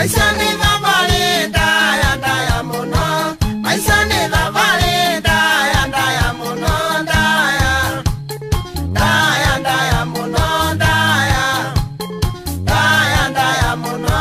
Maica nĩ thabarĩ ndaya ndaya mũno, maica nĩ thabarĩ ndaya ndaya mũno, ndaya ndaya ndaya mũno, ndaya ndaya ndaya mũno.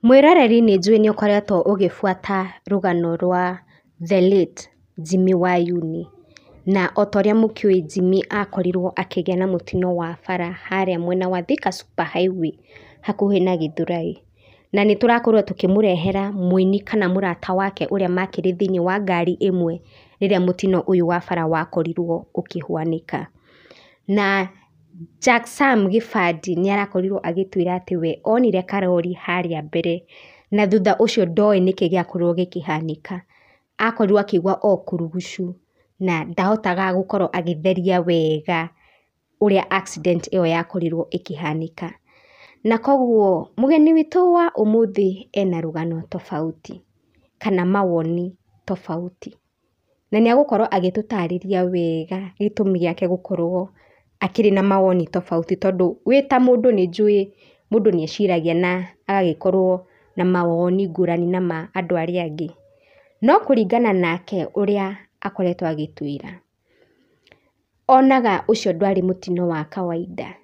Mwĩroreri nĩ njũĩ nĩ ũkoretwo ũgĩbuata rũgano rwa the late Jimmy Wayuni, na otorĩa mũkĩũĩ Jimmy akorirwo akĩgĩa na mũtino wa bara harĩa mwena wa Thika Super Highway hakuhĩ na Gĩthũrai. Na nĩ tũrakorirwo tũkĩmũrehera mũini kana mũrata wake ũrĩa makĩrĩ thĩiniĩ wa ngari ĩmwe rĩrĩa mũtino ũyũ wa bara wakorirwo ũkĩhanĩka. Na Jack Sam Gĩbandi nĩ arakorirwo agĩtwĩra atĩ we onire karori harĩa mbere na thutha ũcio ndoĩ nĩkĩ gĩakorirwo gĩkĩhanĩka. Akorirwo akĩigua o kurugucu na ndahotaga gũkorwo agĩtheria wega ũrĩa accident ĩyo yakorirwo ĩkĩhanĩka. Na koguo mũgeni witũ wa ũmũthĩ ena rũgano tofauti kana mawoni tofauti. Na nĩ egũkorwo agĩtũtarĩria wega gĩtũmi gĩake gũkorwo akĩrĩ na mawoni tofauti, tondũ wĩ ta mũndũ nĩ njũĩ mũndũ nĩ eciragia na agagĩkorwo na mawoni ngũrani na ma andũ arĩa angĩ. No kũringana nake ũrĩa akoretwo agĩtwĩra, onaga ũcio ndwarĩ mũtino wa kawaida,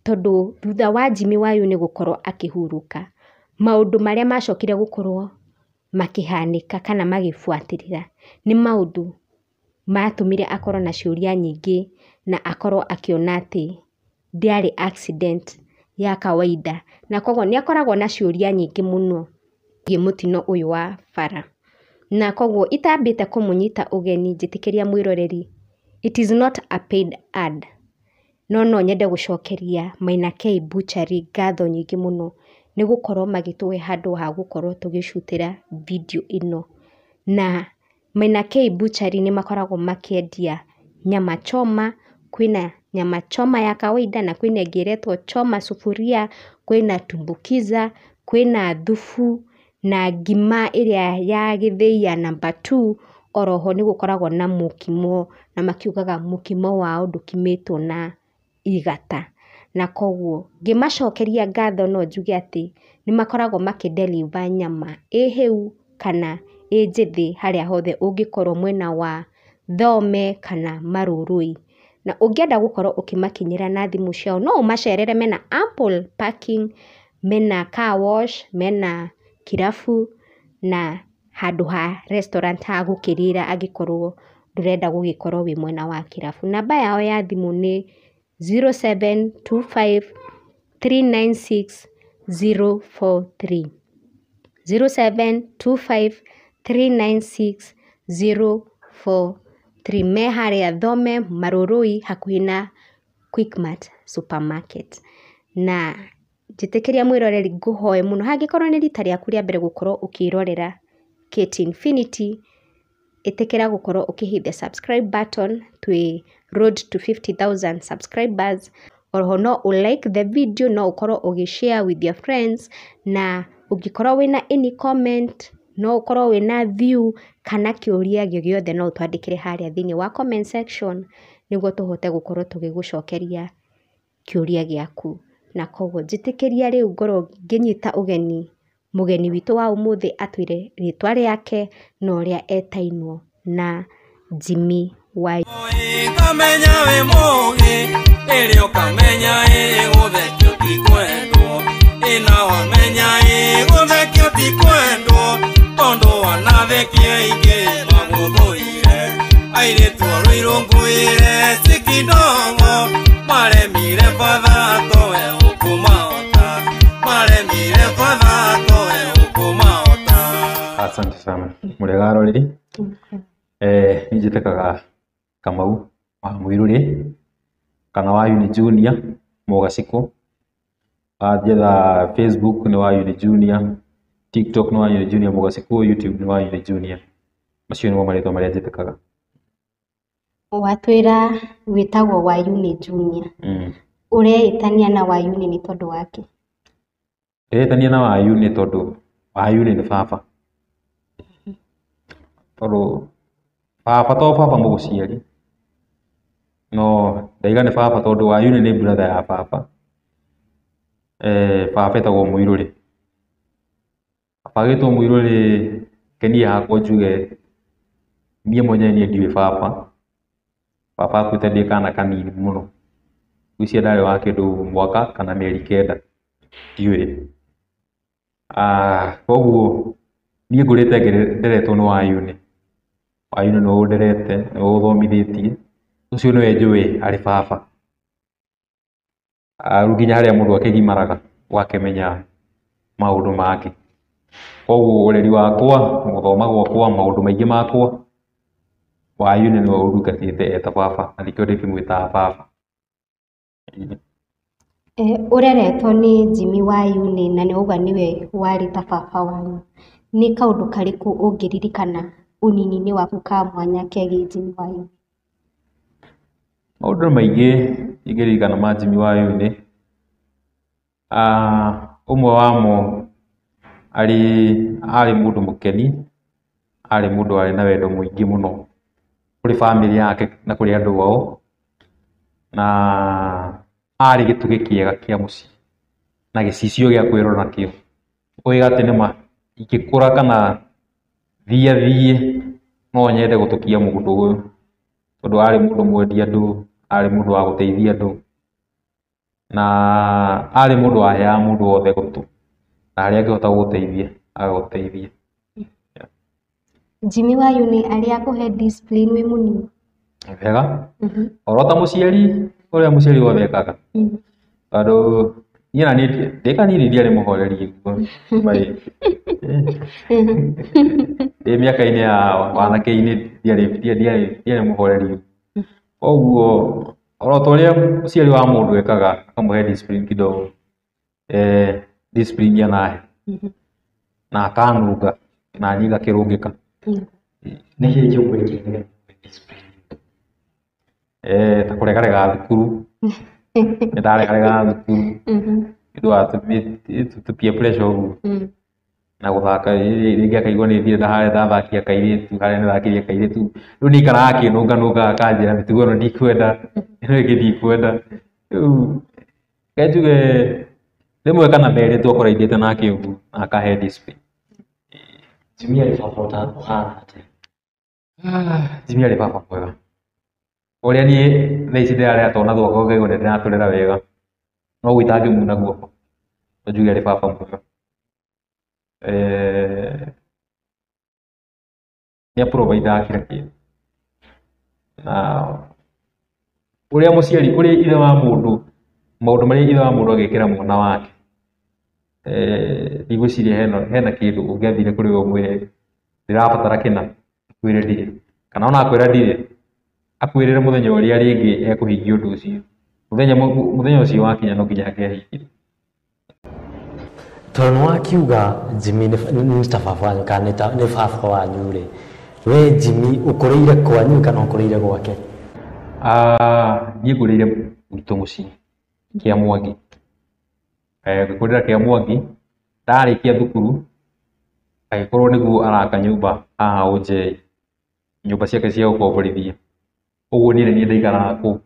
tondũ thutha wa Jimmy Wayuni gũkorwo akĩhurũka, maũndũ marĩa macokire gũkorwo makĩhanĩka kana magĩbuatĩrĩra nĩ maũndũ matũmire akorwo na ciũria nyingĩ na akorwo akĩona atĩ ndĩarĩ accident ya kawaida. Na koguo nĩ akoragwo na ciũria nyingĩ mũno ciĩgiĩ mũtino ũyũ wa bara. Na koguo itambĩte kũmũnyita ũgeni njĩtĩkĩria mwĩroreri, it is not a paid ad, no no nyende gũcokeria Maina K Butchery ngatho nyingĩ mũno nĩ gũkorwo magĩtũhe handũ ha gũkorwo tũgĩcutĩra video ĩno. Na Maina K Butchery nĩ makoragwo makĩendia nyama choma, kwĩna nyama choma ya kawaida na kwĩna ĩngĩ ĩretwo choma sufuria, kwĩna tumbukiza, kwĩna thubu na ngima ĩrĩa ya gĩthĩi ya number two, oroho nĩ gũkoragwo na mũkimo na makiugaga mũkimo wao ndũkimĩtwo na igata. Na koguo ngĩmacokeria ngatho no njuge atĩ nĩ makoragwo makĩ deliver nyama ĩ hĩu kana ĩ njĩthĩ harĩa hothe ũngĩkorwo mwena wa Thome kana Marurui. Na ũngĩenda gũkorwo ũkĩmakinyĩra na thimũ ciao no ũmacerere mena ample parking, mena car wash, mena kirabu na handũ ha restaurant ha gũkĩrĩra angĩkorwo ndũrenda gũgĩkorwo wĩ mwena wa kĩrabu. Namba yao ya thimũ nĩ 0725 396 043. 0725 396 043. Me harĩa Thome Marurui hakuhĩ na Quickmart supermarket. Na njĩtĩkĩria mwĩroreri ngũhoe mũno, hangĩkorwo nĩ rita rĩaku rĩa mbere gũkorwo ũkĩrorera Kate Infinity, ĩtĩkĩra gũkorwo ũkĩ hit the subscribe button, twĩ road to 50,000 subscribers. Oroho no ũ like the video, no ũkorwo ũgĩ share with your friends, na ũngĩkorwo wĩna any comment, no ũkorwo wĩna view kana kĩũria gĩogĩothe, no ũtwandĩkĩre harĩa thĩinĩ wa comment section nĩguo tũhote gũkorwo tũgĩgũcokeria kĩũria gĩaku. Na koguo njĩtĩkĩria rĩu ngorwo ngĩnyita ũgeni mũgeni witũ wa ũmũthĩ atwĩre rĩtwa rĩake na ũrĩa etainwo na Jimmy wa Kamenya wĩ mũgĩ ĩrĩ ũkamenya ĩ gũthekio ti kwendwo, ĩna wamenya ĩ gũthekio ti kwendwo, tondũ wanathekia aingĩ magũthũire. Airĩtu a Rũirũ ngwĩre si kidogo, maremire batha towe ũkũmahota, maremire batha towe ũkũmahota. Asante sana. Mũrĩega aroreri. Niĩ njĩtĩkaga Kamau wa Mũirũrĩ kana wa Uni Junior Mũgacikũ. Wanjetha Facebook nĩ wa Uni Junior, TikTok nĩ wa Uni Junior Mũgacikũ, YouTube nĩ wa Uni Junior. Macio nĩmo marĩtwa marĩa njĩtĩkaga. Watwĩra wĩtagwo wa Uni Junior. Ũreĩtania na wa Uni nĩ tondũ wake? Ndĩretania na wa Uni tondũ wa Uni nĩ baba. Tondũ baba to baba mũgũciari, no ndaiga nĩ baba tondũ wa Uni nĩ brother ya baba. Baba etagwo Mũirũrĩ. Baba agĩtwo Mũirũrĩ, keniĩ hakwa njuge niĩ mwenyewe niĩ ndiũĩ baba. Baba akuĩte ndĩ kana kanini mũno. Ngwĩciria ndarĩ wa kĩndũ mwaka kana mĩeri 9, ndiũĩ. Koguo niĩ ngũrĩte nderetwo nĩ wa Uni. Wa Uni nĩwe ũnderete, nĩwe ũthomithĩtie, ũcio nĩwe njũĩ arĩ baba. Rĩu nginya harĩa mũndũ akĩgimaraga ũgakĩmenya maũndũ mangĩ. Koguo ũreri wakwa, gũthoma gwakwa, maũndũ maingĩ makwa, wa Uni nĩwe ũndungatĩte eta baba, na nĩkĩo ndĩkĩmwĩtaga baba. Ũreretwo nĩ Jimmy wa Uni na nĩ wauga nĩwe warĩ ta baba wanyu. Nĩ kaũndũ karĩkũ ũngĩririkana ũnini-inĩ waku ka mwanya kegiĩ Jimmy wa Uni? Maũndũ maingĩ ingĩririkana ma Jimmy wa Uni. Ũmwe wamo arĩ mũndũ mũkeni, arĩ mũndũ warĩ na wendo mũingĩ mũno kũrĩ bamĩrĩ yake na kũrĩ andũ ao, na arĩ gĩtugĩ kĩega kĩa mũciĩ na gĩcicio gĩa kwĩrora nakĩo. Ũiga atĩ nĩma ingĩkũra kana thiathiĩ no nyende gũtũkia mũndũ ũyũ, tondũ arĩ mũndũ mwendi andũ, arĩ mũndũ wa gũteithia andũ, na arĩ mũndũ waheaga mũndũ wothe gũtũ, na harĩa angĩhota gũgũteithia agagũteithia. Jimmy wa Uni arĩ akũhe discipline wĩ mũnini? Wega, oro ta mũciari ũrĩa mũciari wothe ekaga, tondũ niĩ na niĩ ndĩ kanini ndiarĩ mũhoreri ũguo, ndĩ mĩaka-inĩ ya wanake-inĩ ndiarĩ mũhoreri. Koguo oro ta ũrĩa mũciari wa mũndũ ekaga akamũhe discipline kidogo, discipline anahe na akanũnga na niĩ ngakĩrũngĩka. Nĩ kĩĩ kĩũgwĩkire nĩgetha ũhe discipline? Ta kũregarega thukuru, nĩ ndaregaregaga thukuru nĩ ũndũ wa tũ peer pressure ũguo, na gũthaka rĩngĩ akaigua nĩ thiĩte harĩa ndathakia kairĩtu, harĩa nĩthakirie kairĩtu, rĩu nĩ aikaraga akĩnũnganũngaga akanjĩra mĩtugo ĩno ndikwenda, ĩno ĩngĩ ndikwenda. Rĩu reke njuge rĩmwe kana merĩ twakoranĩte nake ũguo na akahe discipline. Jimmy arĩ baba ũhana atĩa? Jimmy arĩ baba mwega. Ũrĩa niĩ thaa ici ndĩrarera twana twakwa ngaigua nĩ ndĩratũrera wega, noguo itangĩmuna guoko no njuge arĩ baba mwega. Nĩ a provide kila kĩndũ, na ũrĩa mũciari, ũrĩa ithe wa mũndũ, maũndũ marĩa ithe wa mũndũ angĩkĩra mwana wake Ndigwĩciria hena kĩndũ ũngĩathire kũrĩ we ũmwĩre ndĩrabatara kĩna, akwĩre ndirĩ. Kana ona akwĩra ndirĩ, akwĩrĩre mũthenya ũrĩa rĩngĩ ekũhingia ũndũ ũcio. Mũthenya ũcio wakinya no nginya angĩahingirie. Tondũ nĩ wakiuga Jimmy nĩ ta baba wanyu kana nĩ baba wanyu rĩ, we Jimmy ũkũrĩire kwanyu kana ũkũrĩire gwake? Niĩ ngũrĩire gwitũ mũciĩ Kĩa Mwangi. Ngĩkũrĩra Kĩa Mwangi, ndarĩkia thukuru agĩkorwo nĩguo araka nyũmba haha Ũnjei, nyũmba ciake cia gũkomborithia. Ũguo niĩ nĩ niĩ ndaikaraga kũu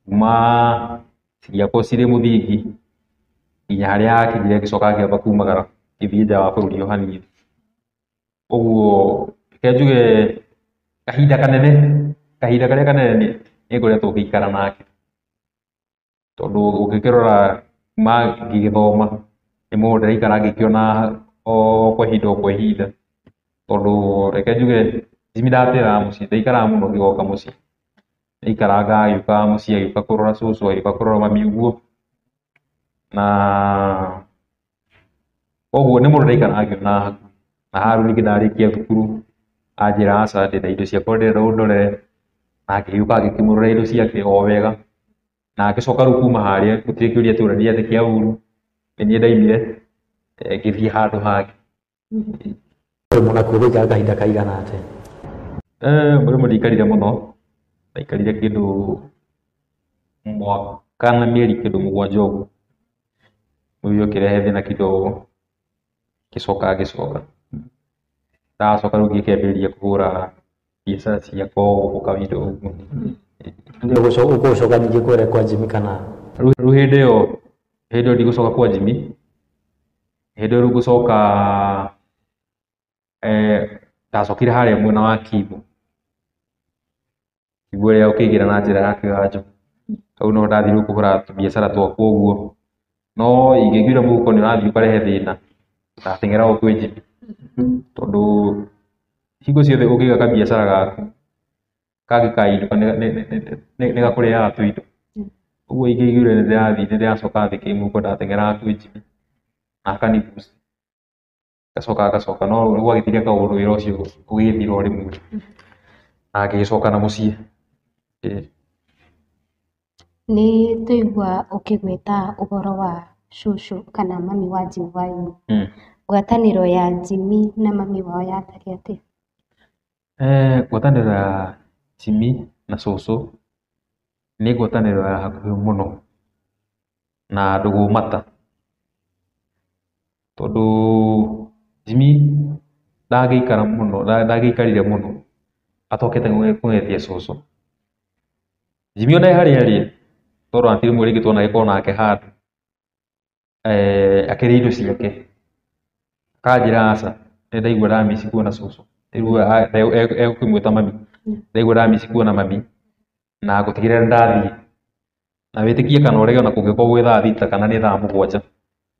kuma ciakwa cirĩ mũthingi nginya harĩa akinyire ngĩcoka ngĩamba kumagara ngĩthiĩ nja wa bũrũri o hanini. Ũguo reke njuge kahinda kanene, kahinda karĩa kanene nĩ ngoretwo ngĩikara nake. Tondũ ũngĩkĩrora kuma ngĩgĩthoma nĩ mũndũ ndĩraikara ngĩkĩona o kwa ihinda o kwa ihinda. Tondũ reke njuge Jimmy ndatĩraga mũciĩ, ndaikaraga mũno ngĩgoka mũciĩ. Aikaranga agĩũkaga mũciĩ agĩũka kũrora cũcũ, agĩũka kũrora mami ũguo. Na koguo nĩ mũndũ ndaikaraga ngĩonaga hakuhĩ. Na haha rĩu ningĩ ndarĩkia thukuru anjĩra aca ndĩna indo ciakwa ndĩrenda ũndorere, na ngĩgĩũka ngĩkĩmũrorera indo ciake o wega. Na ngĩcoka rĩu kuma harĩa gũtirĩ kĩũria tũrania atĩ kĩa ũru, nĩ niĩ ndaimire ngĩthiĩ handũ hangĩ. Mũrĩmo nakuo gũikara kahinda kaigana atĩa? Mũrĩmo ndiaikarire mũno, ndaikarire kĩndũ mwaka na mĩeri kĩndũ mũgwanja ũguo. Rĩu ũkĩrehe thĩna kidogo, ngĩcoka ngĩcoka. Ndacoka rĩu ngĩkĩambĩrĩria kũhũra biacara ciakwa o gũkũ kawaida ũguo. Ũgũcoka ningĩ kũrĩa kwa Jimmy kana? Rĩu hĩndĩ ĩyo ndigũcoka kwa Jimmy, hĩndĩ ĩyo rĩu ngũcoka ndacokire harĩa mwena wa Kimbo. Kimbo ĩrĩa ũkĩingĩra na njĩra ya kĩganjo. Hau no ndathire kũhũra tũbiacara twakwa ũguo. No ingĩaiguire mũhuko nĩ ũrathiĩ ũkarehe thĩna, ndateng'eraga o kwĩ Jimmy. Tondũ hingo ciothe ũngĩiga kabiacara gaku kangĩkainũka nĩ gakũrĩaga tũindo. Ũguo ingĩaiguire nĩ ndĩrathiĩ nĩ ndĩracoka thĩ kĩmũhuko ndateng'eraga kwĩ Jimmy na akani boost. Ngacoka ngacoka no gwagĩthire kaũndũ wĩra ũcio ũgĩthira o rĩmwe. Na ngĩgĩcoka na mũciĩ. Nĩ twaigua ũkĩgweta ũhoro wa cũcũ kana mami wa Jimmy wanyu. Ngwatanĩro ya Jimmy na mami wao yatariĩ atĩa? Ngwatanĩro ya Jimmy na cũcũ nĩ ngwatanĩro ya hakuhĩ mũno na ndũgũ mata. Tondũ Jimmy ndangĩikara mũno, ndangĩikarire mũno atokete kũng'etia cũcũ. Jimmy ona harĩa arĩ, tondũ hatirĩ rĩmwe rĩngĩ twanagĩkorwo nake handũ, akĩrĩa indo ciake, akanjĩra aca, nĩ ndaigua ndamici kuona cũcũ. Rĩu egũkĩmwĩta mami, ndaigua ndamici kuona mami, na ngũtigĩrĩra nĩ ndathiĩ. Na wĩtĩkie kana ũrege ona kũngĩkorwo gwĩ thaa thita kana nĩ thaa mũgwanja,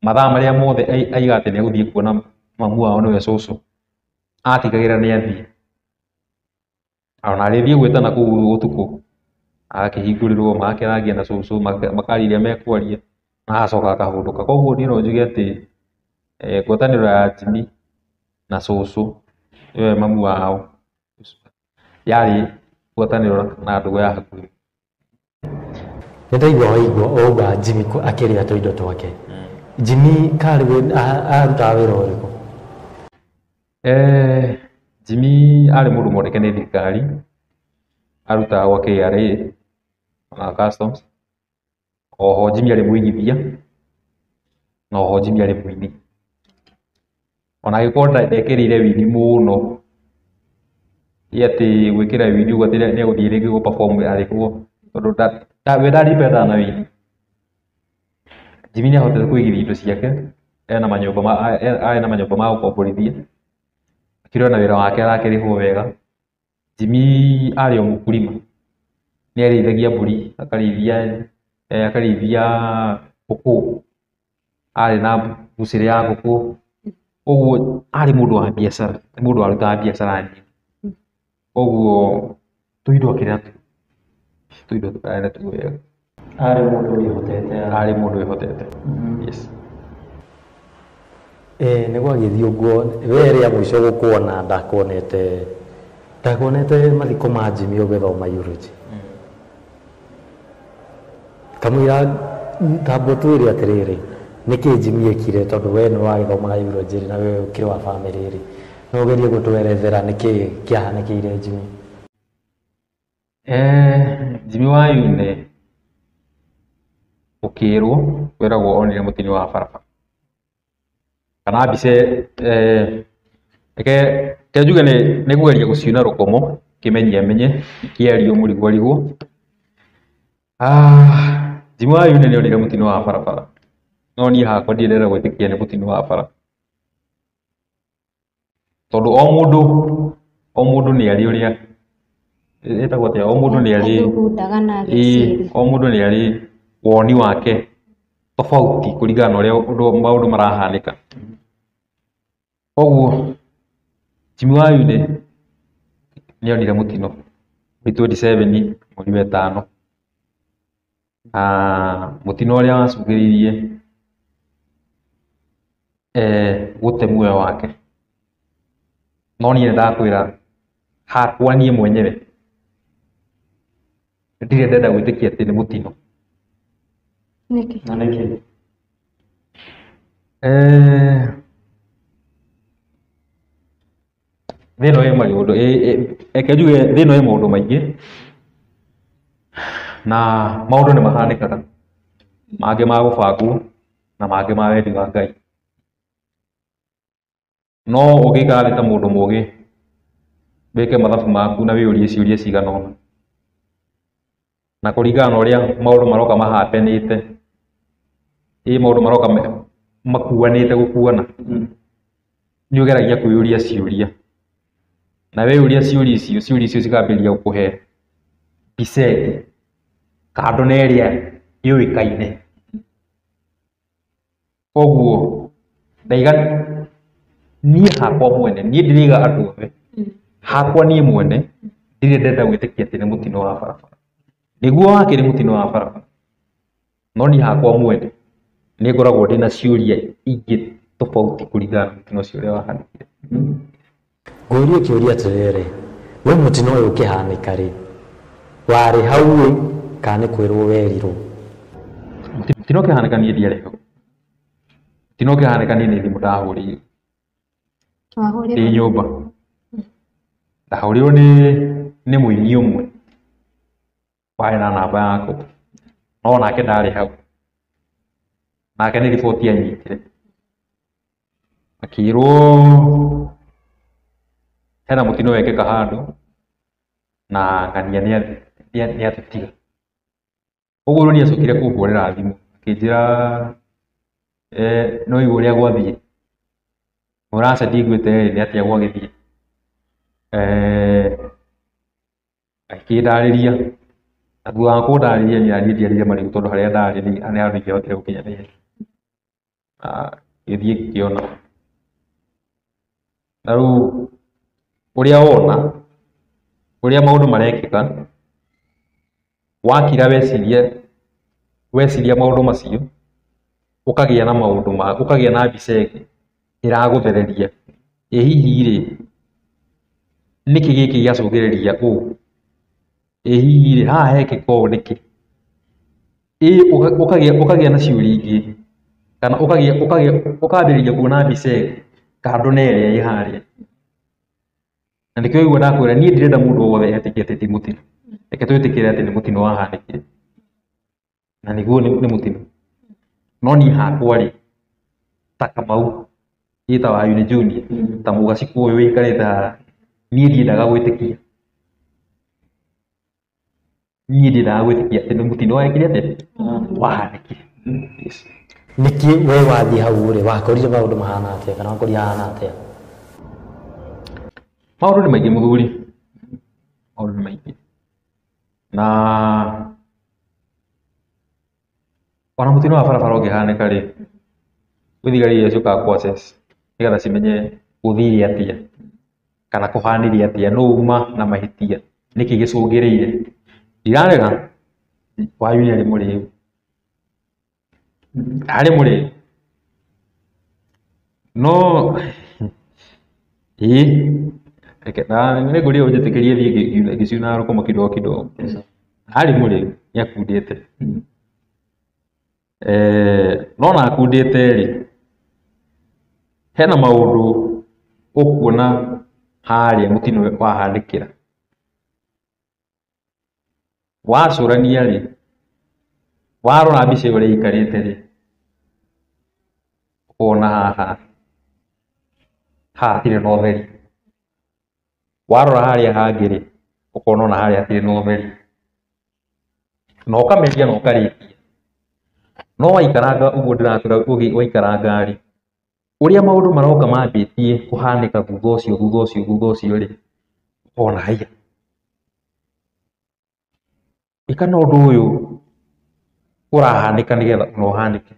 mathaa marĩa mothe aiga atĩ nĩ egũthiĩ kuona mamu wao nĩwe cũcũ, atigagĩrĩra nĩ athiĩ. Ona arĩthiĩ gwĩtana kũu ũtukũ, agakĩhingũrĩrwo, magakĩarangia na cũcũ, makaria ũrĩa mekwaria, na agacoka akahũndũka. Koguo niĩ no njuge atĩ ngwatanĩro ya Jimmy na cũcũ nĩwe mamu wao yarĩ ngwatanĩro na ndũgũ ya hakuhĩ. Nĩ ndaigua waigua wauga Jimmy akĩrĩa tũindo twake. Jimmy karĩ arutaga wĩra ũrĩkũ? Jimmy arĩ mũndũ mwandĩke nĩ thirikari, arutaga gwa KRA na customs. Oho Jimmy arĩ mũigithia na oho Jimmy arĩ mũini. Ona angĩkorwo ndekĩrĩire wĩini mũno, ti atĩ gwĩkĩra wĩini ũguo atĩ nĩ egũthiĩ rĩngĩ gũ perform arĩhwo, tondũ we ndarĩ na wĩini. Jimmy nĩ ahotete kũigithia indo ciake, ena manyũmba arĩ na manyũmba ma gũkomborithia, akĩrĩ ona wĩra wake arakĩrĩhwo wega. Jimmy arĩ o mũkulima, nĩ arĩithagia mbũri, akarĩithia ngũkũ, arĩ na mbucĩrĩ ya ngũkũ, Koguo arĩ mũndũ wa biacara, nĩ mũndũ warutaga biacara nyingĩ. Koguo tũindo akĩrĩ natuo, tũindo arĩ natuo wega. Arĩ mũndũ wĩhotete. Arĩ mũndũ wĩhotete. Yes. Nĩ gwagĩthiĩ ũguo we rĩa mũico gũkuona ndakuonete mathiko ma Jimmy ũgĩthoma eulogy. Kamũira tambo twĩre atĩrĩrĩ, nĩkĩ Jimmy ekire tondũ we nĩ wagĩthomaga eulogy na we ũkĩrĩ wa bamĩrĩ rĩ, no ũgerie gũtwerethera nĩkĩ kĩahanĩkĩire Jimmy? Jimmy Wayune ũkĩrwo kwĩragwo onire mũtino wa barabara kana mbica reke njuge nĩ kũgeria gũciuna rũkomo kĩmenye amenye kĩario mũrigwo arigwo. Jimmy Wayune nĩ onire mũtino wa barabara no niĩ hakwa ndirĩ ndĩrenda gwĩtĩkia nĩ mũtino wa bara tondũ o mũndũ nĩ arĩ ũrĩa ĩtagwo atĩa, o mũndũ nĩ arĩ Athugundaga na ageciria. O mũndũ nĩ arĩ woni wake tofauti kũringana na ũrĩa maũndũ marahanĩka. Koguo Jimmy Wayune nĩ onire mũtino mweri 27 mweri wa ĩtano, na mũtino ũrĩa wacũngĩrĩirie gũte muoyo wake. No niĩ nĩndakwĩra hakwa niĩ mwenyewe ndirĩ ndenda gwĩtĩkia atĩ nĩ mũtino. Nĩkĩ? Na nĩkĩ? Thĩ ĩno ĩ maũndũ, reke njuge thĩ ĩno ĩ maũndũ maingĩ na maũndũ nĩ mahanĩkaga, mangĩ ma gũbangwo na mangĩ ma wendi wa Ngai. No ũngĩikara thĩ ta mũndũ mũgĩ wĩke mathabu maku na wĩyũrie ciũria cigana ũna, na kũringana na ũrĩa maũndũ maroka mahapenĩte, ĩ maũndũ maroka makuanĩte gũkuana, nĩ ũgeragia kwĩyũria ciũria, na weyũria ciũria icio, ciũria icio cikambĩrĩria gũkũhe mbica ĩngĩ kando na ĩrĩa yũĩkaine. Koguo ndaiga niĩ hakwa mwene, niĩ ndĩraiga andũ othe, hakwa niĩ mwene ndirĩ ndenda gwĩtĩkia atĩ nĩ mũtino wa barabara. Nĩguo wakĩrĩ mũtino wa barabara, no niĩ hakwa mwene nĩ ngoragwo ndĩna ciũria ingĩ tofauti kũringana na mũtino ũcio ũrĩa wahanĩkire. Ngũrie kĩũria atĩrĩrĩ, we mũtino ũyũ ũkĩhanĩka rĩ, warĩ hau ĩ kana nĩ kwĩrwo werirwo? Mũtino ũkĩhanĩka niĩ ndiarĩ hau. Mũtino ũkĩhanĩka niĩ nĩ thimũ ndahũrĩirwo. Wahũrĩrwo? Ndĩ nyũmba. Ndahũrĩirwo nĩ mũini ũmwe warĩ na namba yakwa, no nake ndarĩ hau. Nake nĩ riboti anyitire, akĩrwo hena mũtino wekĩka handũ na ng'ania nĩ atũtiga. Ũguo nĩ acokire kũhũrĩra thimũ akĩnjĩra no ũigua ũrĩa gwathiĩ, mũraca ndiguĩte rĩ, nĩ atĩa gwagĩthiĩ. Akĩndarĩria, na thutha wa kũndarĩria niĩ naniĩ ndiarĩire marigũ tondũ harĩa ndarĩ nĩ handũ ingĩahotire gũkinya naihenya. Na ngĩthiĩ ngĩona. Na rĩu ũrĩa wona, ũrĩa maũndũ marekĩka, wakira weciria maũndũ macio, ũkagĩa na maũndũ ma, ũkagĩa na mbica ĩngĩ ĩragũthereria. Ĩ hihi rĩ, nĩkĩ gĩkĩ gĩacũngĩrĩria ũũ? Ĩ hihi rĩ, haha hekĩka ũũ nĩkĩ? Ĩ ũkagĩa na ciũria ingĩ, kana ũkambĩrĩria kuona mbica ĩngĩ kando na ĩrĩa ĩ harĩa. Na nĩkĩo waigua ndakwĩra niĩ ndirenda mũndũ o wothe etĩkie atĩ ti mũtino. Reke twĩtĩkĩre atĩ nĩ mũtino wahanĩkire, na nĩguo nĩ mũtino. No niĩ hakwa rĩ, ta Kamau, niĩ ta Wayune Junior, ta Mũgacikũ ũyũ wĩikarĩte haha, niĩ ndiendaga gwĩtĩkia. Niĩ ndiendaga gwĩtĩkia atĩ nĩ mũtino wekire atĩa? Wahanĩkire. Yes. Nĩkĩ we wathiĩ hau rĩ, wakorire maũndũ mahana atĩa kana wakorire hahana atĩa? Maũndũ nĩ maingĩ mũthuri, maũndũ nĩ maingĩ. Na ona mũtino wa barabara ũngĩhanĩka rĩ, gwĩ thigari iria ciũkaga kũ assess nĩgetha cimenye gũthire atĩa kana kũhanire atĩa, nũ uma na mahĩtia, nĩkĩ gĩcũngĩrĩire. Ndirarega Wayune arĩ mũrĩu, arĩ mũrĩu, No ĩĩ reke nĩngũria ũnjĩtĩkĩrie thiĩ ngĩciunaga rũkũma kidogo kidogo. Arĩ mũrĩu nĩakundĩte. No na akundĩte rĩ, hena maũndũ ũkuona harĩa mũtino wahanĩkĩra. Wacũrania rĩ, warora mbica ĩyo ũrĩa ĩikarĩte rĩ, ũkona haha haha hatirĩ na ũtheri. Warora harĩa hangĩ rĩ, ũkona ona harĩa hatirĩ na ũtheri. Na ũkameria na ũkarĩkia. No waikaranga ũguo ndĩrakwĩra waikaranga rĩ, ũrĩa maũndũ maroka mambĩtie kũhanĩka thutha ũcio thutha ũcio thutha ũcio rĩ, ũkona haiya. Ĩ kana ũndũ ũyũ ũrahanĩka nĩgetha ona ũhanĩke.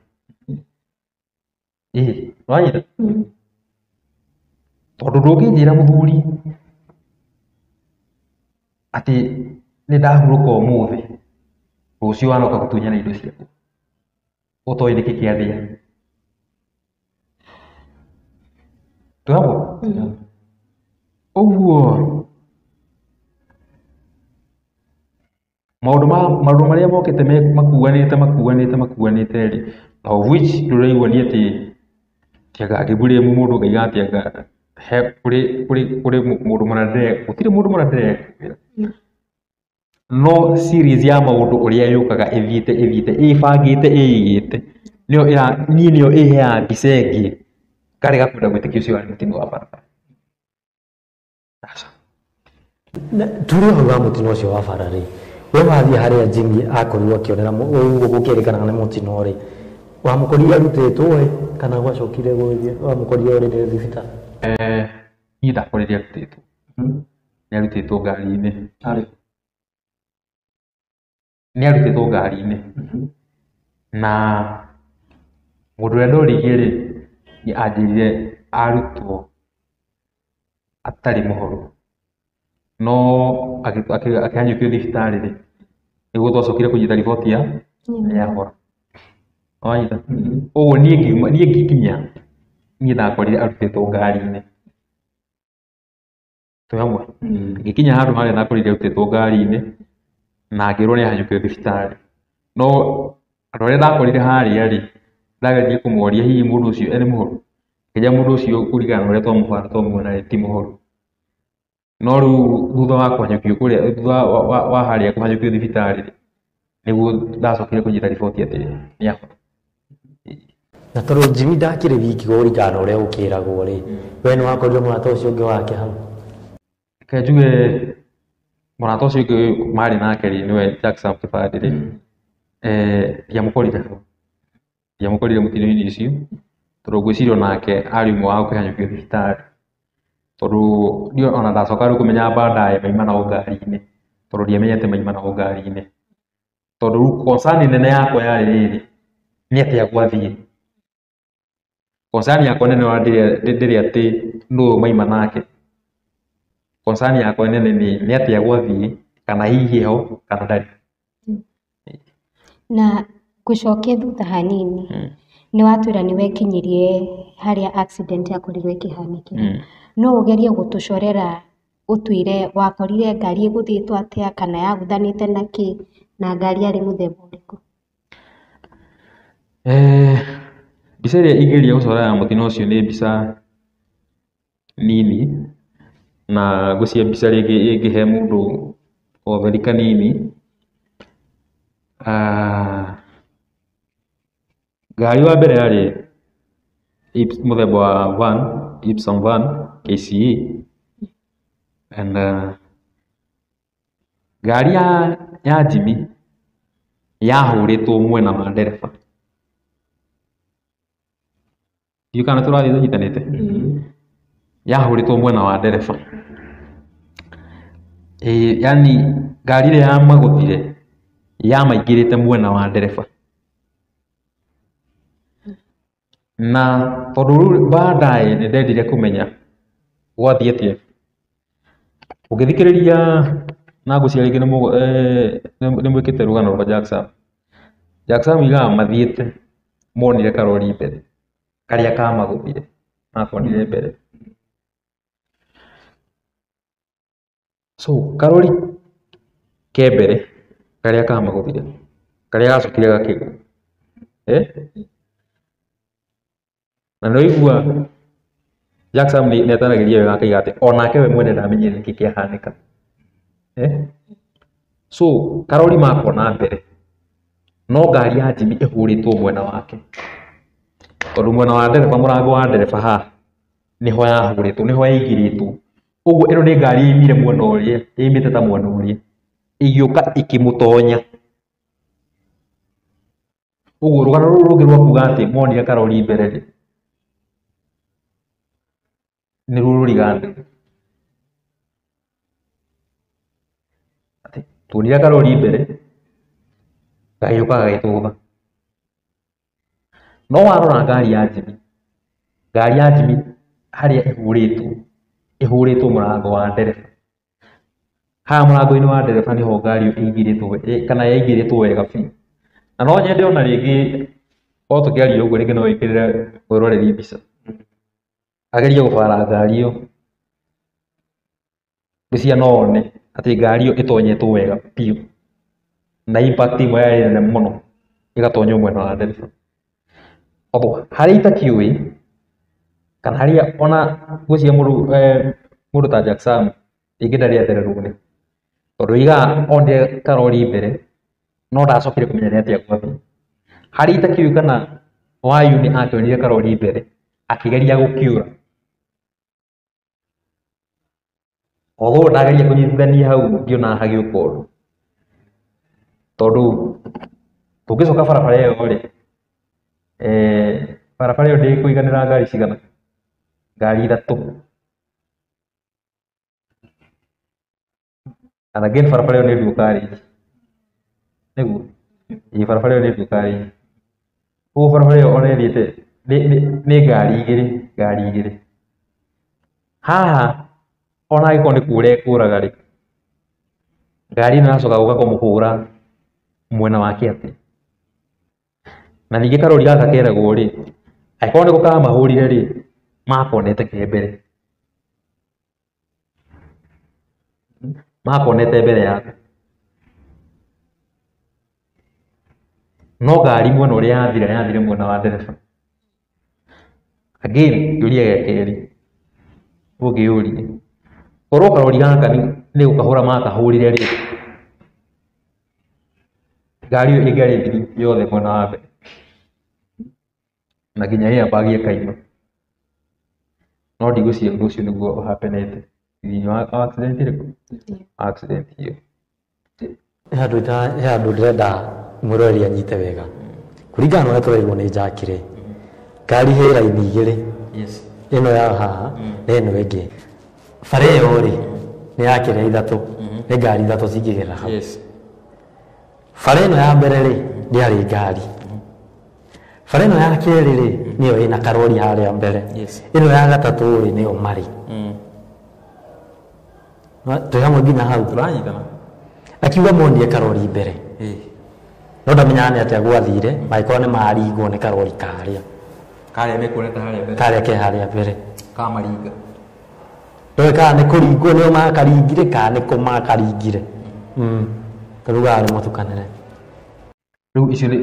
Ĩ nĩwanyita? Tondũ ndũngĩnjĩra mũthuri atĩ nĩ ndahurũka ũmũthĩ, rũciũ wanoka gũtunyana indo ciaku ũtoĩ nĩkĩ kĩathĩa. Twĩ hamwe? Ũguo maũndũ marĩa mokĩte makuanĩte makuanĩte makuanĩte rĩ, of which ndũraigua nĩ atĩ tianga ngĩmburĩmu mũndũ ngaiga atĩ anga he kũrĩ kũrĩ kũrĩ mũndũ mũna gũtirĩ mũndũ mũna ndĩrekwĩra. No series ya maũndũ ũrĩa yũkaga ĩthiĩte ĩthiĩte ĩbangĩte ĩigĩte nĩyo ĩra niĩ nĩyo ĩheaga mbica ĩngĩ ngarega kwenda gwĩtĩkia ũcio warĩ mũtino wa barabara. Aca. Tũrĩ o hau ha mũtino ũcio wa bara rĩ, we wathiĩ harĩa Jimmy akorirwo akĩonera ũguo gũkĩrĩkanaga nĩ mũtino rĩ, wamũkorire arutĩtwo ĩ kana gwacokire gũgĩthiĩ wamũkorire already thibitarĩ? Niĩ ndakorire arutĩtwo. Nĩ arutĩtwo ngari-inĩ. Arĩ. Nĩ arutĩtwo ngari-inĩ. Na mũndũ ũrĩa ndoririe rĩ, nĩ anjĩrire arutwo atarĩ mũhoro. No akĩhanyũkio thibitarĩ rĩ, nĩguo twacokire kũnyita riboti ya nĩahora. Wanyita? Ũguo niĩ ngiuma niĩ ngĩkinya niĩ ndakorire arutĩtwo ngari-inĩ. Twĩ hamwe? Ngĩkinya handũ harĩa ndakorire arutĩtwo ngari-inĩ na ngĩrwo nĩ ahanyũkio thibitarĩ. No andũ arĩa ndakorire harĩa rĩ, ndageririe kũmoria hihi mũndũ ũcio ene mũhoro. Ngĩnja mũndũ ũcio kũringana na ũrĩa twamũbara twamuona rĩ, ti mũhoro. No rĩu thutha wa kũhanyũkio kũrĩa thutha wa harĩa kũhanyũkio thibitarĩ rĩ, nĩguo ndacokire kũnyita riboti atĩ nĩ ahona. Na tondũ Jimmy ndakĩrĩ wiki kũringana na ũrĩa gũkĩragwo rĩ, we nĩ wakorire mũrata ũcio ũngĩ wake hau? Reke njuge mũrata ũcio ũngĩ marĩ nake rĩ, nĩwe Jackson Kĩbandĩ rĩ, ndiamũkorire hau. Ndiamũkorire mũtino-inĩ ũcio, tondũ ngwĩciria onake arĩ ũmwe wa kũhanyũkio thibitarĩ. Tondũ niĩ ona ndacoka rĩu kũmenya baadaye maima nao ngari-inĩ, tondũ ndiamenyete maima nao ngari-inĩ. Tondũ rĩu concern nene yakwa yarĩ rĩrĩ, nĩ atĩa gwathiĩ. Concern yakwa nene ona ndĩrĩ atĩ nũ maima nake. Concern yakwa nene nĩ atĩa gwathiĩ, kana hihi ho kana ndarĩ. Na ngũcokie thutha hanini, nĩ watwĩra nĩ wekinyirie harĩa accident yakorirwo ĩkĩhanĩkĩra. No ũgerie gũtũcorera ũtwĩre wakorire ngari ĩgũthĩtwo atĩa kana yagũthanĩte na kĩ na ngari yarĩ mũthemba ũrĩkũ? Mbica ĩrĩa ingĩgeria gũcora ya mũtino ũcio nĩ mbica nini na ngwĩciria mbica rĩngĩ ĩngĩhe mũndũ kotheri kanini. Ngari wa mbere yarĩ mũthemba wa van, Ipsum van KCE and ngari ya Jimmy yahũrĩtwo mwena wa ndereba. Ndiũĩ kana tũrathiĩ tũnyitanĩte. Yahũrĩtwo mwena wa ndereba. Yani ngari ĩrĩa yamagũthire yamaingĩrĩte mwena wa ndereba. Na tondũ rĩu baadaye nĩ ndendire kũmenya gwathiĩ atĩa. Ũngĩthikĩrĩria na ngwĩciria rĩngĩ nĩ mwĩkĩte rũgano rwa Jack Sam. Jack Sam oigaga mathiĩte monire karori mbere karĩa kamagũthire. Makonire mbere. So karori ke mbere karĩa kamagũthire, karĩa gacokire gakĩgwa. Na nĩwaigua Jack Sam nĩataragĩria wega akaiga atĩ onake we mwene ndamenyire nĩkĩ kĩahanĩka. So karori makona mbere, no ngari ya Jimmy ĩhũrĩtwo mwena wake, tondũ mwena wa ndereba, mũrango wa ndereba haha nĩho yahũrĩtwo, nĩho yaingĩrĩtwo. Ũguo ĩno nĩ ngari yaimire mwena ũrĩa, yaimĩte ta mwena ũrĩa, ĩgĩũka ĩkĩmũtonya. Ũguo rũgano rũrũ rũngĩ rwa kuga atĩ monire karori mbere rĩ, nĩ rũrũrigana. Atĩ tuonire karori mbere, gagĩũka gagĩtũgũtha. No warora ngari ya Jimmy, ngari ya Jimmy harĩa ĩhũrĩtwo, ĩhũrĩtwo mũrango wa ndereba. Haha mũrango-inĩ wa ndereba nĩho ngari ĩyo ĩingĩrĩtwo, kana yaingĩrĩtwo wega biũ. Na no nyende ona rĩngĩ o tũkĩaria ũguo rĩngĩ no wĩkĩrĩre mwĩroreri mbica, agerie gũbara ngari ĩyo, ngwĩciria no one atĩ ngari ĩyo ĩtonyetwo wega biũ, na impact ĩmwe yarĩ nene mũno ĩgatonywo mwena wa ndereba. Although harĩa itakĩũĩ kana harĩa ona ngwĩciria mũndũ ta Jack Sam rĩngĩ ndarĩ athererwo nĩ, tondũ oigaga onire karori mbere no ndacokire kũmenya nĩ atĩa gwathiĩ. Harĩa itakĩũĩ kana Wayuni akĩonire karori mbere akĩgeria gũkĩũra, although ndageria kũnyitithania hau ndionaga hagĩũka ũndũ, tondũ tũngĩcoka barabara ĩyo rĩ, barabara ĩyo ndĩkũiganĩra ngari cigana? Ngari ithatũ. And again barabara ĩyo nĩ dual carriage. Nĩguo? Ĩĩ, barabara ĩyo nĩ dual carriage. Ũguo barabara ĩyo ona ĩthiĩte nĩ ngari igĩrĩ, ngari igĩrĩ. Haha ona angĩkorwo nĩ kũra ĩkũraga rĩ, ngari ĩno ĩracoka gũka kũmũhũra mwena wake atĩa? Na ningĩ karori gaka keragwo rĩ, angĩkorwo nĩko kamahũrire rĩ, makonete ke mbere, makonete mbere yako. No ngari mwena ũrĩa yathire, yathire mwena wa ndereba. Again, kĩũria gĩa kerĩ ũngĩyũria, korwo karori gaka nĩ gũkahũra makahũrire rĩ, ngari ĩyo ĩngĩarĩ thiru yothe mwena wa mbere, na nginya airbag ĩkaima. No ndigwĩciria ũndũ ũcio nĩguo ũhapenete thĩinĩ wa accident ĩrĩkũ? Accident ĩyo. He handũ ndĩrenda mwĩroreri anyite wega. Kũringana na ũrĩa tũrerirwo nĩ Jack rĩ, ngari he raini igĩrĩ. Ĩno ya haha na ĩno ĩngĩ. Bara ĩyo rĩ, nĩ ya kĩrĩa ithatũ, nĩ ngari ithatũ cingĩgerera hau. Bara ĩno ya mbere rĩ, ndĩarĩ ngari. Bara ĩno ya kerĩ rĩ, nĩyo ĩna karori harĩa mbere. Ĩno ya gatatũ rĩ, nĩyo marĩ. Twĩ hamwe nginya hau. Tũranyitana. Akiuga monire karori mbere. No ndamenyaga nĩ atĩa gwathire, magĩkorwo nĩ maringwo nĩ karori karĩa. Karĩa mekuonete harĩa mbere. Karĩa ke harĩa mbere. Kamaringa. Ndoĩ kana nĩ kũringwo nĩo makaringire kana nĩ kũ makaringire. Karugaga nĩ mũtukanĩre. Rĩu icio nĩ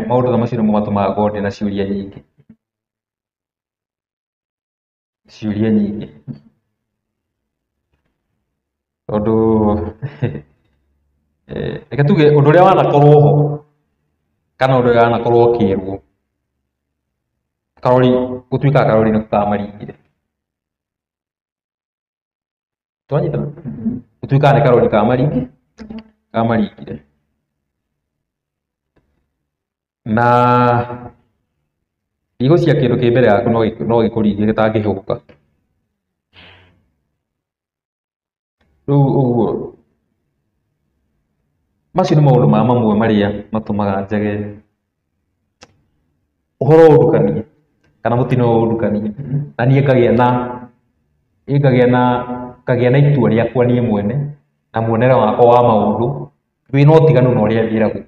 maũndũ ta macio nĩmo matũmaga ngorwo ndĩna ciũria nyingĩ. Ciũria nyingĩ. Tondũ reke tuge ũndũ ũrĩa wanakorwo ho kana ũndũ ũrĩa wanakorwo ũkĩrwo, karori gũtuĩkaga karori nĩko kamaringire. Twanyitana? Gũtuĩkaga nĩ karori kamaringire. Na ndigwĩciria kĩndũ kĩ mbere yaku no gĩkũringe gĩtangĩhũgũka. Rĩu ũguo macio nĩ maũndũ ma mamwe marĩa matũmaga njage ũhoro ũndukanie kana mũtino ũyũ ũndukanie, na niĩ ngagĩa na itua rĩakwa niĩ mwene na muonere wakwa wa maũndũ wĩna ũtiganu na ũrĩa njĩragwo,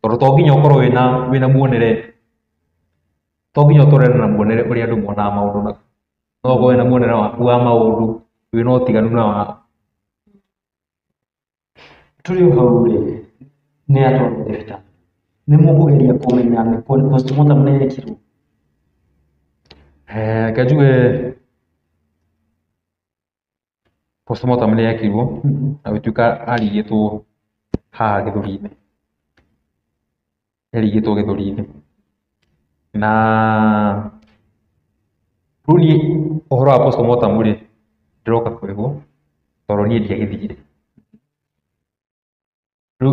tondũ to nginya ũkorwo wĩna muonere To nginya ũtwarane na muonere ũrĩa andũ monaga maũndũ naguo. No ũkorwo wĩna muonere waku wa maũndũ wĩna ũtiganu na wao. Tũrĩ o hau rĩ, nĩ atwarwo thibitarĩ. Nĩ mũkũgeria kũmenya nĩ postmortem nĩ yekirwo? Reke njuge postmortem nĩ yekirwo na gũtuĩka arigĩtwo haha gĩthũri-inĩ. Arigĩtwo gĩthũri-inĩ. Na rĩu niĩ ũhoro wa postmortem rĩ, ndĩroka kwĩrwo tondũ niĩ ndiagĩthire. Rĩu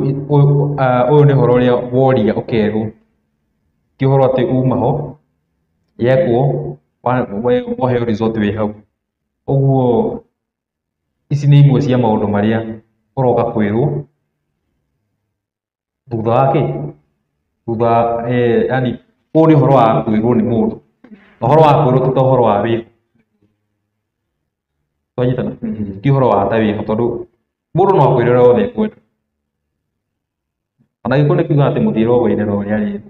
ũyũ nĩ ũhoro ũrĩa woria ũkerwo, ti ũhoro atĩ uma ho yekwo waheo result wĩ hau. Ũguo ici nĩ imwe cia maũndũ marĩa ũroka kwĩrwo thutha wa kĩ? Thutha yani ũyũ nĩ ũhoro wa kwĩrwo nĩ mũndũ. Ũhoro wa kwĩrwo ti ta ũhoro wa wĩho. Twanyitana? Ti ũhoro wa ta wĩho tondũ mũndũ no akwĩre ũrĩa wothe ekwenda. Ona angĩkorwo nĩ kuga atĩ mũthiĩre ũgũire na ũrĩa arĩ.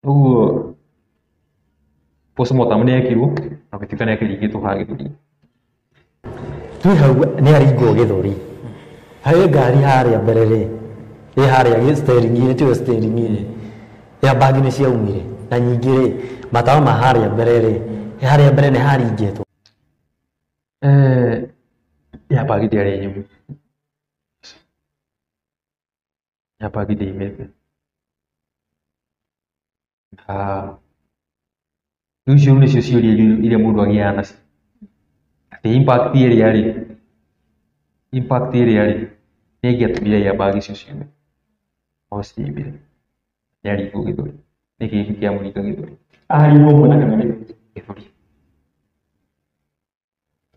Ũguo postmortem nĩ yekirwo na gũtuĩka nĩ akĩringĩtwo haha gĩthũri. Twĩ hau nĩ aringwo gĩthũri. Harĩ ngari harĩa mbere rĩ, ĩ harĩa steering-inĩ, tiwe steering-inĩ, airbag nĩ ciaumire na nyingĩ rĩ, matawa ma harĩa mbere rĩ, harĩa mbere nĩ haringĩtwo. Airbag ndĩarĩ nyumu. Airbag ndĩaumĩte. Rĩu icio nĩcio ciũria iria mũndũ agĩaga nacio. Atĩ impact ĩrĩa rĩ, impact ĩrĩa rĩ, nĩ ĩngĩatũmire airbag icio ciume. No citiaumire. Nĩ aringwo gĩthũri. Nĩkĩ gĩkĩ kĩamũringa gĩthũri? Aringwo mwena kana gĩthũri? Gĩthũri.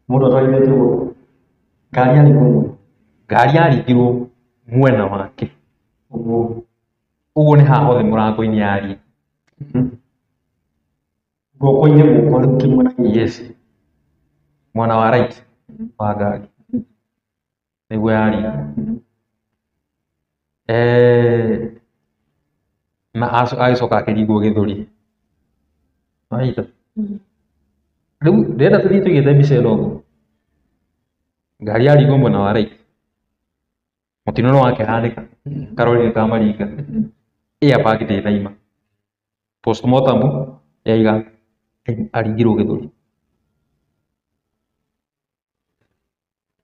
Mũndũ atwarithĩtie ũguo ngari yaringwo mwena? Ngari yaringirwo mwena wake. Ũguo. Ũguo nĩ haha hothe mũrango-inĩ yaringwo. Guoko-inĩ guoko rĩu kĩmwena gĩkĩ. Yes. Mwena wa right wa ngari. Nĩguo yaringwo. Na agĩcoka akĩringwo gĩthũri. Wanyita? Rĩu ndĩrenda tũthiĩ tũigĩte mbica ĩno ũguo. Ngari yaringwo mwena wa right. Mũtino no wakĩhanĩka. Karori nĩ kamaringa. Airbag ndĩnaima. Postmortem yaiga aringirwo gĩthũri.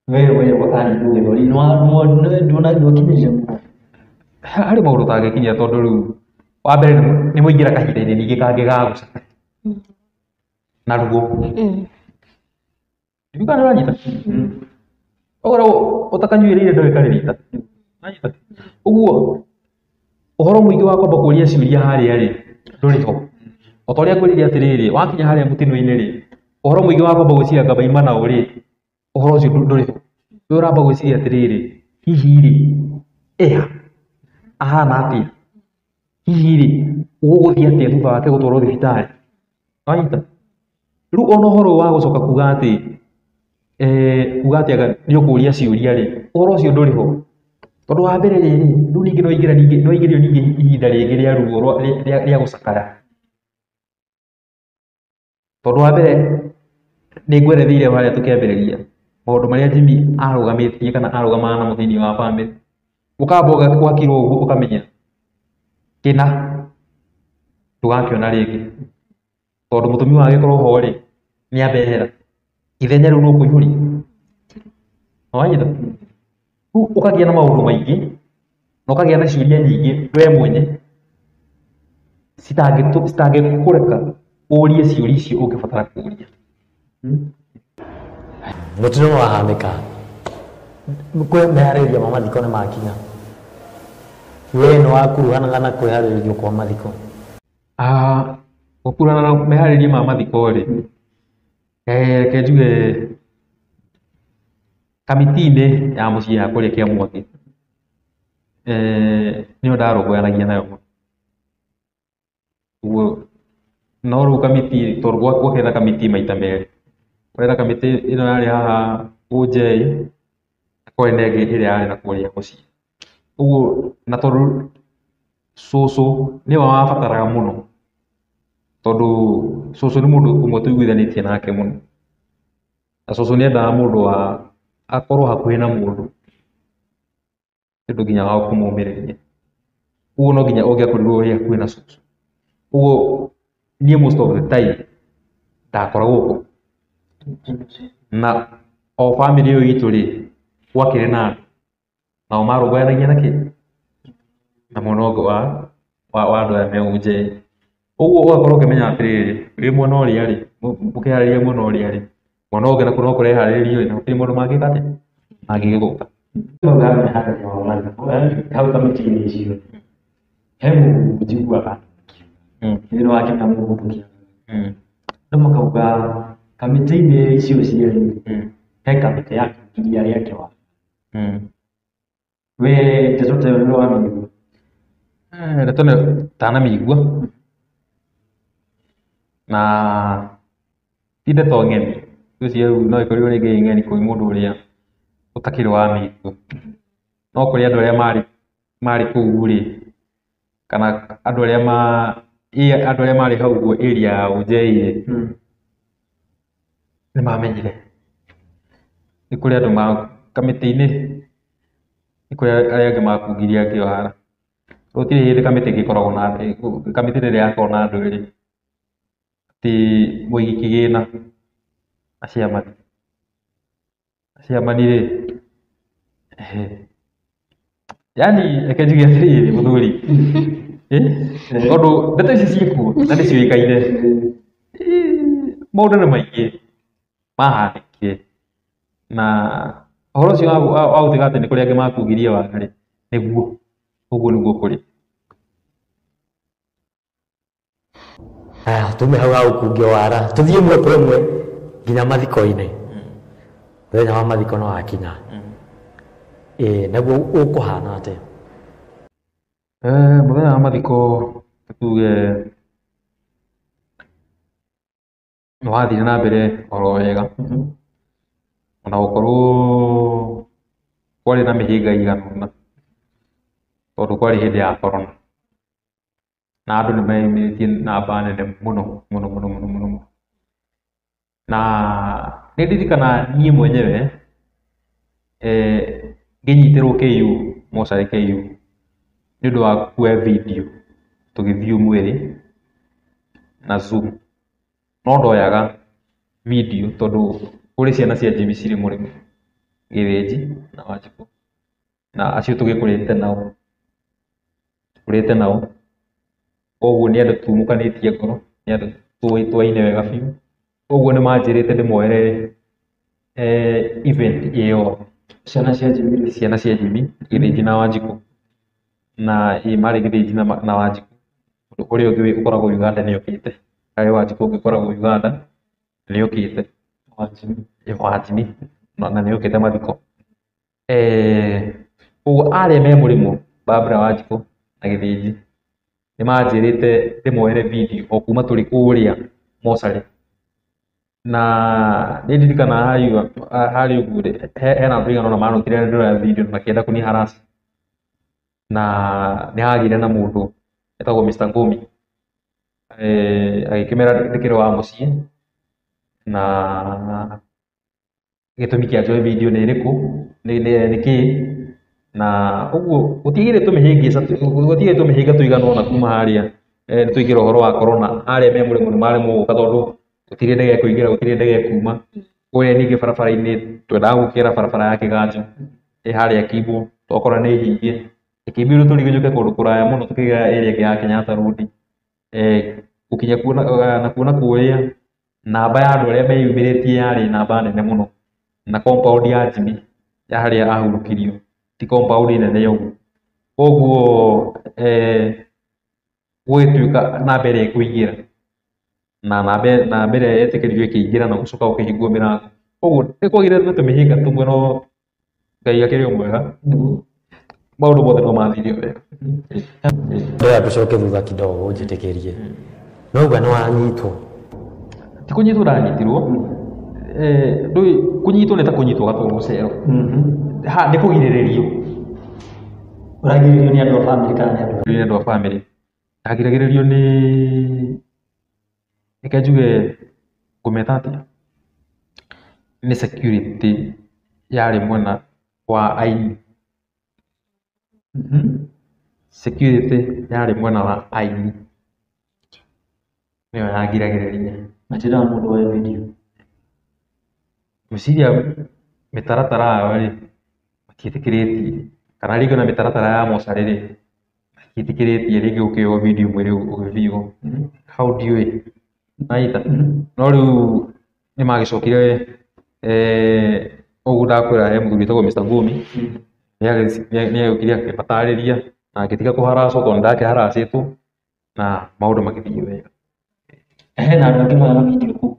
We aringwo gĩthũri ndwakinyĩrire mũno. Harĩ maũndũ ũtangĩkinyĩra tondũ rĩu wa mbere nĩ mũingĩra kahinda-inĩ ningĩ kangĩ ga gũcakaya na ruo. Ndiũĩ kana nĩũranyita? Ũkorwo ũtakanyuĩrĩire ndũĩ karĩ rita. Wanyita? Ũguo ũhoro mũingĩ wa kwamba kũria ciũria harĩa rĩ ndũrĩ ho. O ta ũrĩa ngwĩrire atĩrĩrĩ, wakinya harĩa mũtino-inĩ rĩ, ũhoro mũingĩ wa kwamba gwĩciria anga maima nao rĩ, ũhoro ũcio ndũrĩ ho. We ũramba gwĩciria atĩrĩrĩ, hihi rĩ, ĩa ahana atĩa? Hihi rĩ, gũgũthiĩ atĩa thutha wake gũtwarwo thibitarĩ? Wanyita? Rĩu ona ũhoro wa gũcoka kuga atĩ kuga atĩ anga nĩ ũkũria ciũria rĩ, ũhoro ũcio ndũrĩ ho. Tondũ wa mbere rĩrĩ, rĩu ningĩ no ingĩra ningĩ, no ingĩrio ningĩ ihinda rĩngĩ rĩa ruo rĩa gũcakaya. Tondũ wa mbere nĩ ngweretheire harĩa tũkĩambĩrĩria maũndũ marĩa Jimmy arũgamĩtie kana arũgamaga namo thĩinĩ wa bamĩrĩ. Ũkamba ũgakirwo ũguo ũkamenya kĩna ndũgakĩona rĩngĩ. Tondũ mũtumia wake korwo ho rĩ, nĩ ambehera. Ithenya rĩu no kũihũria. Wanyita? Rĩu ũkagĩa na maũndũ maingĩ na ũkagĩa na ciũria nyingĩ we mwenye citangĩkũreka ũrie ciũria icio ũngĩbatara kũria. Mũtino nĩ wahanĩka. Kwĩ meharĩrĩria ma mathiko nĩ makinya. We nĩ wakuruhanaga na kwĩharĩrĩrio kwa mathiko? Gũkuruhana na meharĩrĩria ma mathiko rĩ, reke njuge kamĩtĩ-inĩ ya mũciĩ ya kũrĩa Kĩamwatĩ, nĩyo ndarũmbũyanagia nayo mũno. Ũguo no rĩu kamĩtĩ, tondũ gwakĩrĩ na kamĩtĩ maita merĩ. Kwarĩ na kamĩtĩ ĩno yarĩ haha Ũnjei, na kwarĩ na ĩngĩ ĩrĩa yarĩ na kũrĩa mũciĩ. Ũguo na tondũ cũcũ nĩwe wabataraga mũno Tondũ cũcũ nĩ mũndũ ũmwe tũiguithanĩtie nake mũno. Na cũcũ nĩ endaga mũndũ wa akorwo hakuhĩ na mũndũ nĩ ũndũ nginya wa kũmũmĩrĩria. Ũguo no nginya ũngĩakorirwo wĩ hakuhĩ na cũcũ. Ũguo niĩ most of the time ndakoragwo kuo. Na o bamĩrĩ ĩyo itũ rĩ, gwakĩrĩ na andũ nao marũmbũyanagia na kĩ? Na mwena ũngĩ wa andũ aya me Ũnjei. Ũguo ũgakorwo ũkĩmenya atĩrĩrĩ, wĩ mwena ũrĩa rĩ, mũkĩharĩria mwena ũrĩa rĩ, mwena ũngĩ nakuo no kũreharĩrĩrio na gũtirĩ mũndũ mangĩka atĩa? Mangĩgĩthũka. Hau kamĩtĩ-inĩ icio he mũndũ njiguaga thĩinĩ wa kĩna mũndũ andũ makauga kamĩtĩ-inĩ icio cierĩ he kamĩtĩ ya iria rĩake wa we ndeto ta ĩyo nĩ wamĩigua? Ndeto ĩno ndanamĩigua na ti ndeto ng'eni. Ngwĩciria rĩu no ĩkorirwo rĩngĩ ĩ ng'eni kwĩ mũndũ ũrĩa ũtakĩrĩ wamĩigua. No kũrĩ andũ arĩa marĩ kũu rĩ, kana andũ arĩa andũ arĩa marĩ hau ũguo area ya Ũnjei rĩ, nĩ mamenyire. Nĩ kũrĩ andũ kamĩtĩ-inĩ, nĩ kũrĩ arĩa angĩ makungirie angĩ wara. Gũtirĩ hĩndĩ kamĩtĩ ĩngĩkoragwo na kamĩtĩ rĩrĩa yakorwo na andũ erĩ, atĩ mũigi kĩgĩna na chairman. Chairman rĩ, yaani reke njuge atĩrĩrĩ mũthuri, tondũ ndeto ici ciĩkuo na nĩ ciũĩkaine. Maũndũ nĩ maingĩ mahanĩkire na ũhoro ũcio wa gũtuĩka atĩ nĩ kũrĩ angĩ makungirie wara rĩ, nĩguo ũguo nĩguo kũrĩ. Aya, tume hau ha gũkungia wara tũthiĩ ĩmwe kwa ĩmwe nginya mathiko-inĩ. Mũthenya wa mathiko no wakinya. Ĩĩ, naguo ũkũhana atĩa? Mũthenya wa mathiko tuge nĩ wathire na mbere oro wega, ona gũkorwo kwarĩ na mĩhĩnga ĩigana ũna, tondũ kwarĩ hĩndĩ ya corona na andũ nĩ meyumĩrĩtie namba nene mũno mũno mũno mũno mũno. Na nĩ ndirikanaga niĩ mwenyewe ngĩnyitĩrwo KU, mocarĩ KU, nĩ ũndũ wa kuoya video tũgĩthiĩ mwĩrĩ na Zoom. No ndoyaga video tondũ kũrĩ ciana cia Jimmy cirĩ mũrĩmo, Gĩthĩnji na Wanjikũ, na acio tũgĩkũrĩte nao, tũkũrĩte nao, koguo nĩ andũ tumũkanĩtie ngoro, nĩ andũ tũaine wega biũ. Koguo nĩ manjĩrĩte ndĩmoere event ĩyo. Ciana cia Jimmy. Ciana cia Jimmy, Gĩthĩnji na Wanjikũ. Na ĩ marĩ Gĩthĩnji na Wanjikũ. Ũrĩa ũngĩ ũkoragwo Uganda nĩ okĩte. Harĩ Wanjikũ ũngĩ ũkoragwo Uganda nĩ okĩte. Wa Jimmy na nĩ okĩte mathiko. Koguo arĩa me mũrĩmo Barbara Wanjikũ na Gĩthĩnji nĩ manjĩrĩte ndĩmoere video o kuma tũrĩ kũrĩa mocarĩ. Na nĩ ndirikanaga harĩa ũguo rĩ, hena andũ aigana ũna manokire ndĩroya video na makĩenda kũni harass. Na nĩ hagĩire na mũndũ etagwo Mr. Ngũmi, agĩkĩmera ndĩkĩrĩ wa mũciĩ na gĩtũmi kĩa njoe video nĩ ĩrĩkũ, nĩ kĩĩ. Na ũguo gũtigire tũmĩhĩngĩca, gũtigire tũmĩhĩnga tũigana ũna kuma harĩa nĩ tũingĩra ũhoro wa corona. Arĩa me mũrĩmo nĩ maremwo gũka tondũ gũtirĩ ndege ĩkũingĩra, gũtirĩ ndege ĩkuma. Kũrĩa ningĩ barabara-inĩ twendaga gũkĩra barabara ya Kĩganjo ĩ harĩa Kimbo, twakora nĩ hinge. Ĩkĩmbĩrwo tũrigicũke kũndũ kũraya mũno tũkĩgera area ĩngĩ ya Kenyatta Road. Gũkinya kuo nakuo na kũrĩa namba ya andũ arĩa meyumĩrĩtie yarĩ namba nene mũno. Na compound ya Jimmy ya harĩa ahurũkirio ti compound nene ũguo. Koguo gũgĩtuĩka namba ĩrĩa ĩkũingĩra na namba ĩrĩa yetĩkĩririo ĩkĩingĩra na gũcoka gũkĩhingwo mĩrango. Koguo nĩ kwagĩire na tũmĩhĩnga tũmwe no Ngai akĩrĩ o mwega. Maũndũ mothe no mathire wega. Ndĩrenda tũcoke thutha kidogo ũnjĩtĩkĩrie. No uga nĩ wanyitwo. Ti kũnyitwo ndanyitirwo. Ndũĩ kũnyitwo nĩ ta kũnyitwo gatwarwo cero. Ha nĩ kũgirĩrĩrio. Ũragirĩrĩrio nĩ andũ a bamĩrĩ kana nĩ andũ? Nĩ andũ a bamĩrĩ. Ndagiragĩrĩrio nĩ Reke njuge ngũmeta atĩa, nĩ security yarĩ mwena wa aini. Security yarĩ mwena wa aini nĩyo yangiragĩrĩria. Matiendaga mũndũ oe video. Ngwĩciria mĩtaratara yao rĩ, matiĩtĩkĩrĩtie, kana rĩngĩ ona mĩtaratara ya mocarĩ rĩ, matiĩtĩkĩrĩtie rĩngĩ gũkĩoywo video mwĩrĩ ũgĩthiĩ hau ndiũĩ. Nĩwanyita? No rĩu nĩ magĩcokire ũguo ndakwĩra he mũthuri wĩtagwo Mr. Ngumi, nĩ agĩũkire akĩmatarĩria na ngĩtiga kũharacwo tondũ nĩ ndakĩharacĩtwo na maũndũ magĩthiĩ wega. Hena andũ angĩ moyaga video kũu?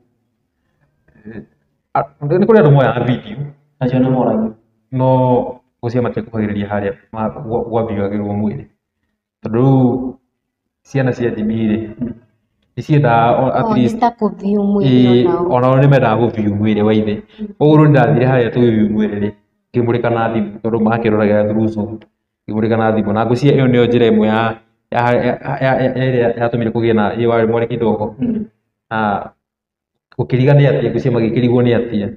Nĩ kũrĩ andũ moyaga video. Acio nĩ moragio. No ngwĩciria matiakuhagĩrĩria harĩa gwathiagĩrwo mwĩrĩ, tondũ rĩu ciana cia Jimmy rĩ, nĩ ciendaga at O least nĩ ta kũ-view mwĩrĩ onao. Onao nĩ mendaga gũ-view mwĩrĩ wa ithe. Koguo rĩu nĩndathire harĩa tũgĩ-view mwĩrĩ rĩ, ngĩmũrĩka na thimũ tondũ makĩroragĩra through Zoom, ngĩmũrĩka na thimũ, na ngwĩciria ĩyo nĩyo njĩra ĩmwe ya ĩrĩa yatũmire kũgĩe na ĩ warĩ mwarĩ kidogo na gũkĩriga nĩ atĩa, ngwĩciria magĩkĩrigwo nĩ atĩa.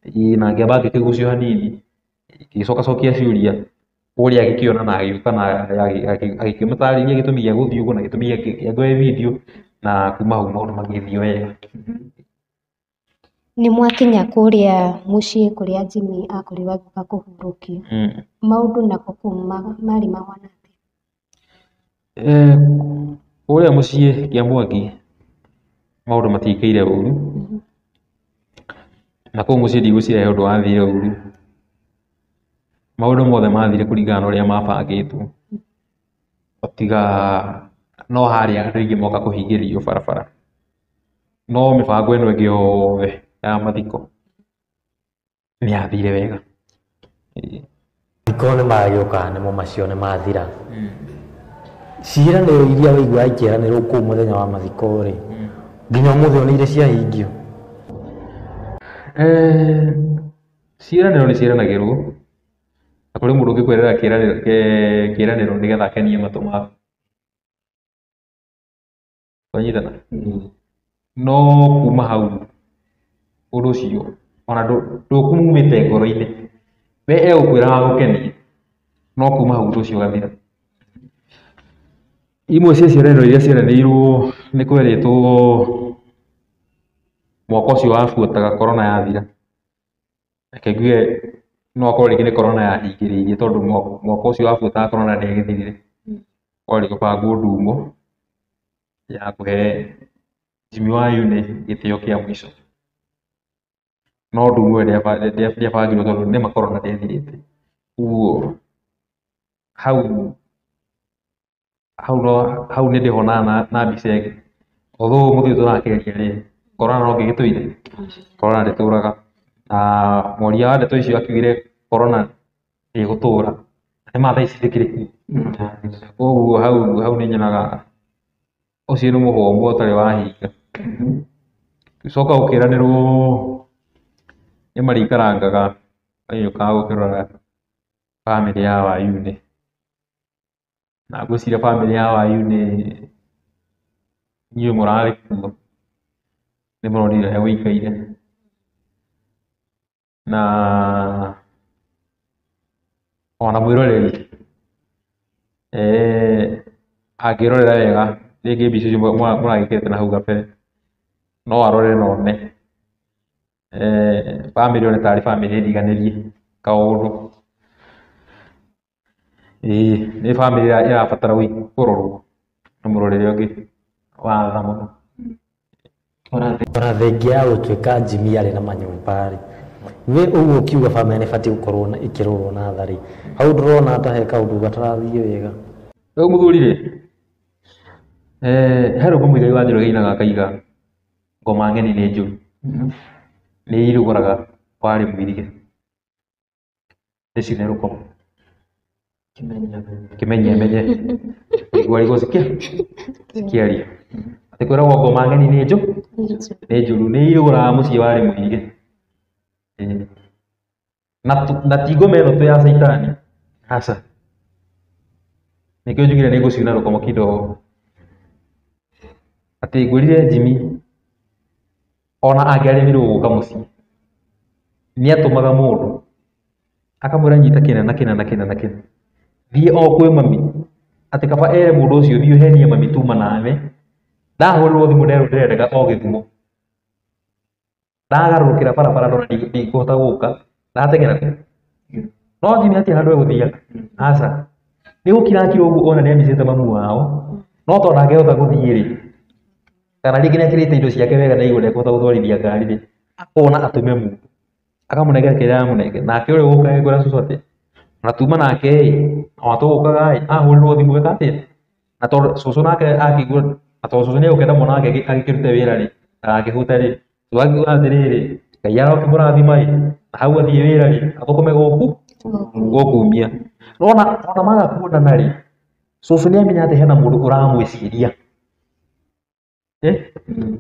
Ĩĩ, na ngĩamba ngĩkĩgucio hanini, ngĩcoka cokia ciũria ũrĩa agĩkĩona na agĩũka na agĩkĩmũtarĩria gĩtũmi gĩa gũthiĩ ũguo na gĩtũmi gĩa kuoya video, na kuma hau maũndũ magĩthiĩ wega. Nĩ mwakinya kũrĩa mũciĩ kũrĩa Jimmy akorirwo agĩũka kũhurũkio. Maũndũ nako kũu marĩ mahana atĩa? Kũrĩa mũciĩ kĩa Mwangi maũndũ matiĩkĩire ũru, na kũu mũciĩ ndigwĩciria he ũndũ wathire ũru. Maũndũ mothe mathire kũringana na ũrĩa mabangĩtwo, tiga no harĩa andũ aingĩ moka kũhingĩrĩrio barabara, no mĩbango ĩno ĩngĩ yothe ya mathiko nĩ yathire wega. Mathiko nĩ magĩũka, nĩmo macio nĩ mathira. Ciĩranĩro iria waigua ikĩranĩrwo kũu mũthenya wa mathiko rĩ, nginya ũmũthĩ ũyũ nĩ irĩ ciahingio? Ciĩranĩro nĩ ciĩranagĩrwo, na kũrĩ mũndũ ũngĩkwĩrĩra kĩĩranĩro nĩgetha akenie matũ maku. Twanyitana? No kuma hau ũndũ ũcio ona ndũkumumĩte ngoro-inĩ, we egũkwĩra agũkenie, no kuma hau ũndũ ũcio ũgathira. Imwe cia ciĩranĩro iria cieranĩirwo nĩ kwerĩtwo mwaka ũcio wabuataga corona yathira. Reke njuge no akorwo rĩngĩ nĩ corona yahingĩrĩirie, tondũ mwaka ũcio wabuataga corona ndĩagĩthirire. Kwarĩ gũbangwo ndumo ya kũhe Jimmy wa Yune gĩtĩo kĩa mũico. No ndumo ĩyo ndĩabangirwo tondũ nĩma corona ndĩathirĩte. Ũguo hau hau no hau nĩ ndĩhonaga na mbica ĩngĩ. Although mũthĩ ũyũ tũrakĩaria rĩ, corona no ĩgĩtũire, corona ndĩtũraga. Na mwaria wa ndeto icio akiugire corona ndĩgũtũra. Na nĩma thaa ici ndĩkĩrĩ kuo. Koguo hau nĩ nyonaga ũcio nĩ mũhwa ũmwe ũtarĩ wahinga. Gũcoka gũkĩranĩrwo nĩ marĩikarangaga magĩũkaga gũkĩrora bamĩrĩ ya Wayune. Na ngwĩciria bamĩrĩ ya Wayune inyuĩ mũrarĩ kuo nĩ mũronire ũrĩa gũikaire. Na ona mwĩroreri angĩrorera wega rĩngĩ mbica icio mũragĩkĩrĩte na hau kabere, no arore na one bamĩrĩ ĩyo nĩ tarĩ bamĩrĩ ndiganĩrie kaũndũ. Ĩĩ nĩ bamĩrĩ ĩrabatara kũrorwo na mũrorere ũngĩ wa tha mũno. Ona thengia ya gũtuĩka Jimmy arĩ na manyũmba rĩ, we ũguo ũkiuga bamĩrĩ nĩ ĩbatiĩ gũkorwo ĩkĩrorwo na tha rĩ, hau ndũrona ta he kaũndũ gatarathiĩ wega? Rĩu mũthuri rĩ, he rwĩmbo Mũigai wa Njoroge ainaga akaiga ngoma ng'eni nĩ njũru, nĩ irugũraga warĩ mũirige, ndĩcine rũkoma kĩmenye menye igua rigwo cikĩaria atĩ kwĩragwo ngoma ng'eni nĩ njũru, nĩ irugũraga mũciĩ warĩ mũirige. Na ti ngoma ĩno tu ya caitani, aca, nĩkĩo njugire nĩ ngũciuna rũkomo kidogo, atĩ ngwĩrire Jimmy Ona angĩaremirwo gũka mũciĩ nĩatũmaga mũndũ akamwĩra nyita kĩna na kĩna na kĩna na kĩna, thiĩ o kwĩ mami, atĩ kaba ere mũndũ ũcio thiĩ ũhenie mami tuma nawe, ndahũrĩrwo thimũ nderwo ndĩrendeka o Gĩthumo, ndagarũrũkĩra barabara ndona ndikũhota gũka, ndateng'era kũ? No Jimmy hatirĩ handũ egũthiaga, aca, nĩ gũkira akira ũguo ona nĩamicĩte mamu wao, no tondũ ndangĩhota gũthiĩ rĩ, kana rĩngĩ nĩekĩrĩte indo ciake wega na igũrũ ndekũhota gũtwarithia ngari rĩ, akona atũme mũndũ akamũnengera kĩrĩa aramũnengera, nake ũrĩa ũgũka agĩkwĩra cũcũ atĩ ona tuma nake ĩ, ona tũgũkaga ĩ, ahũrĩrwo thimũ eka atĩa? Na tondũ cũcũ nake akĩigua, na tondũ cũcũ nĩegũkĩenda mwana wake agĩkĩrute wĩra rĩ, ndagakĩhũte rĩ, cũcũ akiuga atĩrĩrĩ, Ngai arokĩmũrathima ĩ, na hau athiĩ wĩra rĩ, athũkũme gũkũ gũkumia. Nona ona maga kuonana rĩ, cũcũ nĩamenya atĩ hena mũndũ ũramwĩciria.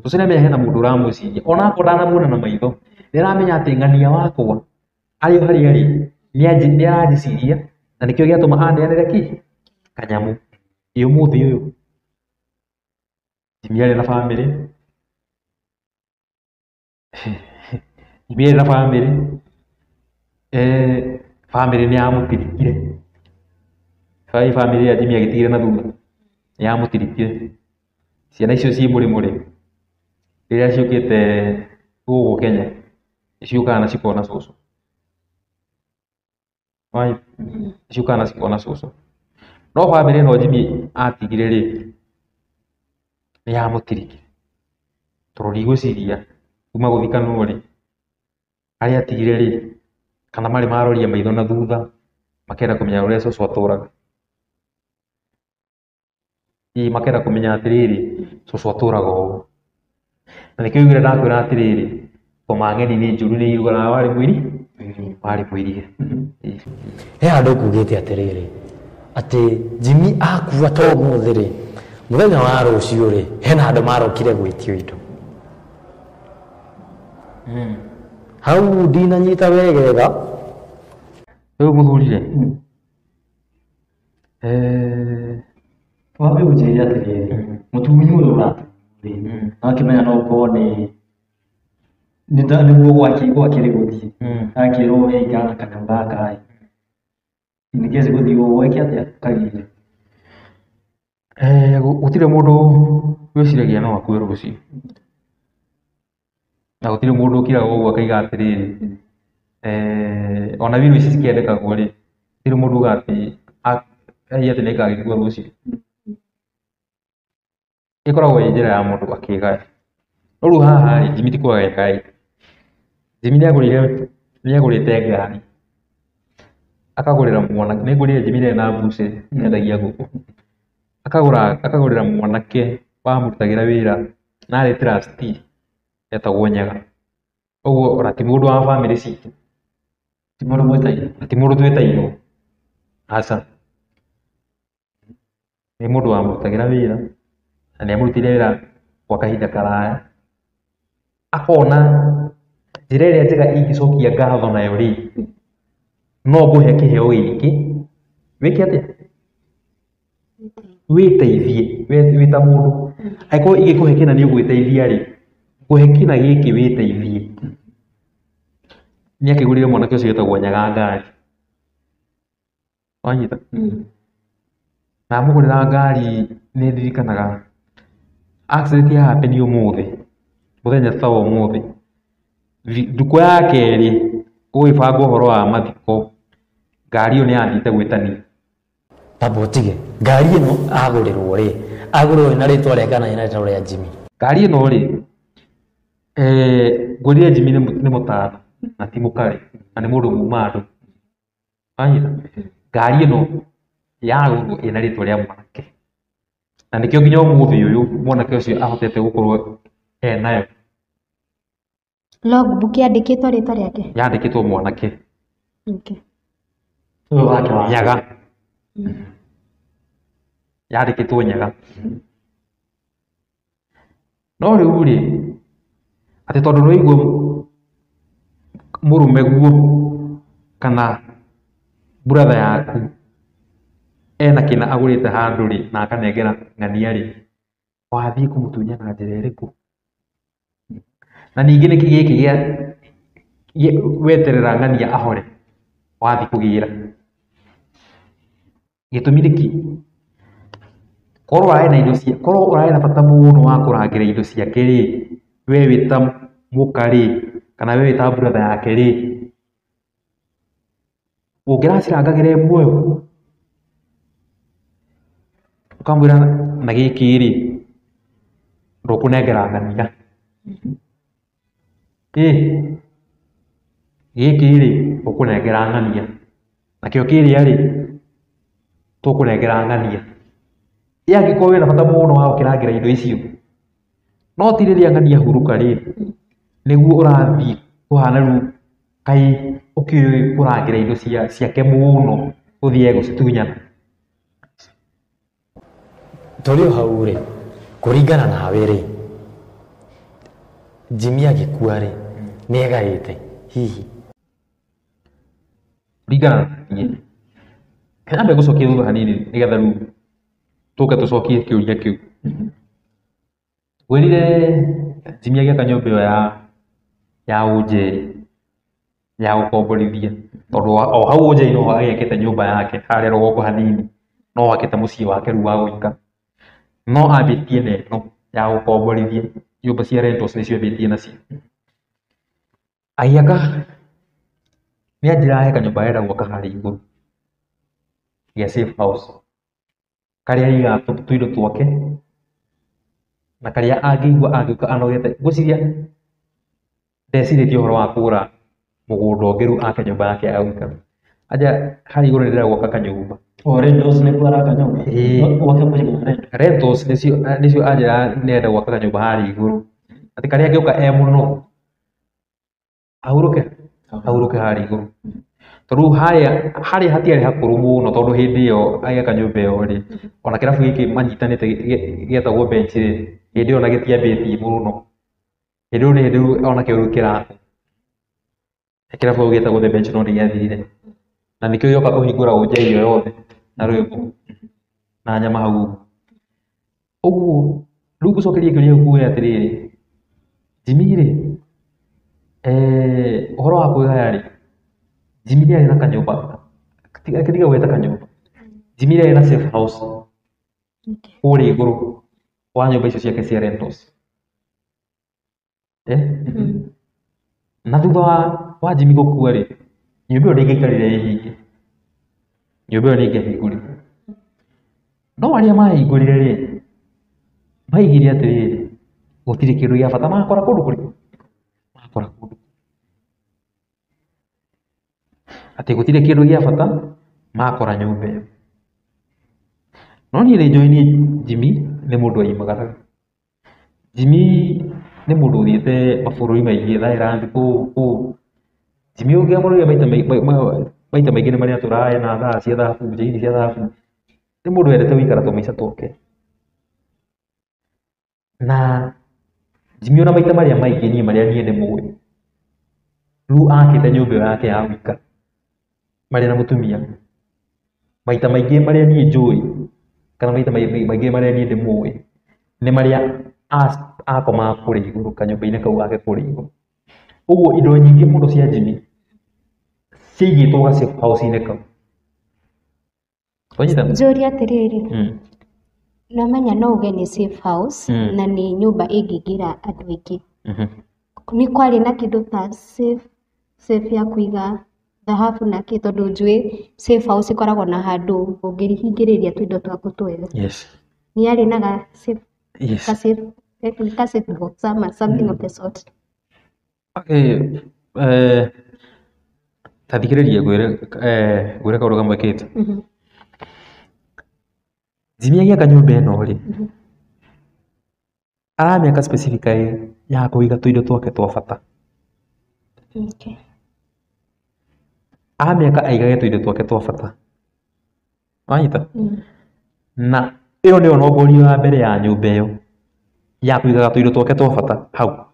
Cũcũ nĩamenya hena mũndũ ũramwĩciria, ona akorwo ndanamuona na maitho, nĩaramenya atĩ ng'ania wakwa arĩ o harĩa arĩ nĩaranjĩciria, na nĩkĩo gĩatũma aneanĩre kĩ kanyamũ. Ĩ ũmũthĩ ũyũ Jimmy arĩ na bamĩrĩ, Jimmy arĩ na bamĩrĩ, bamĩrĩ nĩyamũtirikire, bamĩrĩ ĩrĩa Jimmy agĩtigire na thutha nĩyamũtirikire. Ciana icio ciĩ mũrĩmo rĩ, rĩrĩa ciũkĩte gũkũ Kenya nĩciũkaga na cikona cũcũ, nĩciũkaga na cikona cũcũ. No bamĩrĩ ĩno Jimmy atigire rĩ, nĩyamũtirikire, tondũ ndigwĩciria kuma gũthikanwo rĩ, arĩa atigire rĩ, kana marĩ maroria maitho na thutha makenda kũmenya ũrĩa cũcũ atũraga. Ĩ makenda kũmenya atĩrĩrĩ, cũcũ atũraga ũũ. Na nĩkĩo ũiguire ndakwĩra atĩrĩrĩ, ngoma ng'eni nĩ njũru nĩ irugaraga warĩ mũiri, warĩ mũirige. He handũ ũkugĩte atĩrĩrĩ, atĩ Jimmy akua to ũmũthĩ rĩ, mũthenya wa rũciũ rĩ, hena handũ marokire gwĩtio indo. Hau ndinanyita wegega. Rĩu mũthurire, Wambe ũnjĩre atĩrĩrĩ, mũtunyi ũyũ ũratunywo rĩ, wakĩmenya no ũkorwo nĩ nĩguo gwakĩrĩ gũthiĩ, akĩrwo we ikara na kanyamũ gaka ĩ, in case gũthiĩ ũguo weke atĩa kagĩre. Gũtirĩ mũndũ wĩciragia no akue rũciũ, na gũtirĩ mũndũ ũkiraga ũguo akaiga atĩrĩrĩ, ona will ici cikĩandĩkagwo rĩ, gũtirĩ mũndũ ugaga atĩ ai atĩ nĩngagĩkua rũciũ. Ĩkoragwo ĩ njĩra ya mũndũ akĩgaya. No rĩu haha rĩ, Jimmy ti kwaga ekaga. Jimmy nĩagũrĩte ngari, akagũrĩra mwanake, nĩngũrire Jimmy ndarĩ na mbucĩrĩ endagia ngũkũ, akagũrĩra mwanake wamũrutagĩra wĩra na arĩ trustee etagwo Nyaga. Ũguo ona ti mũndũ wa bamĩrĩ citũ, Ti mũndũ mwĩtainwo. na ti mũndũ twĩtainwo, aca. Nĩ mũndũ wamũrutagĩra wĩra, na nĩamũrutĩire wĩra gwa kahinda karaya, akona njĩra ĩrĩa njega ingĩcokia ngatho nayo rĩ, no ngũhe kĩheo gĩkĩ, wĩke atĩa? Wĩteithie wĩ ta mũndũ. Angĩkorwo ingĩkũhe kĩna nĩ ũgwĩteithia rĩ, ngũhe kĩna gĩkĩ wĩteithie. Nĩakĩgũrĩire mwanake ũcio wĩtagwo Nyaga ngari. Wanyita? Na amũgũrĩra ngari nĩ ndirikanaga accident ya happen ũmũthĩ, mũthenya ta wa ũmũthĩ, ndukũ ya kerĩ gũgĩbangwo ũhoro wa mathiko, ngari ĩyo nĩyathiĩte gwĩtanio. Tamba ũtige, ngari ĩno agũrĩrwo rĩ, agũrĩrwo ĩna rĩtwa rĩa kana ĩna rĩtwa rĩa Jimmy? Ngari ĩno rĩ, ngwĩrire Jimmy nĩ mũtana na ti mũkarĩ na nĩ mũndũ muma andũ. Wanyita? Ngari ĩno yagũrwo ĩna rĩtwa rĩa mwanake, na nĩkĩo nginya ũmũthĩ ũyũ mwanake ũcio ahotete gũkorwo enayo. Logbook yandĩkĩtwo rĩtwa rĩake? Yandĩkĩtwo mwanake. Okay. Ũyũ wake wa Nyaga. Yandĩkĩtwo Nyaga. No rĩu rĩ, atĩ tondũ nĩwaigua mũrũme guo kana brother yaku ena kĩna agũrĩte handũ rĩ, na akanengera ng'ania rĩ, wathiĩ kũmũtunya na njĩra ĩrĩkũ? Na ningĩ nĩkĩ gĩkĩ gĩa weterera ng'ania ahore wathiĩ kũgĩra? Gĩtũmi nĩkĩ? Korwo ũrarĩ na indo cia, korwo ũrarĩ na bata mũno wa kũrangĩra indo ciake rĩ, we wĩ ta mũka rĩ, kana we wĩ ta brother yake rĩ, ũngĩracirangagĩra e muoyo? Ũkamwĩra na gĩkĩ rĩ, ndũkũnengera ng'ania. Ĩ, gĩkĩ rĩ, ũkũnengera ng'ania. Nakĩo kĩrĩa rĩ, tũkũnengera ng'ania. Ĩ angĩkorwo wĩna bata mũno wa gũkĩrangĩra indo icio, no ti rĩrĩa ng'ania ahurũka rĩ, nĩguo ũrathiĩ kũhana rĩu kaĩ ũkĩũĩ kũrangĩra indo ciake mũno ũthiage gũcitunyana. Tũrĩ o hau rĩ, kũringana nawe rĩ, Jimmy agĩkua rĩ, nĩ egaĩte hihi? Kũringana na niĩ, nyambe ngũcokie thutha hanini nĩgetha rĩu tũke tũcokie kĩũria kĩu. Ngwĩrire Jimmy agĩaka nyũmba ĩyo ya Ũnjeri ya gũkomborithia, tondũ o hau Ũnjeri noho agĩakĩte nyũmba yake harĩa rũgongo hanini, no akĩte mũciĩ wake rĩu wa gũikara. No ambĩtie na ĩno ya gũkomborithia, nyũmba cia rentals nĩcio ambĩtie nacio. Agĩaka nĩ anjĩraga he kanyũmba arenda gwaka harĩa igũrũ gĩa safe house, karĩa aigaga tũindo twake na karĩa angĩigua angĩũka anogete. Ngwĩciria ndecirĩtie ũhoro wa kũgũra mũgũnda ũngĩ rĩu ake nyũmba yake ya gũikara. Anja harĩa igũrũ nĩ ndĩrenda gwaka kanyũmba. O rentals nĩkuo araka nyũmba? Ĩĩ. Gwake mũciĩ kana rentals? Rentals nĩcio anjĩra nĩarenda gwaka kanyũmba harĩa igũrũ. Atĩ karĩa angĩũka e mũnogu ahurũke, ahurũke harĩa igũrũ. Tondũ harĩa hatiarĩ hakũrũ mũno, tondũ hĩndĩ ĩyo agĩaka nyũmba ĩyo rĩ, ona kĩrabu gĩkĩ manyitanĩte gĩetagwo bench rĩ, hĩndĩ ĩyo ona gĩtiambĩtie mũno. Hĩndĩ ĩyo nĩ hĩndĩ rĩu ona kĩo rĩu kĩrakwo. Kĩrabu kĩu gĩetagwo the bench no nĩ gĩathirire. Na nĩkĩo gĩoka kũhingũra Ũnjeri ĩyo yothe na rwĩmbo na nyama hau ũguo. Ũguo rĩu ngũcokeria kĩũria gĩkĩ kuga atĩrĩrĩ, Jimmy rĩ, ũhoro wa kwĩgaya rĩ, Jimmy nĩ arĩ na kanyũmba, tiga gwĩta kanyũmba, Jimmy nĩ arĩ na safe house kũrĩa igũrũ wa nyũmba icio ciake cia rentals. Na thutha wa Jimmy gũkua rĩ, nyũmba ĩyo ndĩngĩaikarire ĩhinge, nyũmba ĩyo nĩ ĩngĩahingũrirwo. No arĩa mahingũrire rĩ, maigire atĩrĩrĩ, gũtirĩ kĩndũ gĩa bata makora kũndũ kũrĩkũ? Makora kũndũ atĩ gũtirĩ kĩndũ gĩa bata makora nyũmba ĩyo. No niĩ nĩ njũĩ niĩ Jimmy nĩ mũndũ waimagaraga. Jimmy nĩ mũndũ ũthiĩte mabũrũri maingĩ, Thailand, kũu. Jimmy ũngĩamũrorire maita maingĩ nĩ marĩa atũraga ena thaa cia thahabu, njaini cia thahabu. Nĩ mũndũ wendete gũikara tũmaica twake. Na Jimmy ona maita marĩa maingĩ niĩ marĩa niĩ ndĩmũĩ, rĩu akĩte nyũmba ĩyo yake ya gũikara marĩ na mũtumia. Maita maingĩ marĩa niĩ njũĩ kana maita maingĩ marĩa niĩ ndĩmũĩ nĩ marĩa akomaga kũrĩa igũrũ kanyũmba-inĩ kau gake kũrĩa igũrũ. Ũguo indo nyingĩ mũno cia Jimmy ciaigĩtwo ga safe house-inĩ kau. Wanyita? Njũrie atĩrĩrĩ, namenya no uge nĩ safe house na nĩ nyũmba ĩngĩingĩra andũ aingĩ. Nĩ kwarĩ na kĩndũ ta safe ya kũiga thahabu na kĩ, tondũ njũĩ safe house ĩkoragwo na handũ ũngĩhingĩrĩria tũindo twaku twega. Yes. Nĩ yarĩ na ga safe, Yes. ka safe, ka safe box ama something of the sort. Okay, ta thikĩrĩria ngwĩre kaũndũ kamwe kĩte. Jimmy agĩaka nyũmba ĩno rĩ, aramĩaka specifically ya kũiga tũindo twake twa bata. Amĩaka aigage tũindo twake twa bata. Wanyita? Na ĩyo nĩyo nongorio ya mbere ya nyũmba ĩyo ya kũigaga tũindo twake twa bata hau.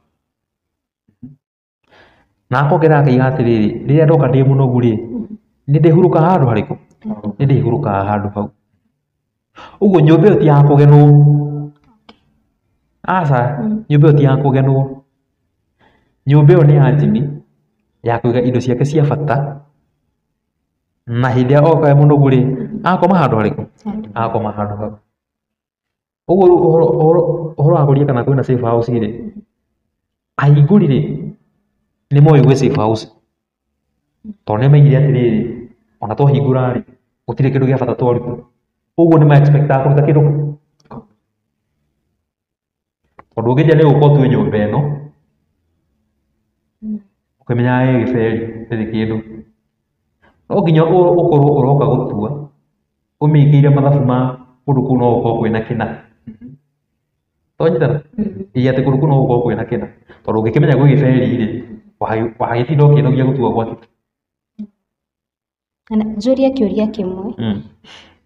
Na akongerera akaiga atĩrĩrĩ, rĩrĩa ndoka ndĩ mũnogu rĩ, nĩ ndĩhurũkaga handũ harĩkũ? Nĩ ndĩhurũkaga handũ hau. Ũguo nyũmba ĩyo ti ya kũgenwo. Aca, nyũmba ĩyo ti ya kũgenwo. Nyũmba ĩyo nĩ ya Jimmy ya kũiga indo ciake cia bata, na hĩndĩ ĩrĩa oka e mũnogu rĩ, akoma handũ harĩkũ? Akoma handũ hau. Ũguo rĩu ũhoro wa kũria kana kwĩna safe house rĩ, ahingũri rĩ, nĩ moĩ gwĩ safe house. Tondũ nĩ maigire atĩrĩrĩ, ona twahingũra rĩ, gũtirĩ kĩndũ gĩa bata twaruta. Ũguo nĩ ma-expectaga kũruta kĩndũ. Tondũ ũngĩnjĩra nĩ gũka ũtue nyũmba ĩno, ũkĩmenyaga ĩ gĩberi ndĩrĩ kĩndũ. No nginya ũkorwo ũroka gũtua, ũmĩkĩire mathabu ma kũndũ kũu no gũkorwo kwĩna kĩna. Twanyitana? Ĩĩ atĩ kũndũ kũu no gũkorwo kwĩna kĩna. Tondũ ũngĩkĩmenya gwĩ gĩberi rĩ, wagĩtinda ũkĩnogia gũtua gwake. Njũrie kĩũria kĩmwe.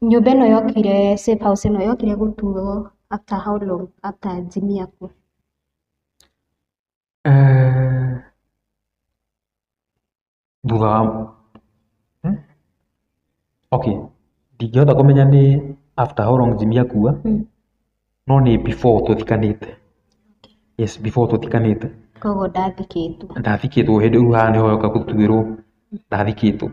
Nyũmba ĩno yokire, safe house ĩno yokire gũtuo after how long after Jimmy akua? Thutha wa okay, ndingĩhota kũmenya nĩ after how long Jimmy akua, no nĩ before tũthikanĩte. Yes, before tũthikanĩte. Koguo ndathikĩtwo. Ndathikĩtwo hĩndĩ rĩu haha nĩho yoka gũtuĩrwo ndathikĩtwo.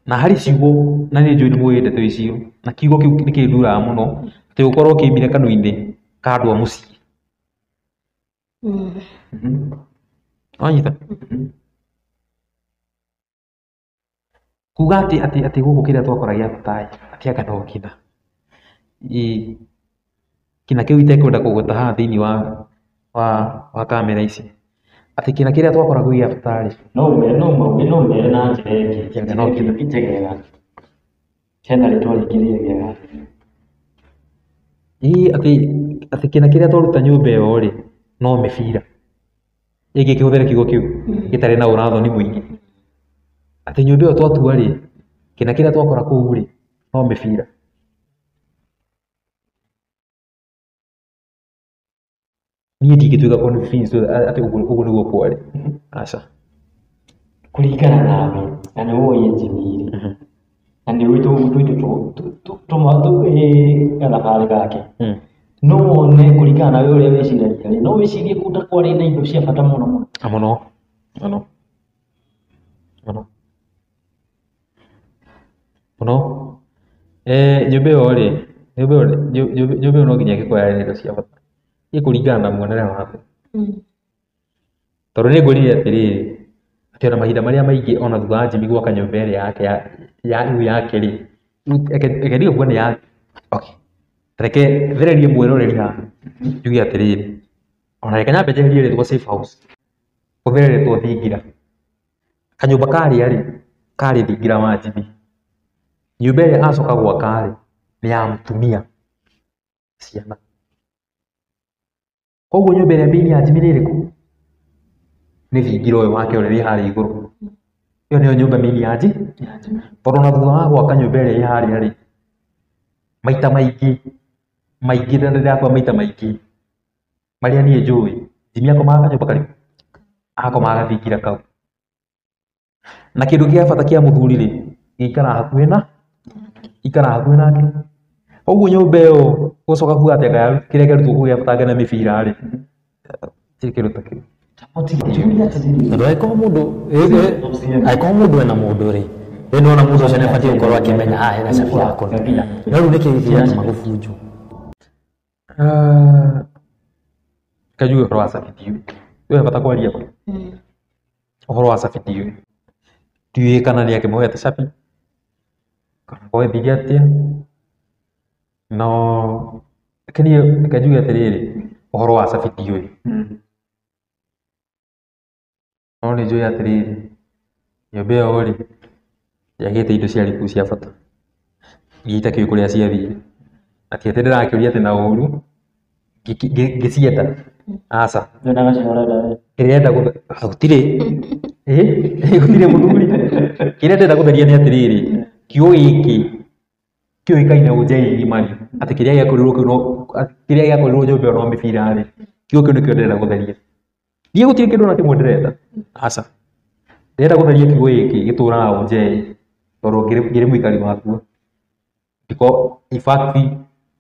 Na harĩ ciugo na nĩ njũĩ nĩ mũĩ ndeto icio, na kiugo kĩu nĩ kĩnduraga mũno, atĩ gũkorwo kĩimire kanua-inĩ ka andũ a mũciĩ. Wanyita? Kuga atĩ atĩ atĩ gũkũ kĩrĩa twakora gĩa bata ĩ, atĩ anga no kĩna. Kĩna kĩu itekwenda kũgweta haha thĩinĩ wa kamera ici. Atĩ kĩna kĩrĩa twakora kĩu gĩa bata rĩ. No ũmere na njĩra ĩngĩ. Anga no kĩna. Njegega. Hena rĩtwa rĩngĩ rĩegega. Ĩĩ atĩ atĩ kĩna kĩrĩa twaruta nyũmba ĩyo rĩ, no mĩbira. Ĩngĩ kĩhũthĩre kiugo kĩu gĩtarĩ na ũrathoni mũingĩ. Atĩ nyũmba ĩyo twatua rĩ, kĩna kĩrĩa twakora kũu rĩ, no mĩbira. Niĩ ndingĩtuĩka convinced atĩ ũguo nĩguo kwarĩ. Aca. Kũringana nawe, na nĩ woĩ Jimmy rĩ, na nĩ ũĩ gathabarĩ gake. No wone kũringana nawe ũrĩa wĩciragia rĩ, no wĩcirie kũu ta kwarĩ na indo cia bata mũno mũno. Mũno. Mũno. Mũno. Mũno. Nyũmba ĩyo rĩ, nyũmba ĩyo no nginya ĩngĩkorwo yarĩ na indo cia bata. Ĩ kũringana na muonere waku. Tondũ nĩ ngwĩrire atĩrĩrĩ, atĩ ona mahinda marĩa maingĩ ona thutha wa Jimmy gwaka nyũmba ĩrĩa yake ya rĩu yake rĩ, reke ndige kuga nĩ ya, okay. Reke thererie mwĩroreri haha, njuge atĩrĩrĩ, ona reke nyambe njeherie rĩtwa safe house, hũthĩre rĩtwa thingira. Kanyũmba karĩa rĩ, karĩ thingira wa Jimmy. Nyũmba ĩrĩa acoka gwaka rĩ, nĩ ya mũtumia ciana. Koguo nyũmba ĩrĩa main ya Jimmy nĩ ĩrĩkũ? Nĩ thingira ũyũ wake ũrĩa wĩ harĩa igũrũ. Ĩyo nĩyo nyũmba main ya Jimmy. Tondũ ona thutha wa gwaka nyũmba ĩrĩa ĩ harĩa rĩ, maita maingĩ, maingĩ na ndĩrakwa maita maingĩ, marĩa niĩ njũĩ, Jimmy akomaga kanyũmba karĩkũ? Akomaga gathingira kau. Na kĩndũ kĩa bata kĩa mũthuri rĩ, gĩikaraga hakuhĩ na, ikaraga hakuhĩ nake. Koguo nyũmba ĩyo gũcoka kuga atĩ anga kĩrĩa kĩarutwo kũu gĩa bata anga nĩ mĩbira rĩ, gũtirĩ kĩndũ ta kĩu. Tondũ angĩkorwo mũndũ angĩkorwo mũndũ ena mũndũ rĩ, rĩ nĩwona mũndũ ũcio nĩabatiĩ gũkorwo akĩmenya haha hena cabi yakwa. No rĩu nĩkĩĩ gĩatũma gũbunjwo? Kajuge ũhoro wa cabi ndiũĩ. Wĩ bata kwaria ma. Ũhoro wa cabi ndiũĩ. Ndiũĩ kana nĩ akĩmũhete cabi, kana gwethire atĩa, no reke niĩ reke njuge atĩrĩrĩ, ũhoro wa cabi ndiũĩ. No nĩ njũĩ atĩrĩrĩ, nyũmba ĩyo rĩ, yagĩte indo ciarĩ kũu cia bata. Iria itakĩũĩ kũrĩa ciathire. Na ti atĩ ndĩrakĩũria atĩ na ũru, ngĩcienda. Aca. Kĩrĩa ndĩrenda gũtirĩ. Gũtirĩ mũthuri. Kĩrĩa ndĩrenda gũtheria nĩ atĩrĩrĩ, kiugo gĩkĩ kĩũĩkaine Ũnjai ng'ima rĩ, atĩ kĩrĩa gĩakorirwo kĩu no, kĩrĩa gĩakorirwo nyũmba ĩyo no mĩbira rĩ, kiugo kĩu nĩkĩo ndĩrenda gũtheria. Niĩ gũtirĩ kĩndũ ona kĩmwe ndĩrenda. Aca. Ndĩrenda gũtheria kiugo gĩkĩ gĩtũraga Ũnjai, tondũ ngĩrĩ mũikari wakuo. Ndiko, in fact,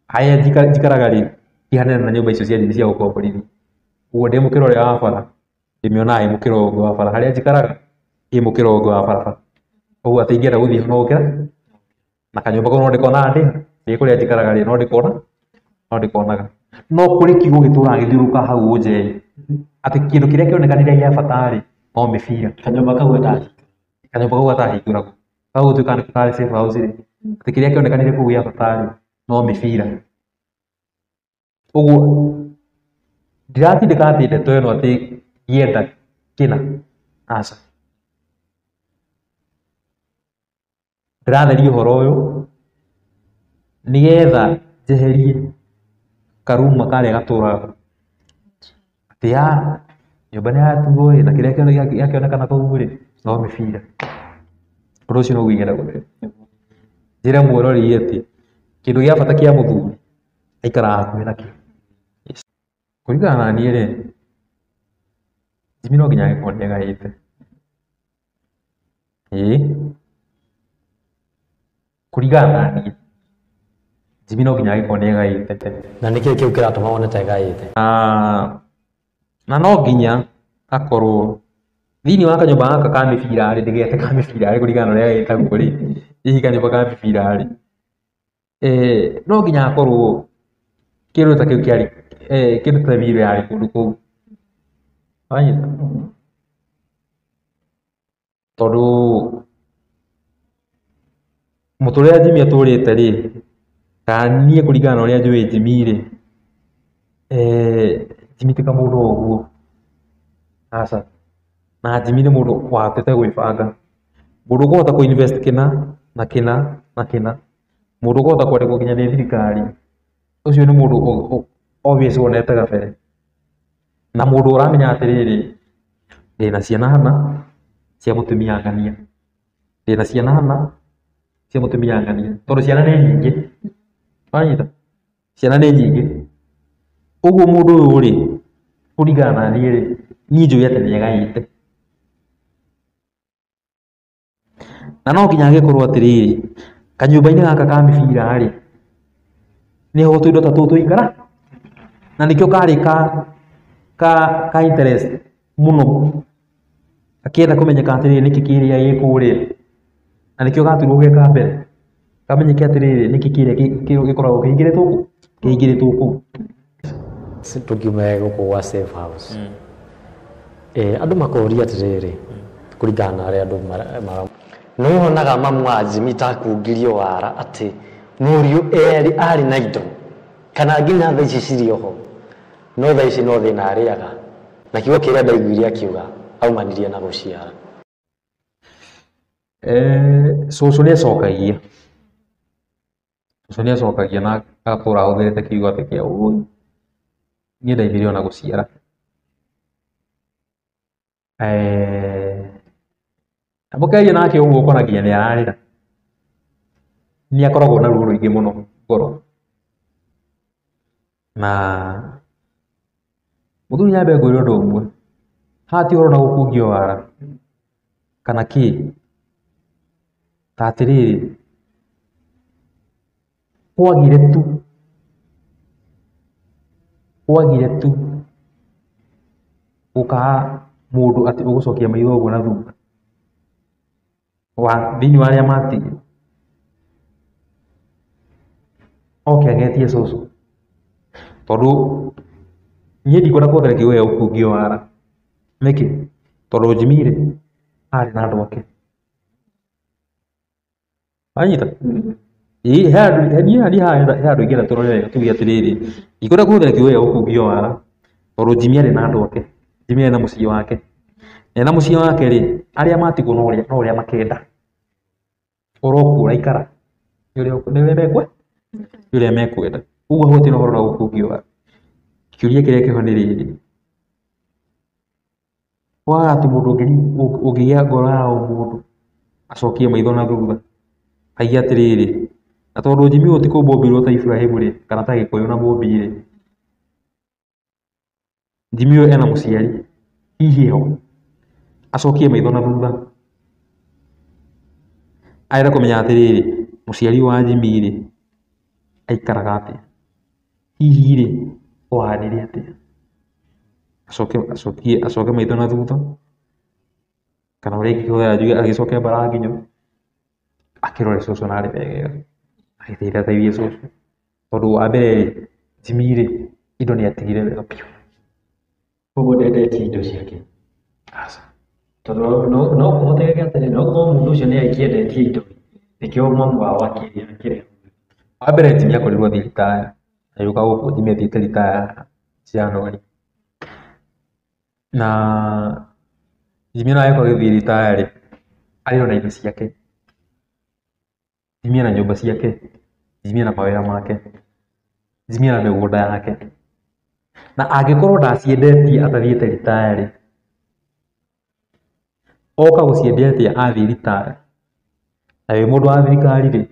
harĩa njikaraga rĩ, ti hanene na nyũmba icio cia Jimmy cia gũkomborithio. Ũguo ndĩ mũkĩra ũrĩa wa bara, Ndĩmĩonaga ĩ mũkĩrongo wa bara harĩa njikaraga ĩ mũkĩrongo wa barabara. Ũguo atĩ ingĩenda gũthiĩ no gũkĩra na kanyũmba kau no ndĩkonaga ndĩ kũrĩa njikaraga rĩ no ndĩkona no ndĩkonaga. No kũrĩ kiugo gĩtũraga gĩthiũrũrũka hau nja ĩ atĩ kĩndũ kĩrĩa kĩonekanire gĩa bata rĩ no mĩbira. Kanyũmba kau gatahingũragwo. Kanyũmba kau gatahingũragwo. Kau gũtuĩka nĩko karĩ safe house rĩ atĩ kĩrĩa kĩonekanire kũu gĩa bata rĩ no mĩbira. Ũguo ndiratindĩka atĩ ndeto ĩno atĩ ngĩenda kĩna, aca. Ndĩratheria ũhoro ũyũ nĩgetha njeherie karuma karĩa gatũraga atĩ ya nyũmba nĩ yatuo ĩ na kĩrĩa gĩakĩonekana kũu rĩ no mĩbira. Ũndũ ũcio noguo ingĩenda gũtheria. Njĩre mwĩroreri atĩ kĩndũ gĩa bata kĩa mũthuri aikaraga hakuhĩ nakĩo. Kũringana na niĩ rĩ, Jimmy no nginya angĩkorwo nĩ agaĩte. Ĩĩ kũringana na niĩ Jimmy no nginya angĩkorwo nĩ agaĩte. Na nĩkĩĩ kĩu kĩratũma wone ta ĩgaĩte? Na no nginya akorwo thĩinĩ wa kanyũmba gaka ka mĩbira rĩ, ndĩgete ka mĩbira rĩ kũringana na ũrĩa gĩtagwo rĩ, hihi kanyũmba ka mĩbira rĩ, no nginya akorwo kĩndũ ta kĩu kĩarĩ kĩndũ ta mĩbira yarĩ kũndũ kũu. Wanyita? Tondũ mũtũrĩre Jimmy atũrĩte rĩ, kana niĩ kũringana na ũrĩa njũĩ Jimmy rĩ, Jimmy ti kamũndũ o ũguo, aca. Na Jimmy nĩ mũndũ wahotete gwĩbanga, mũndũ ũkũhota kũ invest kĩna na kĩna na kĩna, mũndũ ũkũhota kwandĩkwo nginya nĩ thirikari, ũcio nĩ mũndũ obvious wonete gabere. Na mũndũ ũramenya atĩrĩrĩ, ndĩna ciana hana cia mũtumia ng'ania, ndĩna ciana hana cia mũtumia ng'ania, tondũ ciana nĩ nyingĩ. Wanyita? Ciana nĩ nyingĩ. Ũguo mũndũ ũyũ rĩ, kũringana na niĩ rĩ, niĩ njũĩ atĩ nĩ agaĩte. Na no nginya angĩkorwo atĩrĩrĩ, kanyũmba-inĩ gaka ka mĩbira rĩ, nĩho tũindo ta tũtũ tũikara, na nĩkĩo karĩ ka interest mũno, akĩenda kũmenyeka atĩrĩrĩ nĩkĩ kĩrĩa gĩ kũrĩa, na nĩkĩo gatuirwo ge ka mbere, kamenyeke atĩrĩrĩ nĩkĩ kĩrĩa gĩkoragwo kĩhingĩrĩtwo kũ kĩhingĩrĩtwo kũu. Tũkiume gũkũ gwa safe house. Andũ makoria atĩrĩrĩ kũringana na arĩa andũ mara nĩ wonaga mamu wa Jimmy ta akungirio wara atĩ mũriũ erĩ arĩ na indo kana nginya thaa ici cirĩ oho no thaa ici no thĩna arĩaga na kiugo kĩrĩa ndaiguire akiuga aumanirie na gũciara. Cũcũ nĩ acokagia, cũcũ nĩ acokagia na agatũra ahũthĩrĩte kiugo atĩ kĩa ũi niĩ ndaimire ona gũciara. Na mũkĩaria nake ũguo ũkona nginya nĩ ararĩra, nĩ akoragwo na ruo rũingĩ mũno ngoro. Na mũthuri nyambe ngwĩre ũndũ ũmwe, haha ti ũhoro na gũkungio wara kana kĩ, ta atĩrĩrĩ kwagire tu gũkaga mũndũ atĩ ũgũcokia maitho ũguo na thutha wa thĩinĩ wa arĩa matigirwo oke angetie cũcũ, tondũ niĩ ndikwenda kũhũthĩra kiugo gĩa gũkungio wara. Nĩkĩ? Tondũ Jimmy rĩ arĩ na andũ ake. Wanyita? Ĩĩ he andũ niĩ haha he andũ ingĩenda tũrore wega tuge atĩrĩrĩ, ndikwenda kũhũthĩra kiugo gĩa gũkungio wara tondũ Jimmy arĩ na andũ ake, Jimmy arĩ na mũciĩ wake. Na mũciĩ wake rĩ, arĩa matigwo no ũrĩa makenda. Ũrokuo ũraikara nĩ ũrĩa mekwenda. Ũguo hau hatirĩ na ũhoro wa gũkungio wara. Kĩũria kĩrĩa kĩho nĩ rĩrĩ, waga atĩ mũndũ ũngĩgĩa ngoro ya ũmũndũ acokie maitho na thutha aigue atĩrĩrĩ, na tondũ Jimmy ũyũ ti kũmbwo ombirwo ta Iburahĩmu rĩ, kana ta Gĩkũyũ na Mũmbi rĩ, Jimmy ũyũ ena mũciari hihi ho acokie maitho na thutha arenda kũmenya atĩrĩrĩ, mũciari wa Jimmy rĩ aikaraga atĩa, hihi rĩ kwahanire atĩa. Acoke acokie acoke maitho na thutha kana ũrĩa ingĩhũthĩra njuge agĩcoke mbara nginyo akĩrore cũcũ narĩ wega agĩteithia teithie cũcũ tondũ wa mbere rĩ Jimmy rĩ indo nĩ atigire wega biũ. Koguo ndendetie indo ciake. Aca. Tondũ no kũhotekeke atĩrĩ, no korwo mũndũ ũcio nĩ akĩendetie indo nĩkĩo mamu wao akĩrĩa. Wa mbere Jimmy akorirwo athiĩ ritaya agĩũka gũkũ Jimmy athiĩte ritaya January na Jimmy ona agĩkorwo agĩthiĩ ritaya rĩ arĩ ona indo ciake. Jimmy ena nyũmba ciake, Jimmy ena mawĩra make, Jimmy ena mĩgũnda yake na angĩkorwo ndaciendetie atathiĩte ritaya rĩ oka gũciendia atĩa athiĩ ritaya na wĩ mũndũ wa thirikari rĩ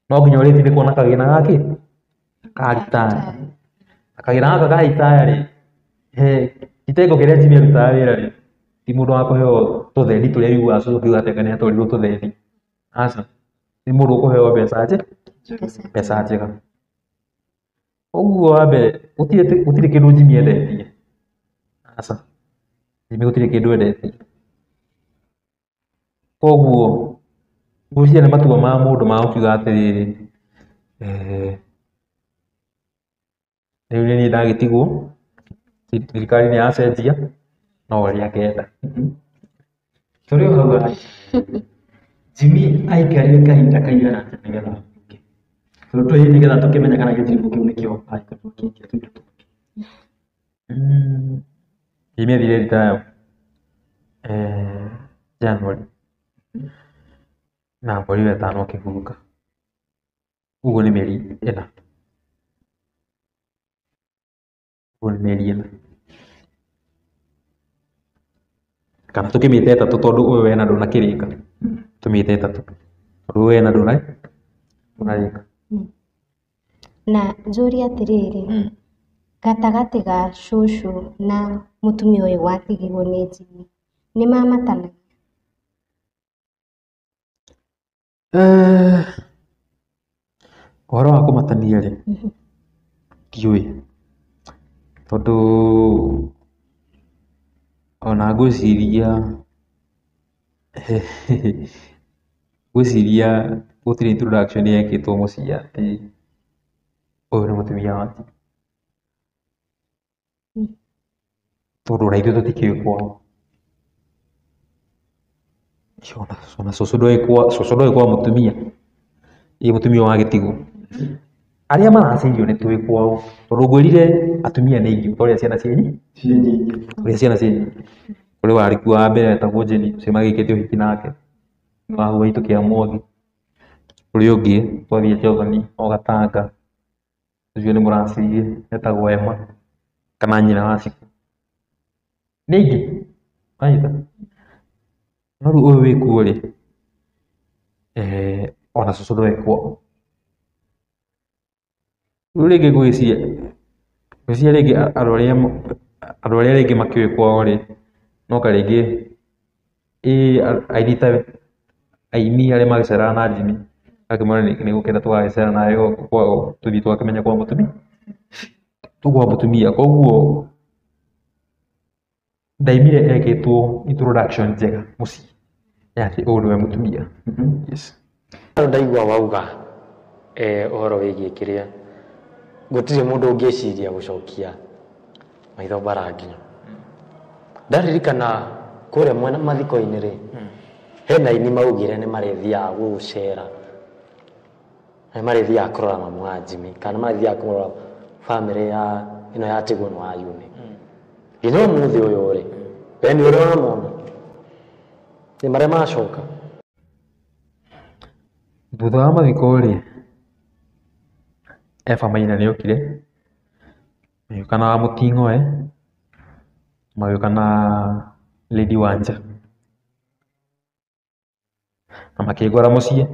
no nginya ũrĩtindĩkwo na kagĩna gakĩ ka ritaya na kagĩna gaka ka ritaya rĩ he gĩtengo kĩrĩa Jimmy arutaga wĩra rĩ ti mũndũ wa kũheo tũthendi tũrĩa ũiguaga cũcũ akiuga atĩ anga nĩatwarirwo tũthendi aca nĩ mũndũ ũkũheo mbeca mbeca njega. Ũguo wa mbere gũtirĩ kĩndũ Jimmy endetie aca Jimmy gũtirĩ kĩndũ endetie koguo ngwĩciria nĩ matua ma mũndũ ma gũkiuga atĩrĩrĩ rĩu nĩ niĩ ndagĩtigwo thirikari nĩ yacenjia no ũrĩa ngenda. Tũrĩ o hau Aisha. Jimmy aikarire kahinda kaigana atĩa nĩgetha ahurũke? Tondũ tũĩ nĩgetha tũkĩmenye kana gĩtiribũ kĩu nĩkĩo angĩkorwo akĩendia tũindo twake. Jimmy athire ritaya January na mweri wa ĩtano akĩhurũka ũguo nĩ mĩeri ĩna ũguo nĩ mĩeri ĩna kana tũkĩmĩte ĩtatũ tondũ ũyũ wena ndũnakĩrĩka tũmĩte ĩtatũ tondũ ũyũ wena ndũnarĩka. Na njũrie atĩrĩrĩ, gatagatĩ ga cũcũ na mũtumia ũyũ watigirwo nĩ Jimmy nĩ mamatanagia? Ũhoro wa kũmatania rĩ ndiũĩ tondũ ona ngwĩciria ngwĩciria gũtirĩ introduction yekĩtwo mũciĩ atĩ ũyũ nĩ mũtumia wa Jimmy tondũ ona ithuĩ tũtikĩũĩ kwao. Ona cũcũ ndoĩ kwa cũcũ ndoĩ kwa mũtumia ĩ mũtumia ũyũ wagĩtigwo. Arĩa maracirio nĩ tũĩ kwao tondũ ngwĩrire atumia nĩ aingĩ ta ũrĩa ciana ciĩ nyingĩ ũrĩa ciana ciĩ nyingĩ. Kũrĩ warĩ kuo wa mbere etagwo Jenny ũcio magĩkĩte ũhiki nake nĩ wa hau haitũ kĩa Mwangi. Kũrĩ ũngĩ twathiĩte ũthoni o Gatanga ũcio nĩ mũracirie etagwo Emma kana nyina wa Cikũ. Nĩ aingĩ wanyita no rĩu ũyũ wĩkuo rĩ ona cũcũ ndoĩ kwao. Rĩu rĩngĩ ngwĩciria ngwĩciria rĩngĩ andũ arĩa rĩngĩ makĩũĩ kwao rĩ no karĩngĩ ĩ aini ta aini arĩa magĩceraga na Jimmy akĩmwĩra nĩ gũkĩenda tũgagĩcera nawe gũkũ kwao tũthiĩ tũgakĩmenye kwa mũtumia kwa mũtumia koguo ndaimire ekĩtwo introduction njega mũciĩ ya atĩ ũyũ nĩwe mũtumia. Yes. Ndaigua wauga ũhoro wĩgiĩ kĩrĩa gũtirĩ mũndũ ũngĩciria gũcokia maitho mbara nginyo. Ndaririkana kũrĩa mwena mathiko-inĩ rĩ hena aini maugire nĩ marĩthiaga gũcera nĩ marĩthiaga kũrora mamu wa Jimmy kana marĩthiaga kũrora bamĩrĩ ya ĩno ya Tigwo wa Ayuni. Nginya ũmũthĩ ũyũ rĩ we nĩ ũrĩ wamona nĩ marĩa macoka. Thutha wa mathiko rĩ Eva Maina nĩ okire magĩũka na Mũting'oe magĩũka na Lady Wanja na makĩngora mũciĩ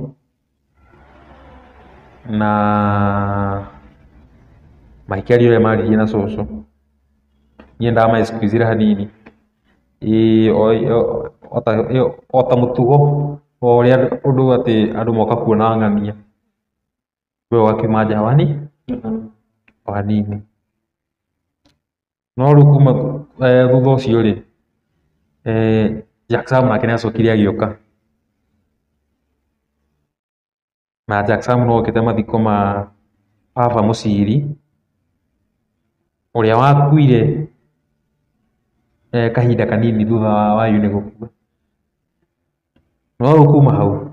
na magĩkĩaria ũrĩa maririe na cũcũ. Niĩ ndama excuse hanini ĩ ota mũtugo o ũrĩa ũndũ atĩ andũ moka kuona ng'ania we ũgakiuma nja o hanini. No rĩu kuma thutha ũcio rĩ, Jack Sam nake nĩ acokire agĩũka. Na Jack Sam no okĩte mathiko ma baba Mũciri ũrĩa wakuire kahinda kanini thutha wa Wayuni gũkua. No rĩu kuma hau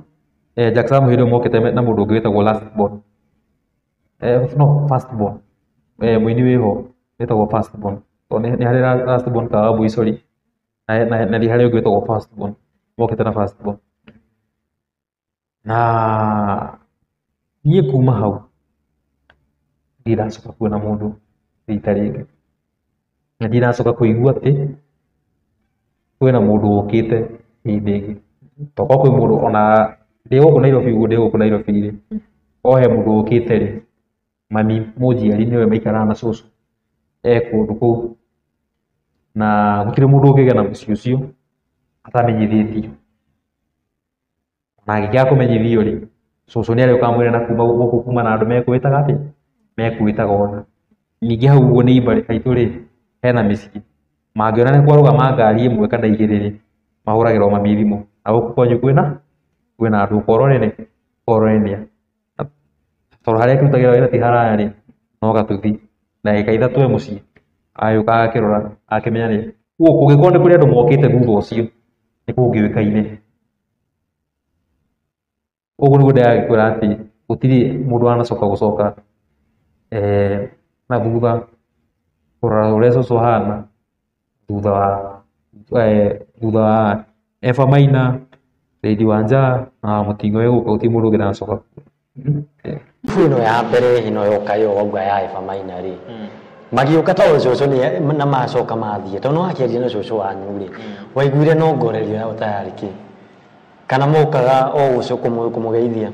Jack Sam hĩndĩ ĩyo mokĩte na mũndũ ũngĩ wĩtagwo last born. No first born. Mũini wĩho wĩtagwo first born. Tondũ nĩ harĩ last born ka Wambui sorry. Na nĩ harĩ ũngĩ wĩtagwo first born. Mokĩte na first born. Na niĩ kuma hau ndiracoka kuona mũndũ rita rĩngĩ. Na ndiracoka kũigua atĩ kwĩna mũndũ ũkĩte hĩndĩ ĩngĩ. Tokorwo kwĩ mũndũ ona ndĩ gũkũ Nairobi ũguo ndĩ gũkũ Nairobi rĩ, o he mũndũ ũkĩte rĩ, mami mũnjiari nĩwe maikaraga na cũcũ e kũndũ kũu, na gũtirĩ mũndũ ũngĩgĩa na mũciĩ ũcio atamenyithĩtio. Na angĩkĩaga kũmenyithio rĩ, cũcũ nĩ arĩũkaga amwĩre na kuma gũkũ kuma na andũ mekwĩtaga atĩa, mekwĩtaga ũna. Ningĩ hau ũguo neighbor haitũ rĩ, hena mĩciĩ mangĩona nĩ kwarũgama ngari ĩmwe kana igĩrĩ rĩ, mahũragĩrwo mami thimũ, na gũkũ kwanyu kwĩna andũ, ũkorwo nĩ ũkorwo nĩ a. Tondũ harĩa akĩrutagĩra wĩra ti haraya rĩ, no gatuthi ndagĩka ithatũ e mũciĩ agĩũka agakĩrora akĩmenya nĩ. Koguo kũngĩkorwo nĩ kũrĩ andũ mokĩte thutha ũcio nĩ kũngĩũĩkaine. Ũguo nĩguo ndĩragĩkwĩra atĩ gũtirĩ mũndũ wanacoka gũcoka na thutha kũrora ũrĩa cũcũ ahana thutha wa Eva Maina, Lady Wanja na Mũtingo wĩ gũka gũtirĩ mũndũ ũngĩ ndanacoka. Ĩno ya mbere ĩno yoka ĩyo wauga ya Eva Maina rĩ, magĩũka tondũ cũcũ nĩ na macoka mathiĩ tondũ nĩwakĩaria na cũcũ wanyu rĩ, waiguire no ngorerio yao tayarĩ kĩ, kana mokaga o gũco kũmũgeithia?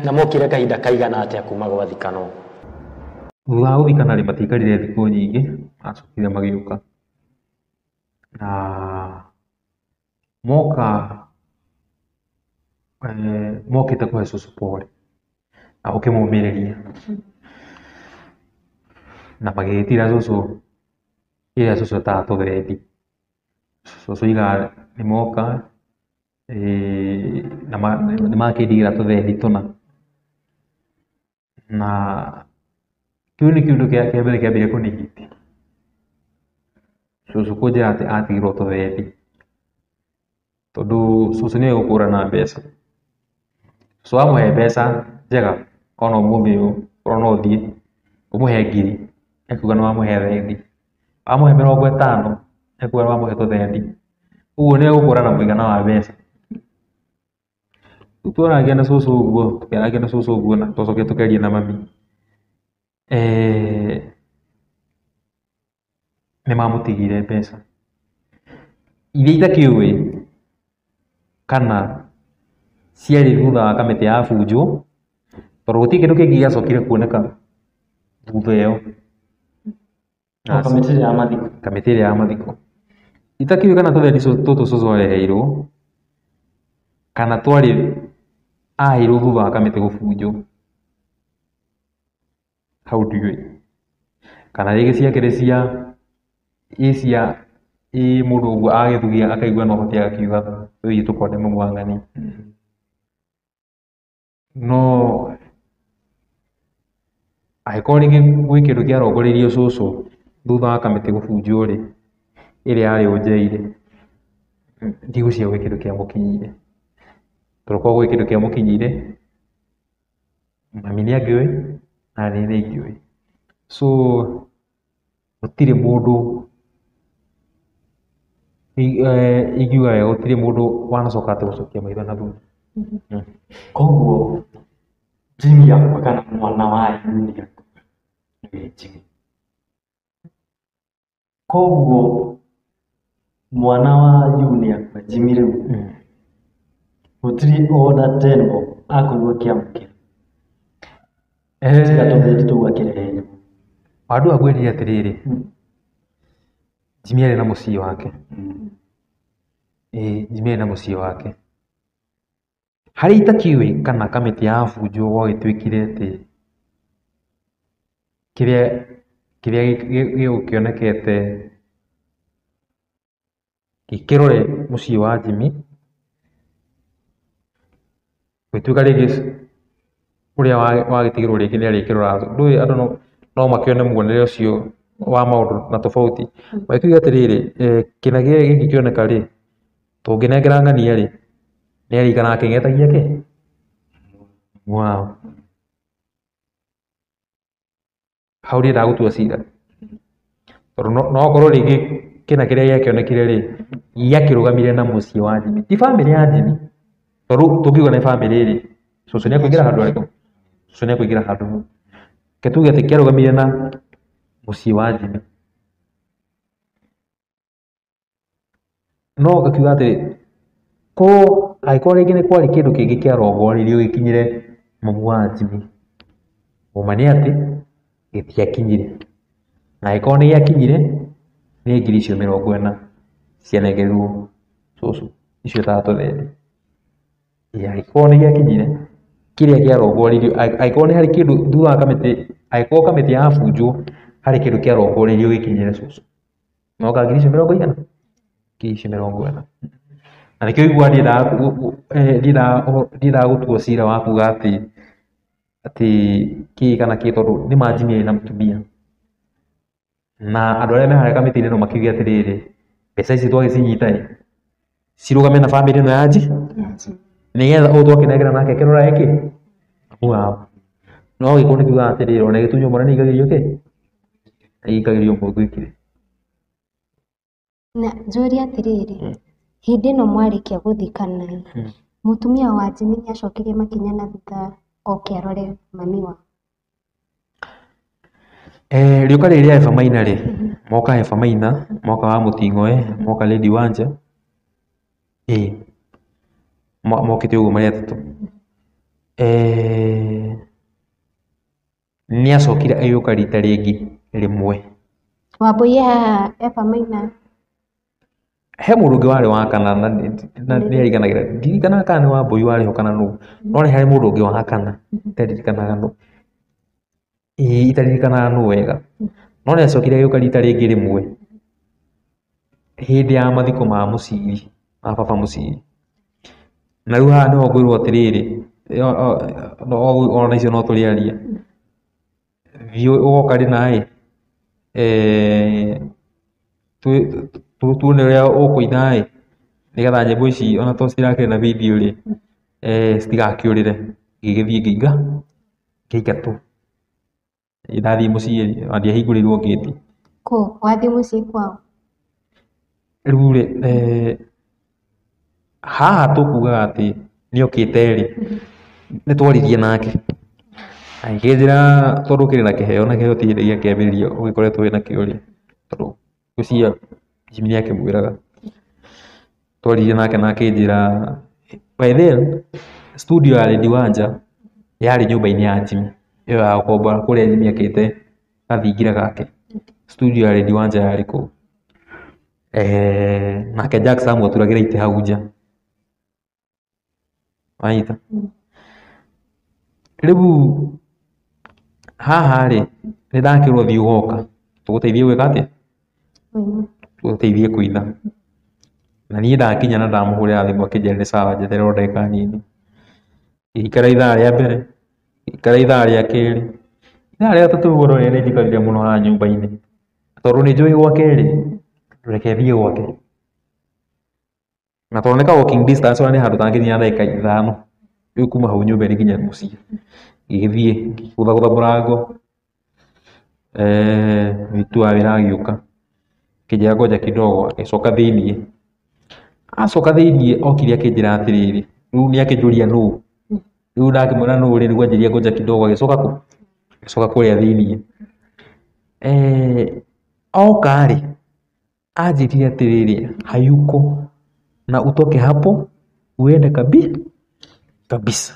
Na mokire kahinda kaigana atĩa kuma gwathikana? Thutha wa gũthikana rĩ, matiaikarire thikũ nyingĩ, macokire magĩũka. Na moka mokĩte kũhe cũcũ pole na gũkĩmũmĩrĩria. Na magĩgĩtira cũcũ ĩrĩa cũcũ etaga tũthendi. Cũcũ oigaga nĩ moka na nĩ makĩndigĩra tũthendi tũna. Na kĩu nĩ kĩũndũ kĩa mbere kĩambire kũnihiti. Cũcũ kũnjĩra atĩ atigirwo tũthendi. Tondũ cũcũ nĩoĩ gũkũrana mbeca. Cũcũ wamũhe mbeca njega ona ũmũthĩ ũyũ korwo no ũthiĩ ũmũhe ngiri ekuga nĩ wamũhe thendi. Wamũhe 50 ekuga nĩ wamũhe tũthendi. Ũguo nĩ egũkũrana mũigana wa mbeca. Rĩu twaragia na cũcũ ũguo, tũkĩaragia na cũcũ ũguo na twacokire tũkĩaria na mami. Nĩ mamũtigĩire mbeca iria itakĩũĩ kana ciarĩ thutha wa kamĩtĩ ya bunjo, tondũ gũtirĩ kĩndũ kĩngĩ gĩacokire kuoneka thutha ĩyo. Kamĩtĩ ĩrĩa ya mathiko. Kamĩtĩ ĩrĩa ya mathiko. Itakĩũĩ kana tũthendi tũtũ cũcũ areheirwo kana twarĩ aheirwo thutha wa kamĩtĩ gũbunjwo. Hau ndiũĩ. Kana rĩngĩ ciakĩrĩ cia ĩ cia ĩ mũndũ ũguo agĩthugia akaigua no hote akiuga tũthiĩ tũkone mamu wa ng'ania. No angĩkorwo rĩngĩ gwĩ kĩndũ kĩarongoreirio cũcũ thutha wa kamĩtĩ gũbunjwo rĩ, ĩrĩa yarĩ Ũnjei rĩ, ndigwĩciria gwĩ kĩndũ kĩamũkinyĩire. Tondũ korwo gwĩ kĩndũ kĩamũkinyĩire, mami nĩ angĩũĩ na niĩ nĩ ingĩũĩ. So gũtirĩ mũndũ ingiuga wega gũtirĩ mũndũ wanacoka atĩ gũcokia maitho na thutha. Koguo Jimmy akua kana mwana wa Juni akua nĩwe Jimmy. Koguo mwana wa Juni akua Jimmy rĩu gũtirĩ ona ten bob akorirwo akĩamũkĩra. Tiga tũthendi tũu akĩreheirwo. Wandũ ngwĩrire atĩrĩrĩ, Jimmy arĩ na mũciĩ wake. Jimmy arĩ na mũciĩ wake. Harĩa itakĩũĩ kana kamĩtĩ ya bunjo gwagĩtuĩkire atĩ kĩrĩa kĩrĩa gĩgũkĩonekete gĩkĩrore mũciĩ wa Jimmy, gũgĩtuĩka rĩngĩ ũrĩa wagĩtigĩrwo rĩngĩ nĩ arĩkĩrora. Ndũĩ andũ no makĩone muonere ũcio wa maũndũ na tofauti. Magĩkiuga atĩrĩrĩ, kĩna gĩkĩ kĩoneka rĩ, tũngĩnengera ng'ania rĩ, nĩ arĩikaraga akĩng'etagia kĩ wao. Hau ndiendaga gũtua cira, tondũ no okorwo rĩngĩ kĩna kĩrĩa gĩakĩonekire rĩ, gĩakĩrũgamire na mũciĩ wa Jimmy, ti bamĩrĩ ya Jimmy, tondũ tũngiuga nĩ bamĩrĩ rĩ, cũcũ nĩ ekũingĩra handũ harĩkũ? Cũcũ nĩ ekũingĩra handũ hau. Reke tuge atĩ kĩarũgamire na mũciĩ wa Jimmy, no ngakiuga atĩ korwo angĩkorwo rĩngĩ nĩ kwarĩ kĩndũ kĩngĩ kĩarongorĩirio gĩkinyĩre mamu wa Jimmy, ũma nĩ atĩ gĩtiakinyire, na angĩkorwo nĩ gĩakinyire nĩ ngiri icio 40 cianengerirwo cũcũ icio tatũthendi. Angĩkorwo nĩ gĩakinyire kĩrĩa kĩarongorĩirio, angĩkorwo nĩ harĩ kĩndũ thutha wa kamĩtĩ, angĩkorwo kamĩtĩ yabunjwo harĩ kĩndũ kĩarongoreirio gĩkinyĩre cũcũ, no ka ngiri icio mĩrongo igana, ngiri icio 40. Na nĩkĩo ũiguaga ndiendaga gũtua cira wa kuga atĩ kĩ kana kĩ, tondũ nĩ ma Jimmy arĩ na mũtumia, na andũ arĩa me harĩa kamĩtĩ-inĩ no makiuge atĩrĩrĩ, mbeca ici twagĩcinyita ĩ, cirũgame na bamĩrĩ ĩno ya Jimmy, nĩgetha ũyũ twakĩnengera nake akĩrora ĩkĩ wao. No gĩkũyũ nĩ kiugaga atĩrĩrĩ, ona ĩgĩtunywo mwana nĩ ĩikagĩrio kĩ? Ĩikagĩrio mũndũ ĩkĩrĩ. Na njũrie atĩrĩrĩ, hĩndĩ ĩno mwarĩkia gũthikana ĩ, mũtumia wa Jimmy nĩ acokirie makinya na thutha oke arore mami wao? Rĩũka rĩrĩ rĩa Eva Maina rĩ, moka Eva Maina, moka wa Mũting'oe, moka Lady Wanja, ĩ mokĩte ũguo marĩ atatũ. Nĩ acokire agĩũka rita rĩngĩ rĩmwe. Wambũi e haha Eva Maina? He mũndũ ũngĩ warĩ wa kana na nĩ ariganagĩra, ndirikanaga kana nĩ Wambũi warĩ ho kana nũ, no nĩ harĩ mũndũ ũngĩ wa kana itaririkanaga nũ, ĩĩ itaririkanaga nũ wega, no nĩ acokire agĩũka rita rĩngĩ rĩmwe hĩndĩ ya mathiko ma Mũciri, ma baba Mũciri. Na rĩu haha nĩho ngwĩrwo atĩrĩrĩ, ona icio no tũrĩaria, thiĩ ũgoka rĩ naĩ, tuone ũrĩa ũkũina ĩ, nĩgetha nyĩmbo ici ona to citirakĩrĩ na video rĩ, citigakĩũrĩre. Ngĩgĩthiĩ ngĩinga, ngĩingatwo. Ndathiĩ mũciĩ rĩ, ona ndiahingũrĩirwo ngĩti. Kũ? Wathiĩ mũciĩ kwao? Rĩu rĩ, haha tũkugaga atĩ nĩokĩte rĩ, nĩ twaririe nake, agĩkĩnjĩra tondũ ũkĩrĩ na kĩheo na kĩheo ti hĩndĩ gĩakĩambĩrĩria ũgĩkoretwo wĩna kĩo rĩ, tondũ ngwĩciria Jimmy nĩ akĩmwĩraga. Twaririe nake na akĩnjĩra by then studio ya Lady Wanja yarĩ nyũmba-inĩ ya Jimmy, ĩyo ya gũkombora kũrĩa Jimmy akĩte gathingira gake. Studio ya Lady Wanja yarĩ kũu. Nake Jack Sam aturagĩra itĩ hau nja. Wanyita? Rĩu haha rĩ, nĩ ndakĩrwo thiĩ ũgoka, tũgũteithie gwĩka atĩa? Tũgũteithie kũina. Na niĩ ndakinya na ndamũhũrĩra thimũ akĩnjĩra nĩ sawa njeterere o ndagĩka nini. Ngĩikara ithaa rĩa mbere, ngĩikara ithaa rĩa kerĩ, ithaa rĩa gatatũ ũguo ndonire nĩ njikarire mũno haha nyũmba-inĩ. Tondũ nĩ njũĩ gwake rĩ, reke thiĩ gwake. Na tondũ nĩ ka walking distance ona nĩ handũ tangĩthiĩ na ndagĩka 5, rĩu kuma hau nyũmba-inĩ nginya mũciĩ. Ngĩgĩthiĩ ngĩgũthagũtha mũrango, mũruti wa wĩra agĩũka, akĩnjĩra ngoja kidogo, agĩcoka thĩiniĩ. Acoka thĩiniĩ okire akĩnjĩra atĩrĩrĩ, rĩu nĩ akĩnjũria nũ, rĩu ndakĩmwĩra nũ rĩ, nĩguo anjĩrire ngoja kidogo, agĩcoka kũ? Agĩcoka kũrĩa thĩiniĩ. Oka rĩ, anjĩrire atĩrĩrĩ, hayuko na utoke hapo uende kabisa.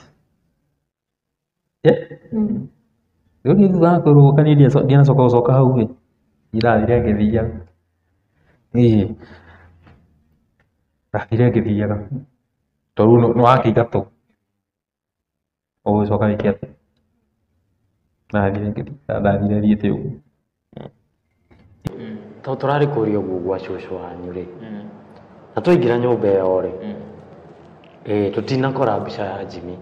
Rĩu niĩ thutha wa kwĩrwo ũguo niĩ ndianacoka gũcoka hau ĩ, ndathire ngĩthiaga. Ĩĩ, ndathire ngĩthiaga, tondũ rĩu nĩ wakĩingatwo, ũgũgĩcoka wĩke atĩa? Ndathire ngĩthiaga, ndathire thiĩte ũguo. Tondũ tũrarĩ kũrĩa ũguo gwa cũcũ wanyu rĩ, na twaingĩra nyũmba ĩyo rĩ, tũtinakora mbica ya Jimmy,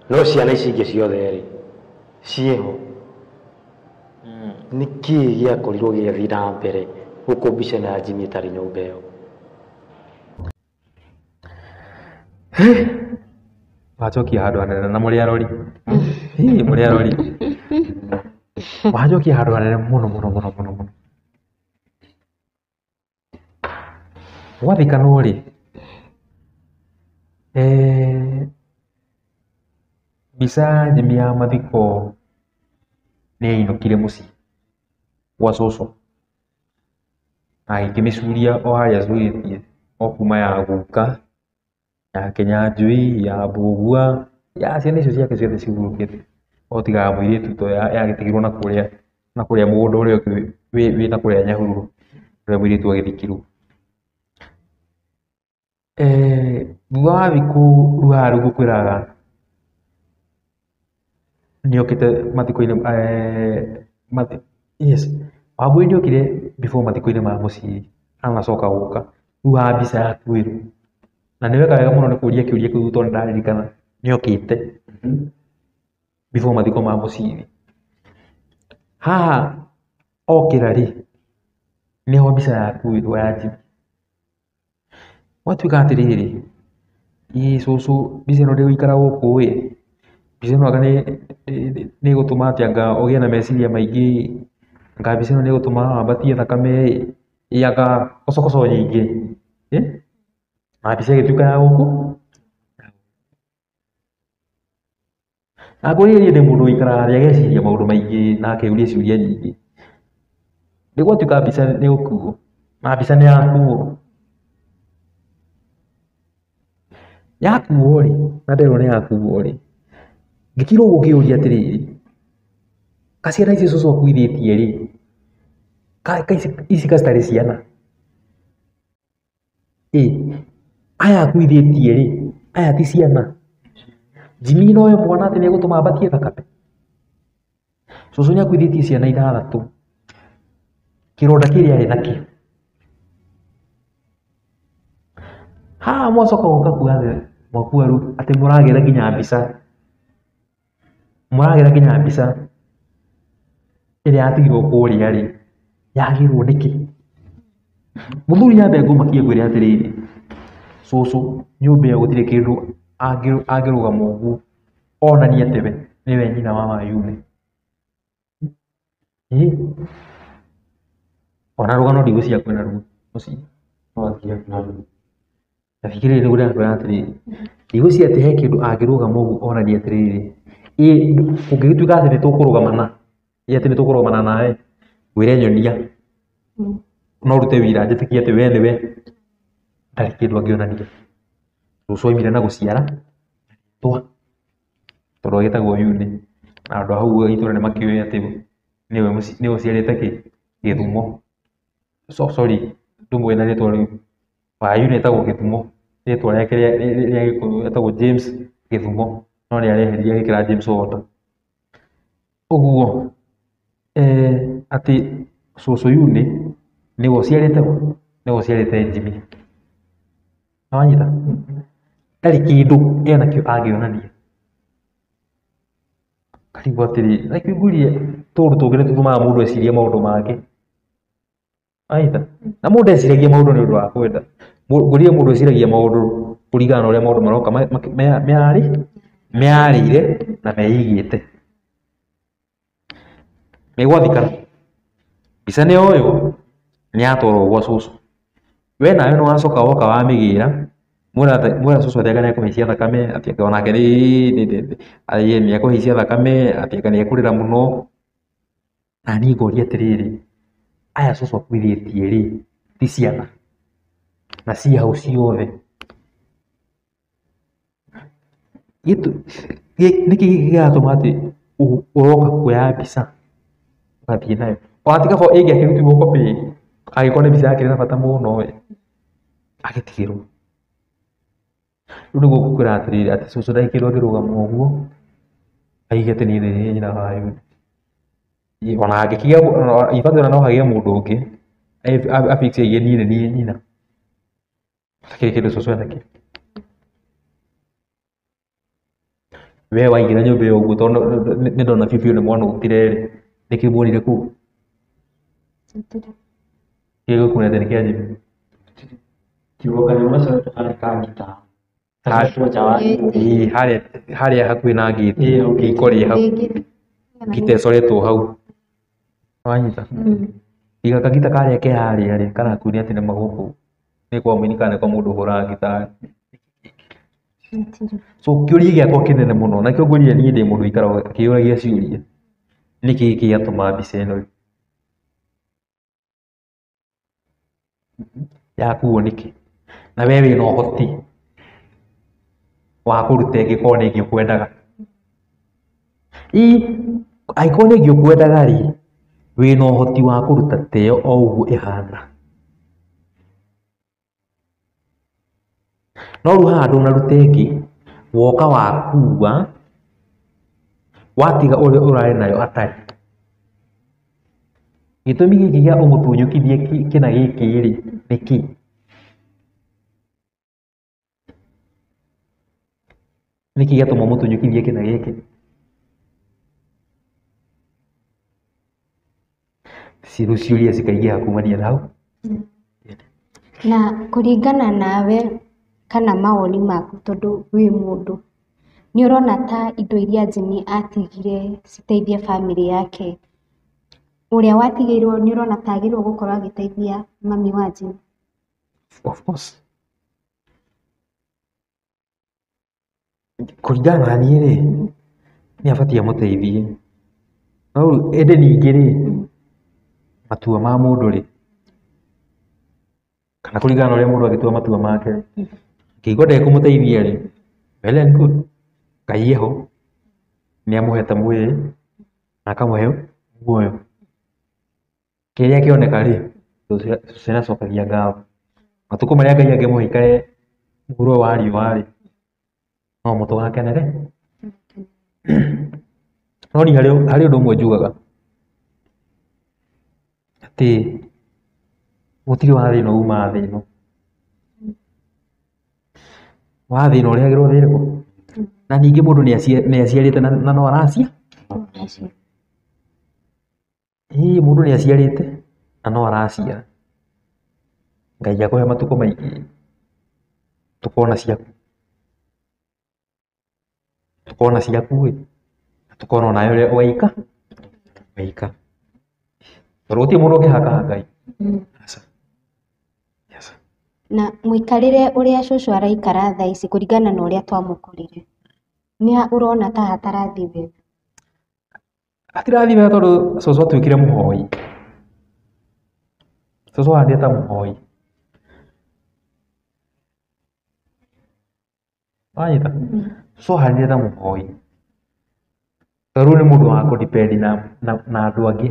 no ciana ici ingĩ ciothe rĩ ciĩho. Nĩ kĩĩ gĩakorirwo gĩgĩthiĩ na mbere gũkũ mbica ĩno ya Jimmy ĩtarĩ nyũmba ĩyo? Wacokia handũ hanene na mũrĩ arori. Ĩ, mũrĩ arori. Wacokia handũ hanene mũno mũno mũno mũno mũno. Gwathikanwo rĩ, mbica ya Jimmy ya mathiko nĩ yainũkire mũciĩ gwa cũcũ na agĩkĩmĩcuria o harĩa acurĩtie o kuma ya guka, ya Kĩnyanjui, ya Mbũgua, ya ciana icio ciake ciothe cihurũkĩte o tiga ya mũirĩtu to yagĩtigirwo na kũrĩa mũgũnda ũrĩa ũngĩ wĩ na kũrĩa Nyahururu ũrĩa mũirĩtu agĩthikirwo. Thutha wa thikũ rĩu haha rĩu ngũkwĩraga nĩokĩte mathiko-inĩ, yes, Wambũi nĩokire before mathiko-inĩ ma mũciĩ anacoka gũka. Rĩu haha mbica yakuĩrwo na nĩ weka wega mũno nĩ kũria kĩũria kĩu tondũ nĩndaririkana nĩokĩte before mathiko ma mũciĩ. Haha okĩra rĩ, nĩho mbica yakuĩrwo ya Jimmy. Gwatuĩka atĩrĩrĩ, ĩ cũcũ mbica ĩno ndĩgũikara gũkũ ĩ, mbica ĩno anga nĩ ĩgũtũma atĩ anga ũgĩe na meciria maingĩ ĩ, anga mbica ĩno nĩ ĩgũtũma wambatie thakame ĩ, ĩ anga kocokoco nyingĩ ĩ, na mbica ĩgĩtuĩka ya gũkũ. Na ngwĩrire ndĩ mũndũ ũikaraga thĩ ageciria maũndũ maingĩ na akeyũria ciũria nyingĩ. Nĩ gwatuĩka mbica nĩ gũkuo na mbica nĩ yakuo. Yakuo rĩ, na nderwo nĩ yakuo rĩ, ngĩkira ũguo ngĩyũria atĩrĩrĩ, ka ciana ici cũcũ akuithĩtie rĩ, ka ici ka citarĩ ciana? Ĩ, aya akuithĩtie rĩ, aya ti ciana? Jimmy nowe mwana atĩ nĩ egũtũma ambatie thakame? Cũcũ nĩ akuithĩtie ciana ithathatũ, kĩronda kĩrĩa arĩ nakĩo. Haha mwacoka gũka kuga atĩ mwakua rĩu atĩ mũragĩra nginya mbica, mũragĩra nginya mbica ĩrĩa yatigirwo kũrĩa rĩ, yagĩrwo nĩkĩ? Mũthuri nyambe ngũmakie ngwĩre atĩrĩrĩ, cũcũ nyũmba ĩyo gũtirĩ kĩndũ angĩrũgama ũguo onanie atĩ we nĩwe nyina wa Wayune. Ĩ, ona rũgano ndigũcia kwĩna ruo mũciĩ. Nafikiri nĩguo ndĩrakwĩra atĩrĩrĩ, ndigwĩciria atĩ he kĩndũ angĩrũgama ũguo onanie atĩrĩrĩ, ĩ kũngĩgĩtuĩka atĩ nĩtũkũrũgamana, ĩ atĩ nĩtũkũrũgamana nawe, ngwĩre nyonia, no ũrute wĩira njĩtĩkie atĩ we nĩwe, ndarĩ kĩndũ angĩonania. Cũcũ aumire na gũciara twa, tondũ agĩtagwo Yune, na andũ a hau itũra nĩmakĩũĩ atĩ nĩwe ũciarĩte kĩ, Gĩthumo. Sorry, ndũmũĩ na rĩtwa rĩu. Wayune etagwo Gĩthumo, rĩtwa rĩake rĩa Gĩkũyũ etagwo James Gĩthumo, no nĩ areheririe agĩkĩra James Walter. Ũguo atĩ cũcũ Yune nĩwe ũciarĩte nĩwe ũciarĩte Jimmy. Nĩwanyita? Ndarĩ kĩndũ enakĩo angĩonania. Ngarigwo atĩrĩrĩ, na ngwĩciria tũũndũ tũngĩ nĩ tũtũmaga mũndũ ecirie maũndũ mangĩ. Wanyita? Na mũndũ eciragia maũndũ nĩ ũndũ wa kwenda. Ngwĩrire mũndũ eciragia maũndũ kũringana na ũrĩa maũndũ maroka mearĩire na meigĩte. Nĩgwathikana. Mbica nĩ yoywo nĩ yatwarwo gwa cũcũ. We nawe nĩ wacoka woka wamĩgĩra, mwera cũcũ atĩ anga nĩekũhaicia thakame, atĩ anga onake nĩekũhaicia thakame, atĩ anga nĩekũrĩra mũno. Na niĩ ngoria atĩrĩrĩ, aya cũcũ akuithĩtie rĩ, ti ciana na ciĩ hau ciothe. Nĩkĩ gĩkĩ kĩratũma atĩ ũroka kuoya mbica ũgathiĩ nayo? Ona ti kaba ĩngĩakĩrutirwo copy, angĩkorwo nĩ mbica yakĩrĩ na bata mũno ĩ, agĩtigĩrwo. Rĩu nĩguo ngũkwĩra atĩrĩrĩ, atĩ cũcũ ndarĩ kĩndũ angĩrũgama ũguo, aige atĩ niĩ nĩ niĩ nyina wa Yune. Ona hangĩkĩgĩa in fact ona no hagĩe mũndũ ũngĩ afix aiye niĩ nĩ niĩ nyina. Hatakĩrĩ kĩndũ cũcũ enakĩo. We waingĩra nyũmba ĩyo ũguo tondũ nĩ ndona biũ biũ nĩ mwanũtire rĩ, nĩkĩ muonire kũu? Kĩĩ gĩkuonete nĩ kĩa Jimmy? Kiugo kanyamũ gacoretwo harĩa ka ngita. Gacoretwo nja wa nyũmba. Ĩĩ, harĩa harĩa hakuhĩ na ngĩti, Ĩĩ, hau riko rĩ hau, ngita ĩcoretwo hau. Wanyita? Iga kagita karĩa ke harĩa rĩ, karakuonia atĩ nĩma gũkũ nĩ kwa mũini kana nĩ kwa mũndũ ũhũraga ngita. So kĩũria gĩakwa kĩnene mũno, na nĩkĩo ngwĩrire niĩ ndĩ mũndũ ũikaraga akĩyũragia ciũria, nĩkĩ gĩatũma mbica ĩno yakuo nĩkĩ? Na we wĩna ũhoti wa kũruta ĩngĩkorwo nĩ ĩngĩ ũkwendaga. Ĩ angĩkorwo nĩ ĩngĩ ũkwendaga rĩ, wĩna ũhoti wa kũruta ta ĩyo o ũguo ĩhana. No rĩu haha ndũnaruta ĩngĩ, woka wakua, watiga ũrĩa ũrarĩ nayo atarĩ. Gĩtũmi gĩkĩ gĩa ũmũtunyũkithie kĩna gĩkĩ rĩ, nĩ kĩ? Nĩkĩ gĩatũma ũmũtunyũkithie kĩna gĩkĩ? Rĩu ciũria cikaingĩha kumania na hau. Na kũringana nawe kana mawoni maku tondũ wĩ mũndũ, nĩ ũrona ta indo iria Jimmy atigire citeithie bamĩrĩ yake, ũrĩa watigĩirwo nĩ ũrona ta agĩrĩirwo gũkorwo agĩteithia mami wa Jimmy? Of course. Kũringana na niĩ rĩ, nĩ abatiĩ amũteithie. No rĩu ĩndĩ ningĩ rĩ, matua ma mũndũ rĩ, kana kũringana na ũrĩa mũndũ angĩtua matua make rĩ, angĩigua ndekũmũteithia rĩ, well and good. Ngai eho, nĩ amũhete mwĩrĩ na akamũhe muoyo. Kĩrĩa kĩoneka rĩ, cũcũ nĩ acokagia ngatho. Matukũ marĩa Ngai angĩmũhe aikare mũhuro wa riũa rĩ, no mo tũgakenere. No niĩ harĩ ũndũ ũmwe njugaga, atĩ gũtirĩ wa thĩna umaga thĩ ĩno. Wa thĩna ũrehagĩrwo thĩ ĩrĩkũ? Na ningĩ mũndũ nĩ aciarĩte na no aracia. Ĩĩ mũndũ nĩ aciarĩte na no araciara. Ngai akũhe matukũ maingĩ tũkona ciaku. Tũkona ciaku ĩ, na tũkona onawe ũrĩa ũgaika, ũgaika. Tondũ gũtirĩ mũndũ ũngĩhaka Ngai. Aca. Aca. Na mũikarĩre ũrĩa cũcũ araikara thaa ici kũringana na ũrĩa twamũkorire, nĩ ũrona ta hatarathiĩ wega? Hatirathiĩ wega tondũ cũcũ atuĩkire mũhoi. Cũcũ ahandire ta mũhoi. Wanyita? Cũcũ ahandire ta mũhoi. Tondũ rĩu nĩ mũndũ wa kũ depend na andũ angĩ.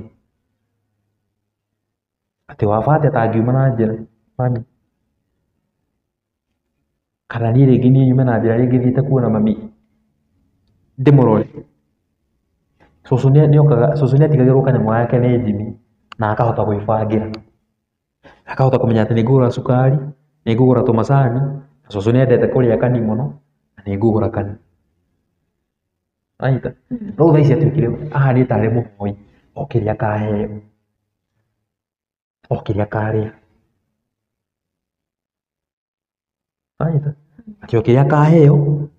Atĩ waba atĩ atangiuma na njĩra mami. Kana niĩ rĩngĩ niĩ nyume na njĩra rĩngĩ thiĩte kuona mami ndĩmũrore. Cũcũ nĩokaga, cũcũ nĩatigagĩrwo kanyamũ gake nĩ Jimmy na akahota gwĩbangĩra. Akahota kũmenya atĩ nĩngũgũra cukari, nĩngũgũra tũmacani, na cũcũ nĩendete kũrĩa kani mũno, na nĩngũgũra kani. Wanyita? No thaa ici atuĩkire ahanĩte tarĩ mũhoi, o kĩrĩa akaheo, o kĩrĩa akarĩa. Wanyita? Atĩ o kĩrĩa akaheo,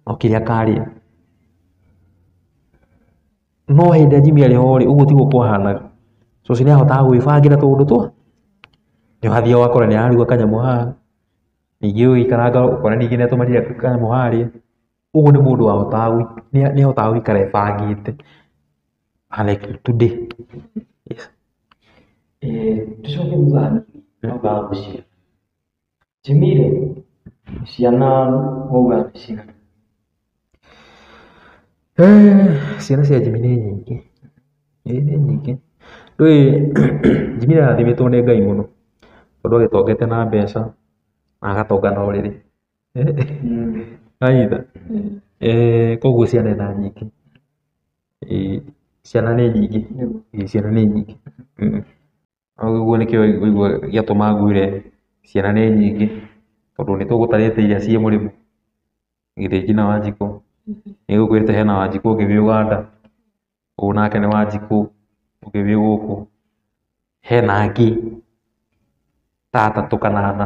o kĩrĩa akarĩa. No hĩndĩ ĩrĩa Jimmy arĩ ho rĩ, ũguo tiguo kwahanaga. Cũcũ nĩahotaga gwĩbangĩra tũũndũ twa, nĩ ũrathiaga ũgakora nĩ araruga kanyamũ haha, ningĩ ũgĩikaranga ũkona ningĩ nĩ atũmanire kanyamũ harĩa. Ũguo nĩ mũndũ wahotaga nĩahotaga gũikara ebangĩte unlike today. Yes. Tũcoke thutha hanini hau ha gũciara. Jimmy rĩ, ciana wauga nĩ cigana? Ciana cia Jimmy nĩ nyingĩ. Ĩĩ nĩ nyingĩ. Ndũĩ Jimmy nĩarathimĩtwo nĩ Ngai mũno, tondũ agĩtongete na mbeca na agatonga na ũrĩrĩ. Wanyita? Koguo ciana ena nyingĩ. Ĩĩ. Ciana nĩ nyingĩ. Ĩĩ ciana nĩ nyingĩ. Ũguo nĩkĩo ũigua gĩatũma ngwĩre ciana nĩ nyingĩ, tondũ nĩ tũgũtarĩte iria ciĩ mũrĩmo, Gĩthĩnji na Wanjikũ. Nĩ ngũkwĩrĩte hena Wanjikũ ũngĩ wĩ Ũganda, ũyũ nake nĩ Wanjikũ ũngĩ wĩ gũkũ. Hena angĩ ta atatũ kana ana.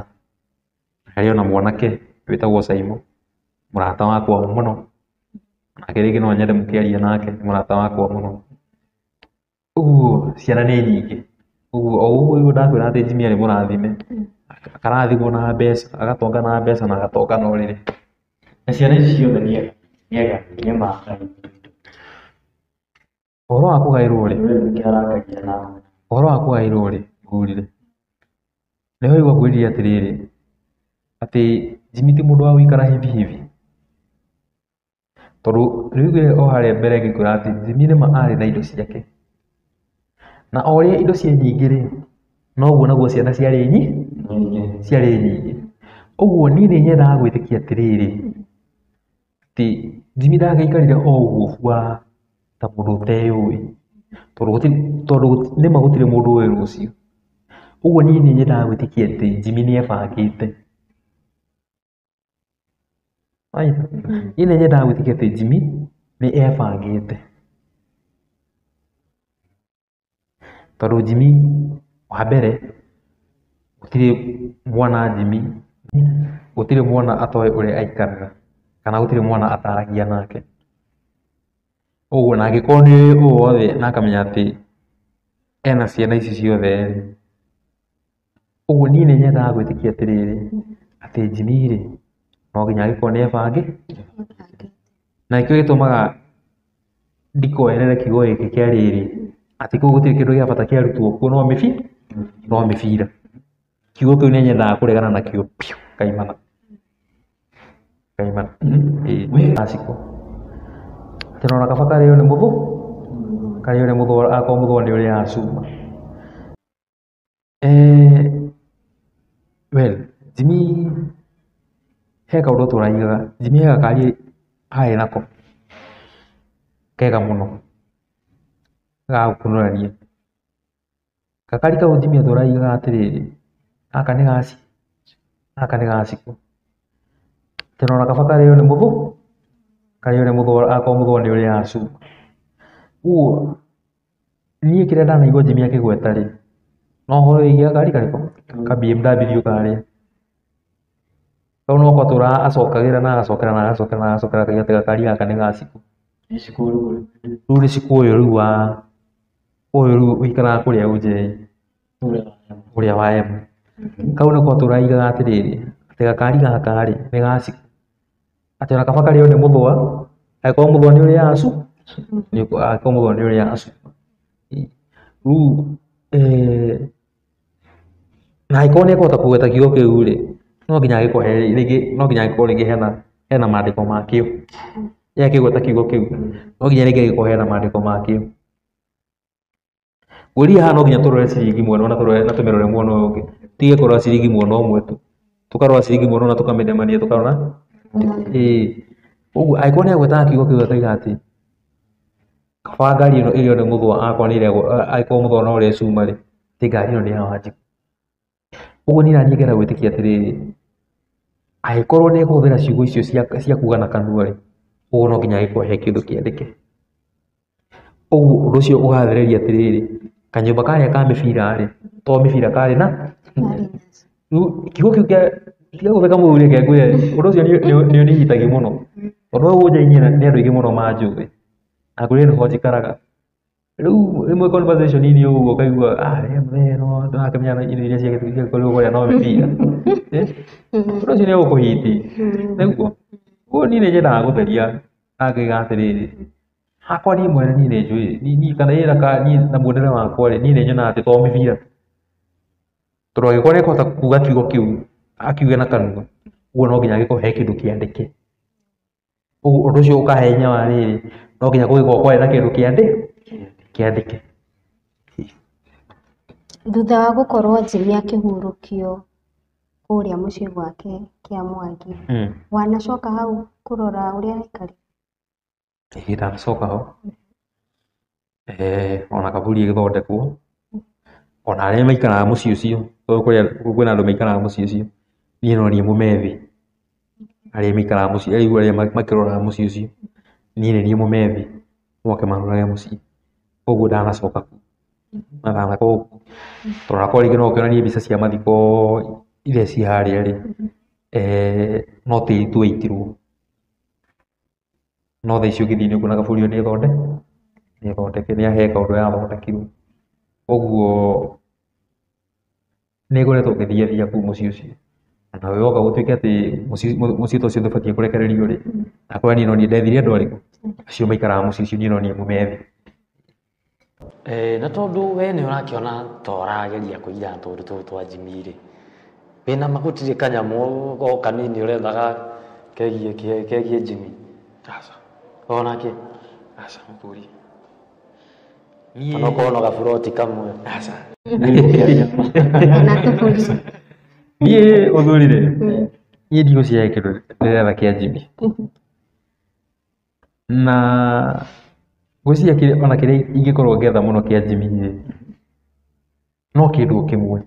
Harĩ ona mwanake wĩtagwo Saimo, mũrata wakwa mũno. Nake rĩngĩ no nyende mũkĩaria nake, nĩ mũrata wakwa mũno. Ũguo ciana nĩ nyingĩ. Ũguo o ũguo ndakwĩra atĩ Jimmy arĩ mũrathime, akarathimwo na mbeca, agatonga na mbeca na agatonga na ũrĩrĩ. Na ciana ici ciothe nĩ ega nĩ makai. Ũhoro wa kũgaĩrwo rĩ, Kĩarakagia na ũhoro wa kũgaĩrwo rĩ, ngũrire. Nĩ waigua ngwĩrire atĩrĩrĩ, atĩ Jimmy ti mũndũ wa gũikara hivi hivi. Tondũ nĩ ũiguire o harĩa mbere ngĩkwĩra atĩ Jimmy nĩma arĩ na indo ciake. Na o ũrĩa indo ciĩ nyingĩ rĩ, noguo naguo ciana ciarĩ nyingĩ. Ciarĩ nyingĩ. Ũguo niĩ nĩ nyendaga gwĩtĩkia atĩrĩrĩ, atĩ Jimmy ndangĩaikarire o ũguo bua ta mũndũ ũteyũĩ. Tondũ nĩma gũtirĩ mũndũ ũĩ rũciũ. Ũguo niĩ nĩ nyendaga gwĩtĩkia atĩ Jimmy nĩ ebangĩte. Niĩ nĩ nyendaga gwĩtĩkia atĩ Jimmy nĩ ebangĩte. Tondũ Jimmy wa mbere gũtirĩ mwana Jimmy, gũtirĩ mwana atoĩ ũrĩa aikaraga, kana gũtirĩ mwana ataragia nake. Ũguo na angĩkorwo nĩ ũũ wothe na akamenya atĩ ena ciana ici ciothe rĩ, ũguo niĩ nĩ nyendaga gwĩtĩkia atĩrĩrĩ, atĩ Jimmy rĩ, no nginya angĩkorwo nĩ ebangĩte. Na nĩkĩo gĩtũmaga ndikoerere kiugo gĩkĩ kĩa rĩrĩ, atĩ kũu gũtirĩ kĩndũ gĩa bata kĩarutwo kuo no no mĩbira. Kiugo kĩu nĩ nyendaga kũregana nakĩo biũ kaimana. Kaimana. Ĩĩ Aciko. Atĩ ona kaba karĩo nĩ mũthũ, karĩo nĩ mũthũ akorwo mũthũ nĩ ũrĩaga cuma. Well, Jimmy he kaũndũ tũraigaga. Jimmy he gakari arĩ nako kega mũno ga gũkunũrania. Gakari kau Jimmy atũraigaga atĩrĩrĩ, gaka nĩ gaci, gaka nĩ gacikũ. Atĩ ona kaba karĩo nĩ mũthũ, karĩo nĩ mũthũ akorwo mũthũ nĩ ũrĩaga cuma. Ũguo niĩ kĩrĩa ndanaigua Jimmy akĩgweta rĩ, no ũhoro wĩgiĩ gakari karĩkũ? Ka BMW karĩa. Kau no gwatũraga acokagĩra na agacokera na agacokera na agacokera akauga atĩ gakari gaka nĩ gacikũ. Rĩu nĩ cikũ ũyũ rĩu wa ũyũ rĩu ũikaraga kũrĩa Ũnjei, ũrĩa wa M. Kau nĩko tũraigaga atĩrĩrĩ, atĩ gakari gaka rĩ, nĩ gacikũ. Atĩ ona kaba karĩo nĩ mũthũa, angĩkorwo mũthũa nĩ ũrĩaga angĩkorwo mũthũa nĩ ũrĩaga cuma. Rĩu na angĩkorwo nĩ ekũhota kũgweta kiugo kĩu rĩ, no nginya angĩkorwo he rĩngĩ, no nginya angĩkorwo rĩngĩ hena maandĩko makĩo. Ye akĩgweta kiugo kĩu, no nginya rĩngĩ angĩkorwo hena maandĩko makĩo. Ngwĩria haha no nginya tũrore ciringi mwena na tũrore na tũmĩrore mwena ũyũ ũngĩ. Tige kũrora ciringi mwena ũmwe tu. Tũkarora ciringi mwena ũyũ na tũkamĩnemania tũkarora. Ĩĩ. Ũguo angĩkorwo nĩ agwetaga kiugo kĩu akauga atĩ kaba ngari ĩno ĩrĩo nĩ mũthũa akorwo nĩ ĩrĩagwo, angĩkorwo mũthũa no ũrĩe cuma rĩ, atĩ ngari ĩno nĩ ya Wanjikũ. Ũguo niĩ naniĩ ngenda gwĩtĩkia atĩrĩrĩ, angĩkorwo nĩ ekũhũthĩra ciugo icio cia kuga na kanua rĩ, ũguo no nginya angĩkorwo he kĩndũ kĩandĩke. Ũguo ũndũ ũcio ũgathereria atĩrĩrĩ, kanyũmba karĩa ka mĩbira rĩ, to mĩbira karĩ na rĩu kiugo kĩu kĩa tiga gũtheka mũthuri reke ngwĩre ũndũ ũcio nĩ ũnihitagia mũno. Tondũ hau Ũnjai-inĩ nĩ andũ aingĩ mũno manjũĩ. Na ngwĩre nĩho njikaraga. Rĩu rĩmwe conversation-inĩ ũguo ũkaigua ah we mũthee no ndũrakĩmenya indo iria ciagĩkorirwo kũrĩa no mĩbira. Ũndũ ũcio nĩ ũgũkũhiti. Nĩguo. Ũguo niĩ nĩ nyendaga gũtheria na ngaiga atĩrĩrĩ, hakwa niĩ mwene niĩ nĩ njũĩ, niĩ kana ĩra ka niĩ na muonere wakwa rĩ, niĩ nĩ nyonaga atĩ to mĩbira tu. Tondũ angĩkorwo nĩ ekũhota kuga kiugo kĩu, akiuge na kanua, ũguo no nginya angĩkorwo he kĩndũ kĩandĩke. Ũguo ũndũ ũcio ũkahe hinya wa rĩrĩ, no nginya kũngĩkorwo kwarĩ na kĩndũ kĩandĩke. Thutha wa gũkorwo Jimmy akĩhurũkio kũrĩa mũciĩ gwake kĩa Mwangi, wanacoka hau kũrora ũrĩa aikarĩte? Ĩĩ ndanacoka ho. Ona kaburi ĩgĩthondekwo, ona arĩa maikaraga mũciĩ ũcio, tondũ kwĩna andũ maikaraga mũciĩ ũcio, niĩ no niĩ mũmethi. Arĩa maikaraga mũciĩ, rĩu arĩa makĩroraga mũciĩ ũcio, niĩ nĩ niĩ mũmethi, moke marorage mũciĩ. Koguo ndanacoka kuo, na ndanakorwo kuo. Tondũ onakorwo rĩngĩ no ũkĩonanie mbica cia mathiko iria ciĩ harĩa rĩ, no tĩri tu waitirwo. No thaa ici ũngĩthiĩ nĩ ũkuona kaburi ĩyo nĩ thondeke, nĩ he kaũndũ yathondekirwo. Koguo nĩ ngoretwo ngĩthiathia kũu mũciĩ ũcio. Na woka gũtuĩke atĩ mũciĩ ta ũcio ndũbatiĩ kũrekererio rĩ, akorwo niĩ no niĩ ndethire andũ arĩkũ? Acio maikaraga mũciĩ ũcio niĩ no niĩ mũmethi. Na tondũ we nĩ ũrakĩona ta ũrageria kũira tũũndũ tũtũ twa Jimmy rĩ, wĩna ma gũtirĩ kanyamũ o kanini ũrethaga kegiĩ Jimmy? Aca. Onakĩ? Aca mũthuri. Ona okorwo no gaburoti kamwe. Aca. Ona tũburi. Niĩ ũthuri rĩ, niĩ ndigũciria kĩndũ ndĩretha kĩa Jimmy. Na ngwĩciria ona kĩrĩa ingĩkorwo ngĩetha mũno kĩa Jimmy rĩ, no kĩndũ kĩmwe.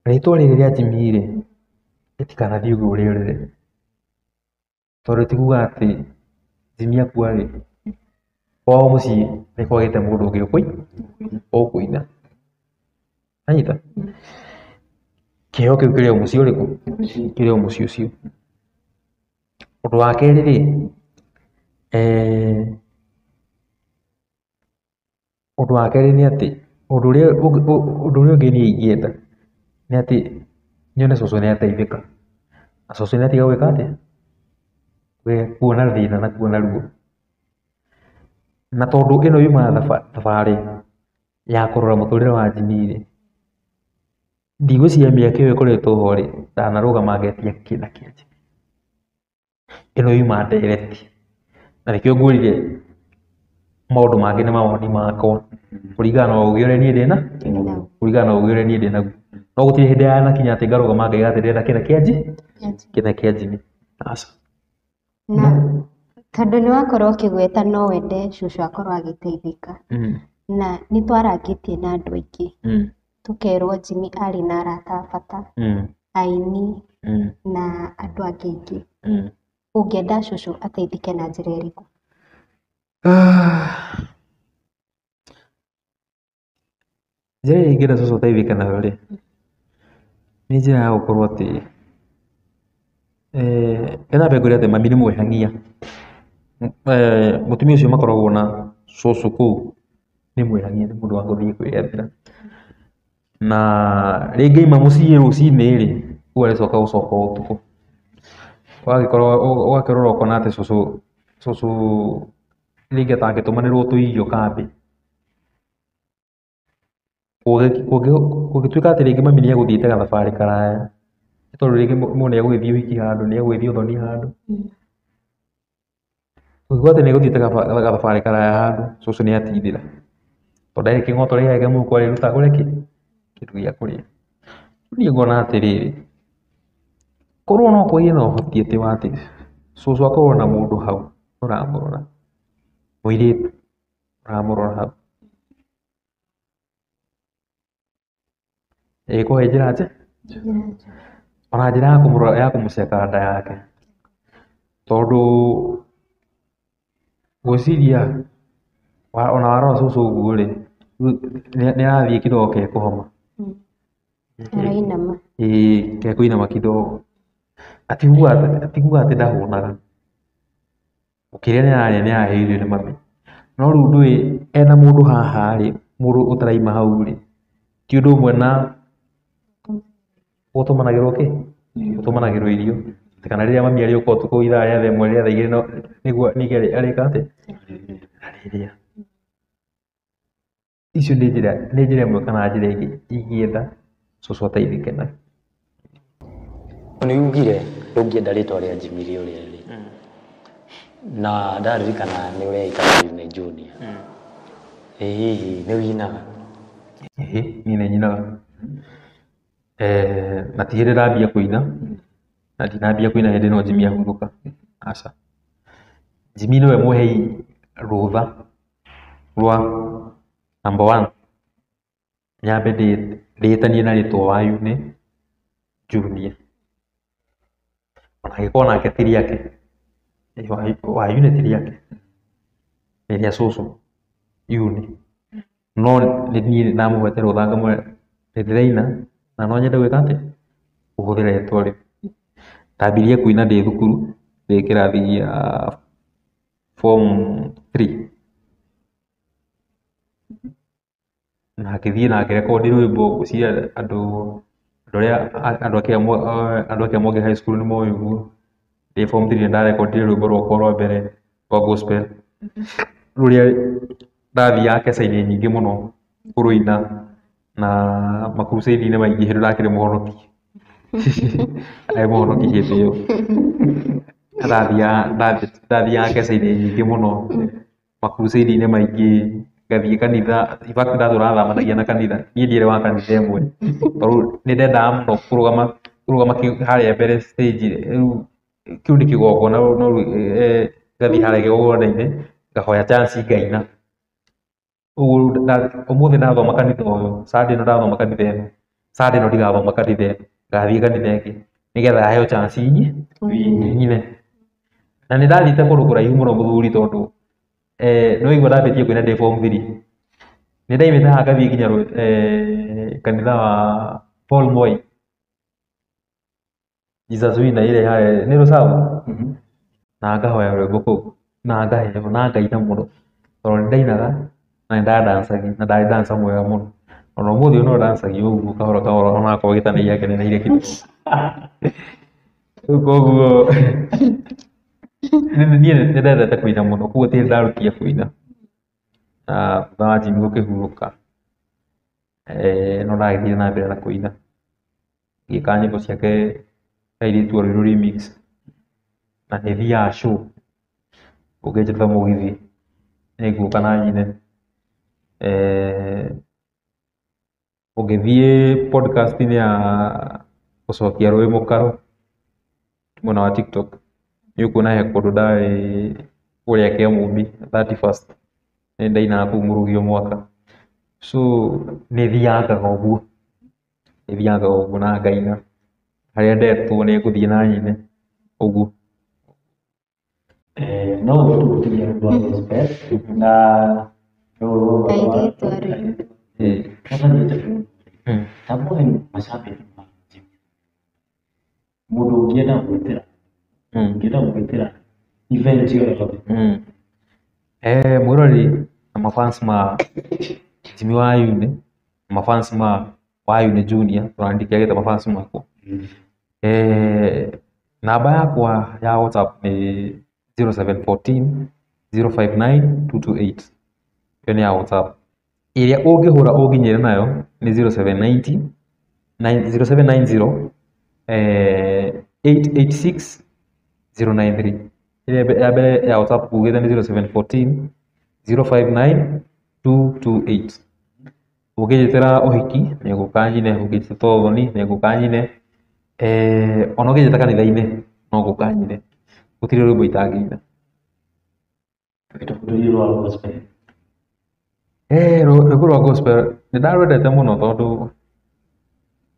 Rĩtwa rĩrĩ rĩa Jimmy rĩ, rĩtikanathiĩ ũguo rĩũrĩre. Tondũ ti kuga atĩ Jimmy akua rĩ, kwao mũciĩ nĩ kwagĩte mũndũ ũngĩ ũkũina. Wanyita? Kĩheo kĩu kĩrĩ o mũciĩ ũrĩkũ? Kĩrĩ o mũciĩ ũcio. Ũndũ wa kerĩ rĩ, ũndũ wa kerĩ nĩ atĩ ũndũ ũrĩa ũngĩ niĩ ingĩenda nĩ atĩ nyone cũcũ nĩ ateithĩka. Na cũcũ nĩ atiga gwĩka atĩa? Kuona thĩna na kuona ruo. Na tondũ ĩno yumaga thabarĩ ya kũrora mũtũrĩre wa Jimmy rĩ, ndigwĩciria mĩaka ĩyo ĩkoretwo ho rĩ, ndanarũgama ngetia kĩna kĩa Jimmy. Ĩno yuma ndereti. Na nĩkĩo ngwĩrire maũndũ mangĩ nĩ mawoni makwa kũringana na ũgĩ ũrĩa niĩ ndĩna, kũringana na ũgĩ ũrĩa niĩ ndĩnaguo. No gũtirĩ hĩndĩ yanakinya atĩ ngarũgama ngaiga atĩ ndĩrenda kĩna kĩa kĩna kĩa Jimmy. Aca. Na tondũ nĩ wakorwo ũkĩgweta no wende cũcũ akorwo agĩteithĩka. Na nĩ twarangĩtie na andũ aingĩ. Tũkerwo Jimmy arĩ na arata a bata, aini na andũ angĩ aingĩ. Ũngĩenda cũcũ ateithĩke na njĩra ĩrĩkũ? Njĩra ĩrĩa ingĩenda cũcũ ateithĩke nayo rĩ, nĩ njĩra ya gũkorwo atĩ nyambe ngwĩre atĩ mami nĩ mwĩhang'ia. Mũtumia ũcio makoragwo na cũcũ kũu nĩ mwĩhang'ia, nĩ mũndũ wa gũthiĩ kwĩyethera. Na rĩngĩ aima mũciĩ rũcinĩ rĩ, rĩu arĩcoka gũcoka ũtukũ. Ũgakĩrora ũkona atĩ cũcũ rĩngĩ atangĩtũmanĩrwo tũirio kambĩ. Kũngĩtuĩka atĩ rĩngĩ mami nĩ egũthiĩte gathabarĩ karaya, nĩ tondũ rĩngĩ mũndũ nĩ egũgĩthiĩ ũhiki handũ, nĩ egũgĩthiĩ ũthoni handũ. Kũngĩkorwo atĩ nĩ egũthiĩte gathabarĩ karaya handũ, cũcũ nĩ atindĩra. Tondũ ndarĩ kĩng'oto gĩake mũhuko arĩruta agũre kĩ? Kĩndũ gĩa kũrĩa. Niĩ ngona atĩrĩrĩ, korwo no kũgĩe na ũhoti atĩ wa atĩ cũcũ akorwo na mũndũ hau ũramũrora, mũirĩtu ũramũrora hau, ĩgĩkorwo ĩ njĩra njega, ona njĩra ya kũmũrora ya kũmũceka nda yake, tondũ ngwĩciria ona warora cũcũ ũguo rĩ, nĩ arathiĩ kidogo ke kũhoma. Arainama. Ĩĩ, ke kũinama kidogo. Atikuga atĩ ndahũnaga. Ũkĩrĩa nĩ ararĩa nĩ araheo irio nĩ mami. No rĩu ndũĩ ena mũndũ haha rĩ, mũndũ ũtaraima hau rĩ, ti ũndũ ũmwe na ũtũmanagĩrwo kĩ? Ũtũmanagĩrwo irio. Kana rĩrĩa mami arĩũka ũtukũ ithaa rĩa thaa ĩmwe rĩa thaa igĩrĩ nĩguo ningĩ arĩka atĩa? Arĩrĩa. Icio nĩ njĩra ĩmwe kana njĩra ĩngĩ ingĩenda cũcũ ateithĩke nayo. Nĩ ugire ndũngĩenda rĩtwa rĩa Jimmy rĩũrĩre rĩ. Na ndaririkana nĩ ũreĩtaga Jimmy Junior. Ĩ hihi nĩ ũinaga? Ĩĩ, niĩ nĩ nyinaga. Na ti hĩndĩ ndambia kũina, na ndinambia kũina hĩndĩ ĩno Jimmy ahurũka. Aca. Jimmy nĩwe mũhei rũtha Rwa number one nyambe ndĩtanie na rĩtwa Wayune Junior, ona angĩkorwo nake ti rĩake, Wayune ti rĩake, nĩ rĩa cũcũ Yune, no nĩ niĩ ndamũhete rũtha ngamwĩra nĩ ndĩraina na no nyende gwĩka atĩa, kũhũthĩra rĩtwa rĩu. Ndambirie kũina ndĩ thukuru ndĩ kĩrathi gĩa form 3, na ngĩthiĩ na ngĩrekondi rwĩmbo, ngwĩciria andũ arĩa andũ a Kĩamũngĩ High School nĩ moĩ ũguo. Ndĩ form 3 nĩ ndarekondire rwĩmbo rwakwa rwa mbere rwa gospel, rũrĩa ndathiaga keca-inĩ nyingĩ mũno kũrũina na makurucĩndi-inĩ maingĩ hĩndĩ ĩyo ndakĩrĩ mũhonoki. Ndarĩ mũhonoki hĩndĩ ĩyo. Ndathiaga keca-inĩ nyingĩ mũno, makurucĩndi-inĩ maingĩ, ngathiĩ kanitha, in fact ndatũraga thamanagia na kanitha, niĩ ndiarĩ wa kanitha ĩmwe, tondũ nĩ ndendaga mũno kũrũgama harĩa mbere stage, rĩu kĩu nĩ kĩgongona, no ngathiĩ harĩa kĩgongona-inĩ ngahoya chance ngaina. Ũguo ũmũthĩ ndathoma kanitha ũyũ, Sunday ĩno ndathoma kanitha ĩno, Sunday ĩno ndigathoma kanitha ĩno, ngathiĩ kanitha ĩngĩ nĩgetha heo chance nyine. Na nĩ ndathiĩte kũndũ kũraihu mũno mũthuri, tondũ nĩ waigua ndambĩtie kũina ndĩ form 3. Nĩ ndaimĩte haha ngathiĩ nginya kanitha wa Paul Mwai, Jesus Winner ĩrĩa harĩa nĩ Rũcaũ, na ngahoya rwĩmbo kũu na ngaheo na ngaina mũno, tondũ nĩ ndainaga na nĩ ndadancagia, na ndarĩ dancer mwega mũno. Ona ũmũthĩ ũyũ no ndancagia ũguo kahora kahora, ona akorwo gĩtana gĩakenereire kidogo. Rĩu koguo niĩ nĩ ndendete kũina mũno, koguo ti ndarutia kũina. Na thutha wa Jimmy gũkĩhurũka, no ndagĩthire na mbere na kũina, ngĩka nyĩmbo ciake Airĩtu a Rũirũ remix, na nĩ thiaga show, ũngĩnjĩta mũgithi nĩ ngũka na nyine. Ũngĩthiĩ podcast-inĩ ya gũcokia rũĩ mũkaro mwena wa TikTok, nĩ ũkuona he kũndũ ndarĩ kũrĩa Kĩamũmbi 31st, nĩ ndainaga kũu Mũrugio mwaka. So nĩ thiangaga ũguo, nĩ thiangaga ũguo na ngaina, harĩa ndetwo nĩ ngũthiĩ na nyine ũguo. No ũguo tũgũtigia rwĩmbo rwa gospel na rũrũ rwa Airĩtu a Rũirũ. Tambũre macambĩki ma Jimmy. Mũndũ ũngĩenda gwĩtĩra, ũngĩenda gwĩtĩra event o yothe. Mwĩroreri na mafans ma Jimmy Wayune na mafans ma Wayune Junior, tondũ ndikĩagĩte mafans makwa. Namba yakwa ya WhatsApp nĩ 0714 059 228. Ĩyo nĩ ya WhatsApp. Ĩrĩa ũngĩhũra ũnginyĩre nayo nĩ 0790 0790 886 093. Ĩrĩa ya mbere ya WhatsApp ugĩte nĩ 0714 059 228. Ũngĩnjĩtĩra ũhiki nĩ ngũka nyine, ũngĩnjĩta ũthoni nĩ ngũka nyine, ona ũngĩnjĩta kanitha-inĩ no ngũka nyine, gũtirĩ rwĩmbo itangĩina. Tũkĩtũkũrĩrie rwa gospel. Rwĩmbo rwa gospel nĩ ndarwendete mũno tondũ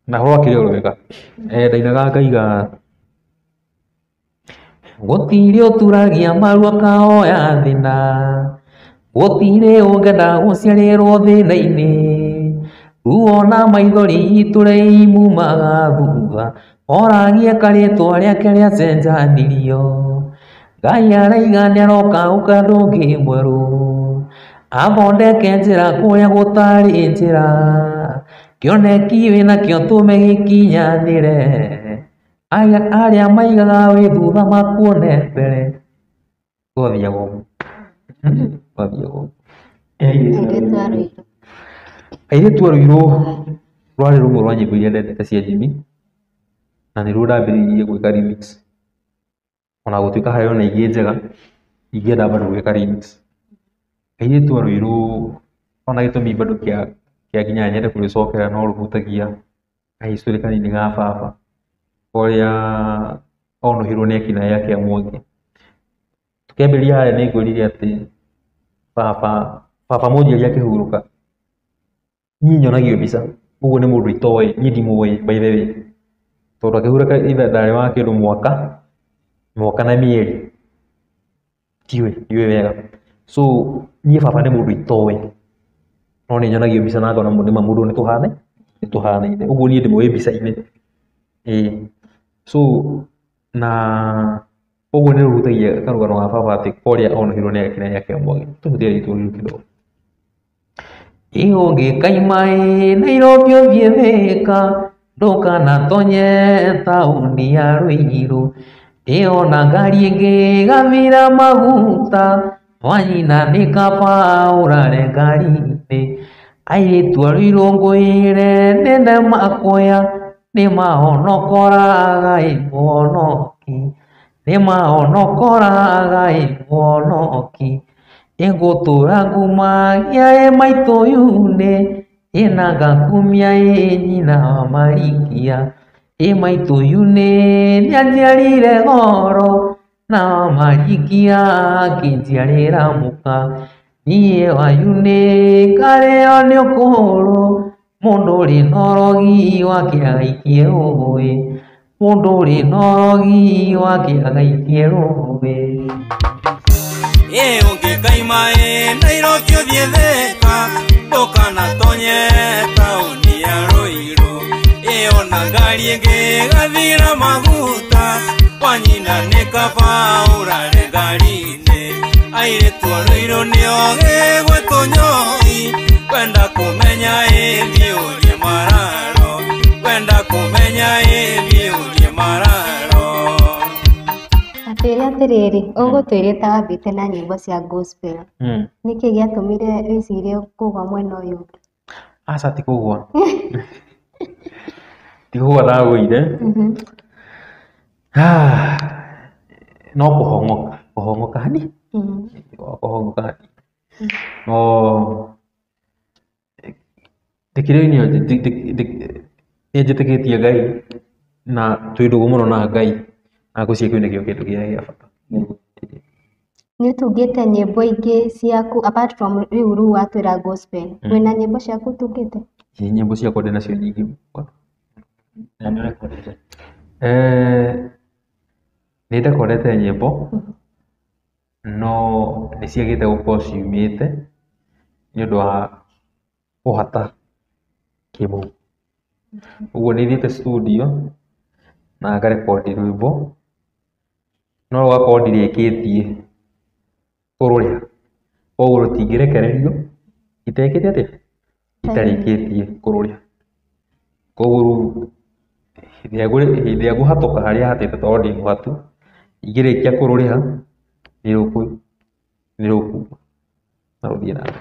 na rwakĩrĩ o rwega. Ndainaga ngaiga gũtirĩ ũturagia maru akaoya thĩna, gũtirĩ ũngĩenda gũciarĩrwo thĩna-inĩ, ruo na maithori itũre imumaga thutha, oragie karĩtwa rĩake rĩacenjanirio. Ngai araiga nĩaroka gũka ũndũ ũngĩ mwerũ, athondeke njĩra kũrĩa gũtarĩ njĩra, kĩoneki wĩnakĩo tũme gĩkinyanĩre, arĩa maigaga wĩ thutha makuone mbere. Gwathiaga ũguo, gwathiaga ũguo. Airĩtu a Rũirũ. Airĩtu a Rũirũ rwarĩ rũmwe rwa nyĩmbo iria ndendete cia Jimmy, na nĩruo ndambĩrĩirie gwĩka remix. Ona gũtuĩka harĩ ona ingĩ njega ingĩenda bado gwĩka remix. Airĩtu a Rũirũ ona gĩtũmi bado kĩa nginya nyende kũrĩcokera no rũhutagia kahistory kanini ga baba ũrĩa onũhirwo nĩ akina ake a Mwangi. Tũkĩambĩrĩria harĩa nĩ ngwĩrire atĩ baba Baba mũnjiari akĩhurũka niĩ nyonagio mbica ũguo nĩ mũndũ itoĩ niĩ ndimũĩ by the way tondũ akĩhurũka either ndarĩ wa kĩndũ mwaka mwaka na mĩeri ndiũĩ ndiũĩ wega so niĩ baba nĩ mũndũ itoĩ no nĩ nyonagio mbica na ngona nĩma mũndũ nĩ tũhane nĩ tũhanaine ũguo niĩ ndĩmũĩ mbica-inĩ ĩĩ so na ũguo nĩ rũhutagia karũgano ga baba atĩ korĩa onokirwo nĩ kĩrĩa gĩake mwage tũhutie rĩtũ kidogo ĩ ũngĩkaima ĩ Nairobi ũthiĩ Thĩka ndũkanatonye taũni ya Ruiru ĩ ona ngari ĩngĩ ĩgathira maguta wanyina nĩ kaba ũrare ngari-inĩ airĩtu a Ruiru ngwĩre nene makoya nĩ mahonokoraga ĩ mũhonoki nĩ mahonokoraga ĩ mũhonoki ĩngũtũra ngumagia ĩ maitũ yune ĩna ngakumia ĩ nyina wa Marikia ĩ maitũ yune nĩanjiarire goro na wa Marikia akĩnjiarĩra mũka niĩ wa yune ngarĩo nĩ ũkũrũ mũndũ ũrĩ na ũrogi wake agaikie rũĩ mũndũ ũrĩ na ũrogi wake agaikie rũĩ. Ĩ ũngĩkaima ĩ Nairobi ũthiĩ Thĩka ndũkanatonye taũni ya Ruiru ĩ ona ngari ĩngĩ ĩgathira maguta wanyina nĩ kaba ũrare ngari-inĩ airĩtu a Ruiru nĩ ogĩ gwĩtũnyoi wenda kũmenya ĩ thiĩ ũrie mararo wenda kũmenya ĩ thiĩ ũrie mararo. Atwĩre atĩrĩrĩ, ũgũtwĩrĩte wambĩte na nyĩmbo cia gospel. Nĩkĩ gĩatũmire wĩcirie kũgwa mwena ũyũ ũngĩ? Aca ti kũgwa ti kũgwa ndagũire no kũhong'oka kũhong'oka hani kũhong'oka hani no ndĩkĩrĩ nĩ njĩtĩkĩtie Ngai na twĩ ndũgũ mũno na Ngai na ngwĩciria kĩu nĩkĩo kĩndũ kĩrĩa gĩa bata. Nĩ ũtungĩte nyĩmbo ingĩ ciaku apart from rĩu rĩu watwĩra gospel, wĩna nyĩmbo ciaku ũtungĩte? Ĩ, nyĩmbo ciakwa ndĩ nacio nyingĩ. Na nĩ ũrekondete? Nĩ ndekondete nyĩmbo no nĩ ciagĩte gũkorwo ciumĩte nĩ ũndũ wa kũhata kĩmũhuko. Ũguo nĩ thiĩte studio na ngarekondi rwĩmbo no rũgakorwo ndirĩkĩtie kũrũrĩha koguo rũtingĩrekererio itekĩte atĩa itarĩkĩtie kũrũrĩha koguo rĩu hĩndĩ ĩrĩa ngũhatũka harĩa hatĩte tondũ ndĩ mũhatu ingĩrĩkia kũrũrĩha nĩ rũkuma na rũthiĩ na mbere.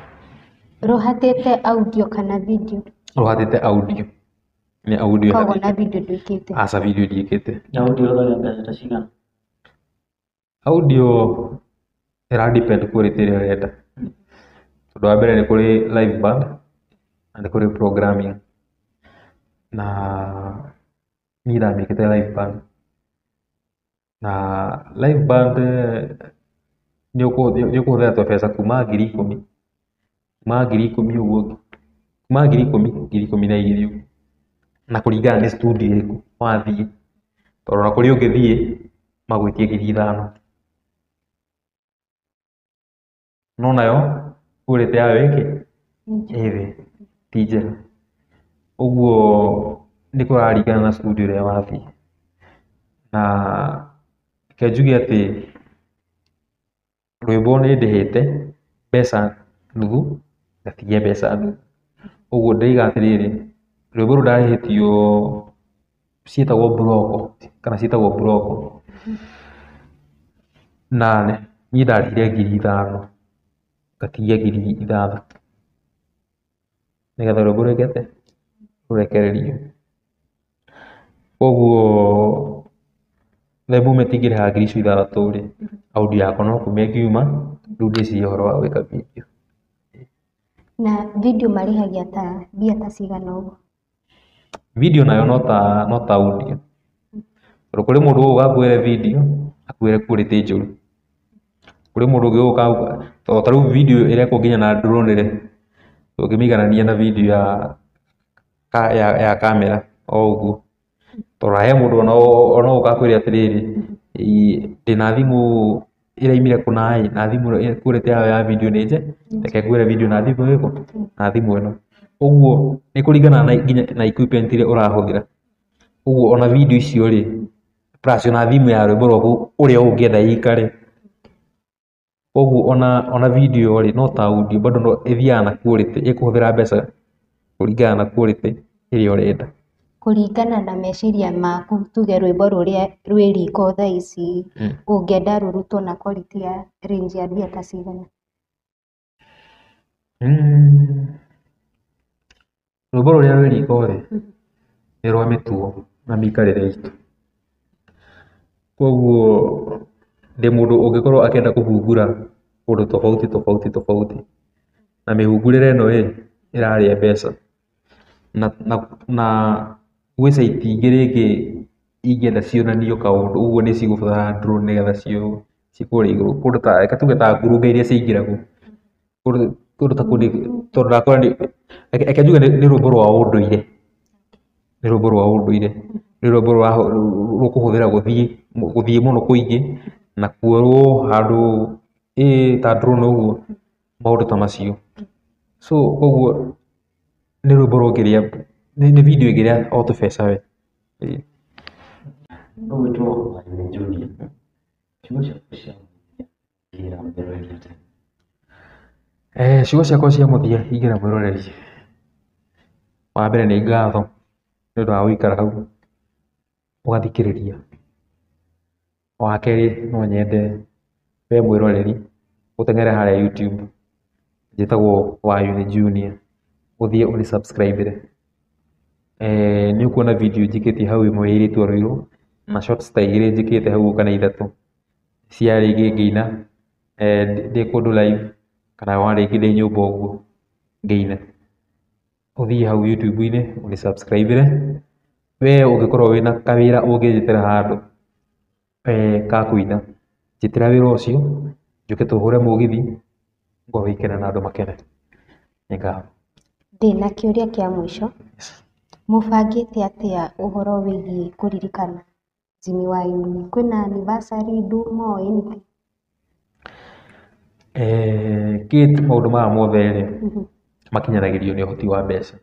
Rũhatĩte audio kana video? Rũhatĩte audio nĩ audio Koguo ĩhatĩte. na video ndwĩkĩte? Aca video ndiĩkĩte. Na audio ũhũthagĩra mbeca ta cigana? Audio ĩra depend quality ĩrĩa ũrenda tondũ wa mbere nĩ kũrĩ live band na nĩ kũrĩ programming na niĩ ndamĩkĩte live band na live band nĩ ũkũhũthĩra tũbeca kuma 10,000 kuma 10,000 ũguo kuma 10,000 12,000 ũguo na kũringana nĩ studio ĩrĩkũ wathiĩ tondũ ona kũrĩ ũngĩthiĩ magwĩtie 5,000 no nayo quality yayo ĩkĩ ĩ thĩ ti njega ũguo nĩ kũraringana na studio ĩrĩa wathiĩ na reke njuge atĩ rwĩmbo nĩ ndĩhĩte mbeca nuthu ngatigia mbeca nuthu ũguo ndĩraiga atĩrĩrĩ rwĩmbo rũu ndarĩhĩtio ciĩtagwo mburoko kana ciĩtagwo mburoko na niĩ ndarĩhire 5,000 ngatigia 6,000 nĩgetha rwĩmbo rwĩke atĩa rũrekererio koguo the moment ingĩrĩha 6,000 rĩ audio yakwa no kuma ĩngiuma rĩu ndĩcirie ũhoro wa gwĩka video. Na video marĩhagia ta mbia ta cigana ũguo? Video nayo no ta audio tondũ kũrĩ mũndũ ũgũka akuoere video akuoere quality njũru kũrĩ mũndũ ũngĩ ũgũka Tondũ ta rĩu video ĩrekwo nginya na drone rĩ, ndũngĩmĩiganania na video ya kamera o ũguo. Tondũ he mũndũ ona ũka akwĩre atĩrĩrĩ, ndĩna thimũ ĩraumire kũna ĩ, na thimũ quality yayo ya video nĩ nje, reke nguoere video na thimũ ĩrĩkũ? Na thimũ ĩno. Ũguo nĩ kũringana na nginya na equipment ĩrĩa ũrahũthĩra. Ũguo ona video icio rĩ, plus ona thimũ ya rwĩmbo rwaku ũrĩa ũngĩenda ĩikare. Koguo ona video rĩ, no ta audio bado no ĩthiaga na quality, ĩkũhũthĩra mbeca kũringana na quality ĩrĩa ũrenda. Kũringana na meciria maku tuge rwĩmbo rũrĩa rwĩ riko thaa ici, ũngĩenda rũrutwo na quality ya range ya mbia ta cigana? Rwĩmbo rũrĩa rwĩ riko rĩ, nĩ rwa mĩtugo na mĩikarĩre itũ. Koguo ndĩ mũndũ ũngĩkorwo akĩenda kũhungura kũndũ tofauti tofauti tofauti, na mĩhungurĩre ĩno ĩ, ĩrarĩa mbeca. Na gwĩ site ingĩ rĩngĩ ingĩenda cionanio kaũndũ, ũguo nĩ cigũbatara drone nĩgetha ciĩ kũrĩa igũrũ. Kũndũ ta, reke tuge ta ngurunga iria ciingĩragwo. Kũndũ ta kũu tondũ ndakora nĩ, reke njuge nĩ rwĩmbo rwa ũndũire. Nĩ rwĩmbo rwa ũndũire. Nĩ rwĩmbo rũkũhũthĩra gũthiĩ mũno kũingĩ na kuoywo handũ ta drone ũguo, maũndũ ta macio. So koguo nĩ rwĩmbo rũngĩrĩa, nĩ video ĩngĩrĩa o tũbeca we. Ũgwĩtwo Wayune Junior. Ciugo ciaku cia mũthia ingĩra mwĩroreri atĩa? Ciugo ciakwa cia mũthia ingĩra mwĩroreri, wa mbere nĩ ngatho nĩ ũndũ wa gũikara hau ũgathikĩrĩria. Wa kerĩ no nyende we mwĩroreri ũteng'ere harĩa YouTube, njĩtagwo Wayune Junior, ũthiĩ ũnĩ subscribe ĩre. Nĩ ũkuona video njĩkĩtie hau ĩmwe ya airĩtu a Ruiru na shorts ta igĩrĩ njĩkĩte hau kana ithatũ cia rĩngĩ ngĩina ndĩ kũndũ live kana wa rĩngĩ ndĩ nyũmba ũguo ngĩina. Ũthiĩ hau YouTube-inĩ ũnĩ subscribe ĩre. We ũngĩkorwo wĩna kawĩra ũngĩnjĩtĩra handũ ka kũina, njĩtĩra wĩra ũcio njũke tũhũre mũgithi, ngorwo ikena na andũ makene. Nĩ ngatho. Ndĩna kĩũria kĩa mũico. Mũbangĩte atĩa ũhoro wĩgiĩ kũririkana Jimmy Wayuni? Kwĩna anniversary, ndumo, anything? Kate, maũndũ maya mothe rĩ, makinyanagĩrio nĩ ũhoti wa mbeca.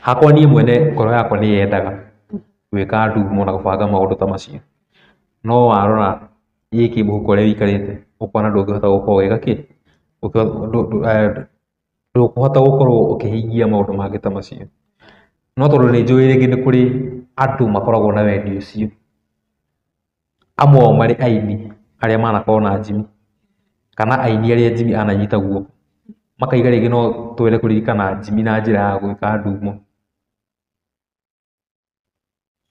Hakwa niĩ mwene ngoro yakwa nĩ yendaga gwĩka ndumo na gũbanga maũndũ ta macio. No warora gĩkĩ mũhuko ũrĩa wĩikarĩte, ũkona ndũngĩhota gũkorwo ũgĩka kĩ? Ndũkũhota gũkorwo ũkĩhingia maũndũ mangĩ ta macio. No tondũ nĩ njũĩ rĩngĩ nĩ kũrĩ andũ makoragwo na wendi ũcio. Amwe ao marĩ aini arĩa manakorwo na Jimmy, kana aini arĩa Jimmy ananyita guoko. Makaiga rĩngĩ no twende kũririkana Jimmy na njĩra ya gwĩka ndumo.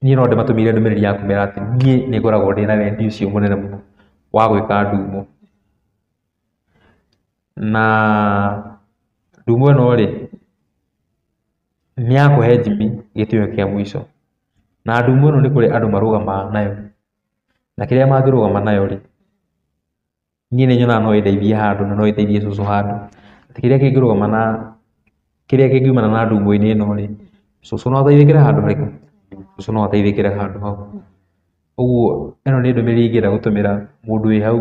Niĩ no ndĩmatũmĩire ndũmĩrĩri ya kũmera atĩ niĩ nĩ ngoragwo ndĩna wendi ũcio mũnene mũno wa gwĩka ndumo. Na ndumo ĩno rĩ, nĩ ya kũhe Jimmy gĩtĩo kĩa mũico. Na ndumo ĩno nĩ kũrĩ andũ marũgamaga nayo. Na kĩrĩa mangĩrũgama nayo rĩ, niĩ nĩ nyonaga no ĩndeithie handũ na no ĩteithie cũcũ handũ. Atĩ kĩrĩa kĩngĩrũgama na kĩrĩa kĩngiumana na ndumo-inĩ ĩno rĩ, cũcũ no ateithĩkĩre handũ harĩkũ? Cũcũ no ateithĩkĩre handũ hau. Ũguo ĩno nĩ ndũmĩrĩri ingĩenda gũtũmĩra mũndũ wĩ hau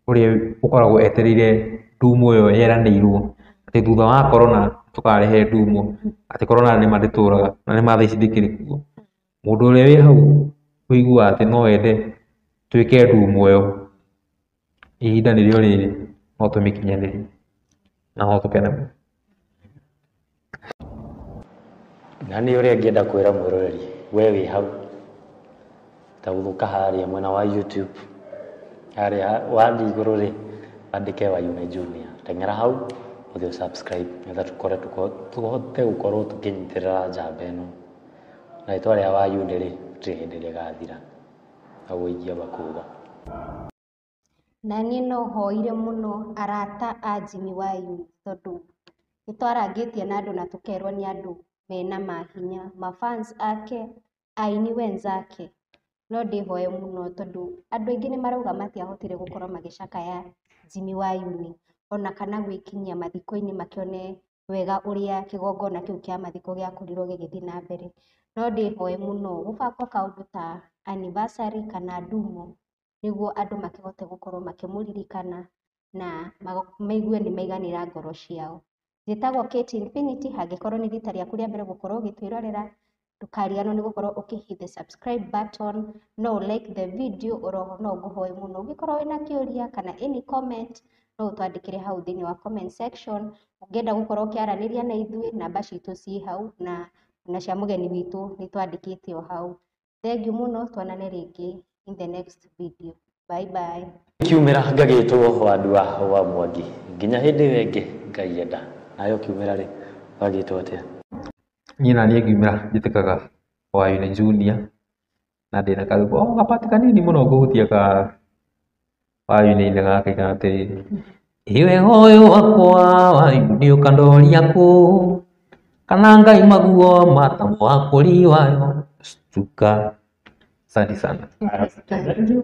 ũrĩa ũkoragwo etereire ndumo ĩyo yeranĩirwo atĩ thutha wa corona tũkarehe ndumo, atĩ corona nĩma ndĩtũraga na nĩma thaa ici ndĩkĩrĩ kuo. Mũndũ ũrĩa wĩ hau ũiguaga atĩ no ende twĩke ndumo ĩyo, ihinda nĩrĩo rĩrĩ, no tũmĩkinyanĩrie na no tũkene mũno. Na niĩ ũrĩa ingĩenda kwĩra mwĩroreri, we wĩ hau ta gũthũka harĩa mwena wa YouTube, harĩa wathiĩ igũrũ rĩ, wandĩke Wayune Junior, teng'era hau ũthiĩ ũ subscribe nĩgetha tũhote gũkorwo tũkĩnyitĩrĩra njamba ĩno. Na rĩtwa rĩa Wayune rĩ, gũtirĩ hĩndĩ rĩgathira. Noguo ingĩamba kuga. Na niĩ no hoire mũno arata a Jimmy Wayuni tondũ nĩ twarangĩtie na andũ na tũkerwo nĩ andũ mena mahinya, mafans ake, aini wenzake. No ndĩhoe mũno tondũ andũ aingĩ nĩ marauga matiahotire gũkorwo magĩcakaya Jimmy Wayuni, ona kana gwĩkinyia mathiko-inĩ makĩone wega ũrĩa kĩgongona kĩu kĩa mathiko gĩakorirwo gĩgĩthiĩ na mbere. No ndĩhoe mũno gũbangwo kaũndũ ta anniversary kana ndumo, nĩguo andũ makĩhote gũkorwo makĩmũririkana na maigue nĩ maiganĩra ngoro ciao. Njĩtagwo Kate Infinity, hangĩkorwo nĩ rita rĩaku rĩa mbere gũkorwo ũgĩtwĩrorera, ndũkariganĩrwo nĩ gũkorwo ũkĩ hit the subscribe button, no ũ like the video, oroho no ngũhoe mũno ũngĩkorwo wĩna kĩũria kana any comment, no ũtwandĩkĩre hau thĩinĩ wa comment section. Ũngĩenda gũkorwo ũkĩaranĩria na ithuĩ, namba citũ ciĩ hau na cia mũgeni witũ nĩ twandĩkĩte o hau. Thengiũ mũno, tuonane rĩngĩ in the next video. Bye bye. Kiumĩra ngagĩtwo Wandua wa Mwangi nginya hĩndĩ ĩyo ĩngĩ Ngai enda. Nayo kiumĩra rĩ wagĩtwo atĩa? Niĩ na niĩ ngiumĩra njĩtĩkaga Wayuni Junior, na ndĩna karwĩmbo o gabati kanini mũno ngũhutia ka Wayuni-inĩ gaka atĩrĩrĩ, ĩ wega ũyũ wakwa Wayuni ũkandoria kũ, kana Ngai maguo matamo wakũri wayo stuka. Asante sana. Asante.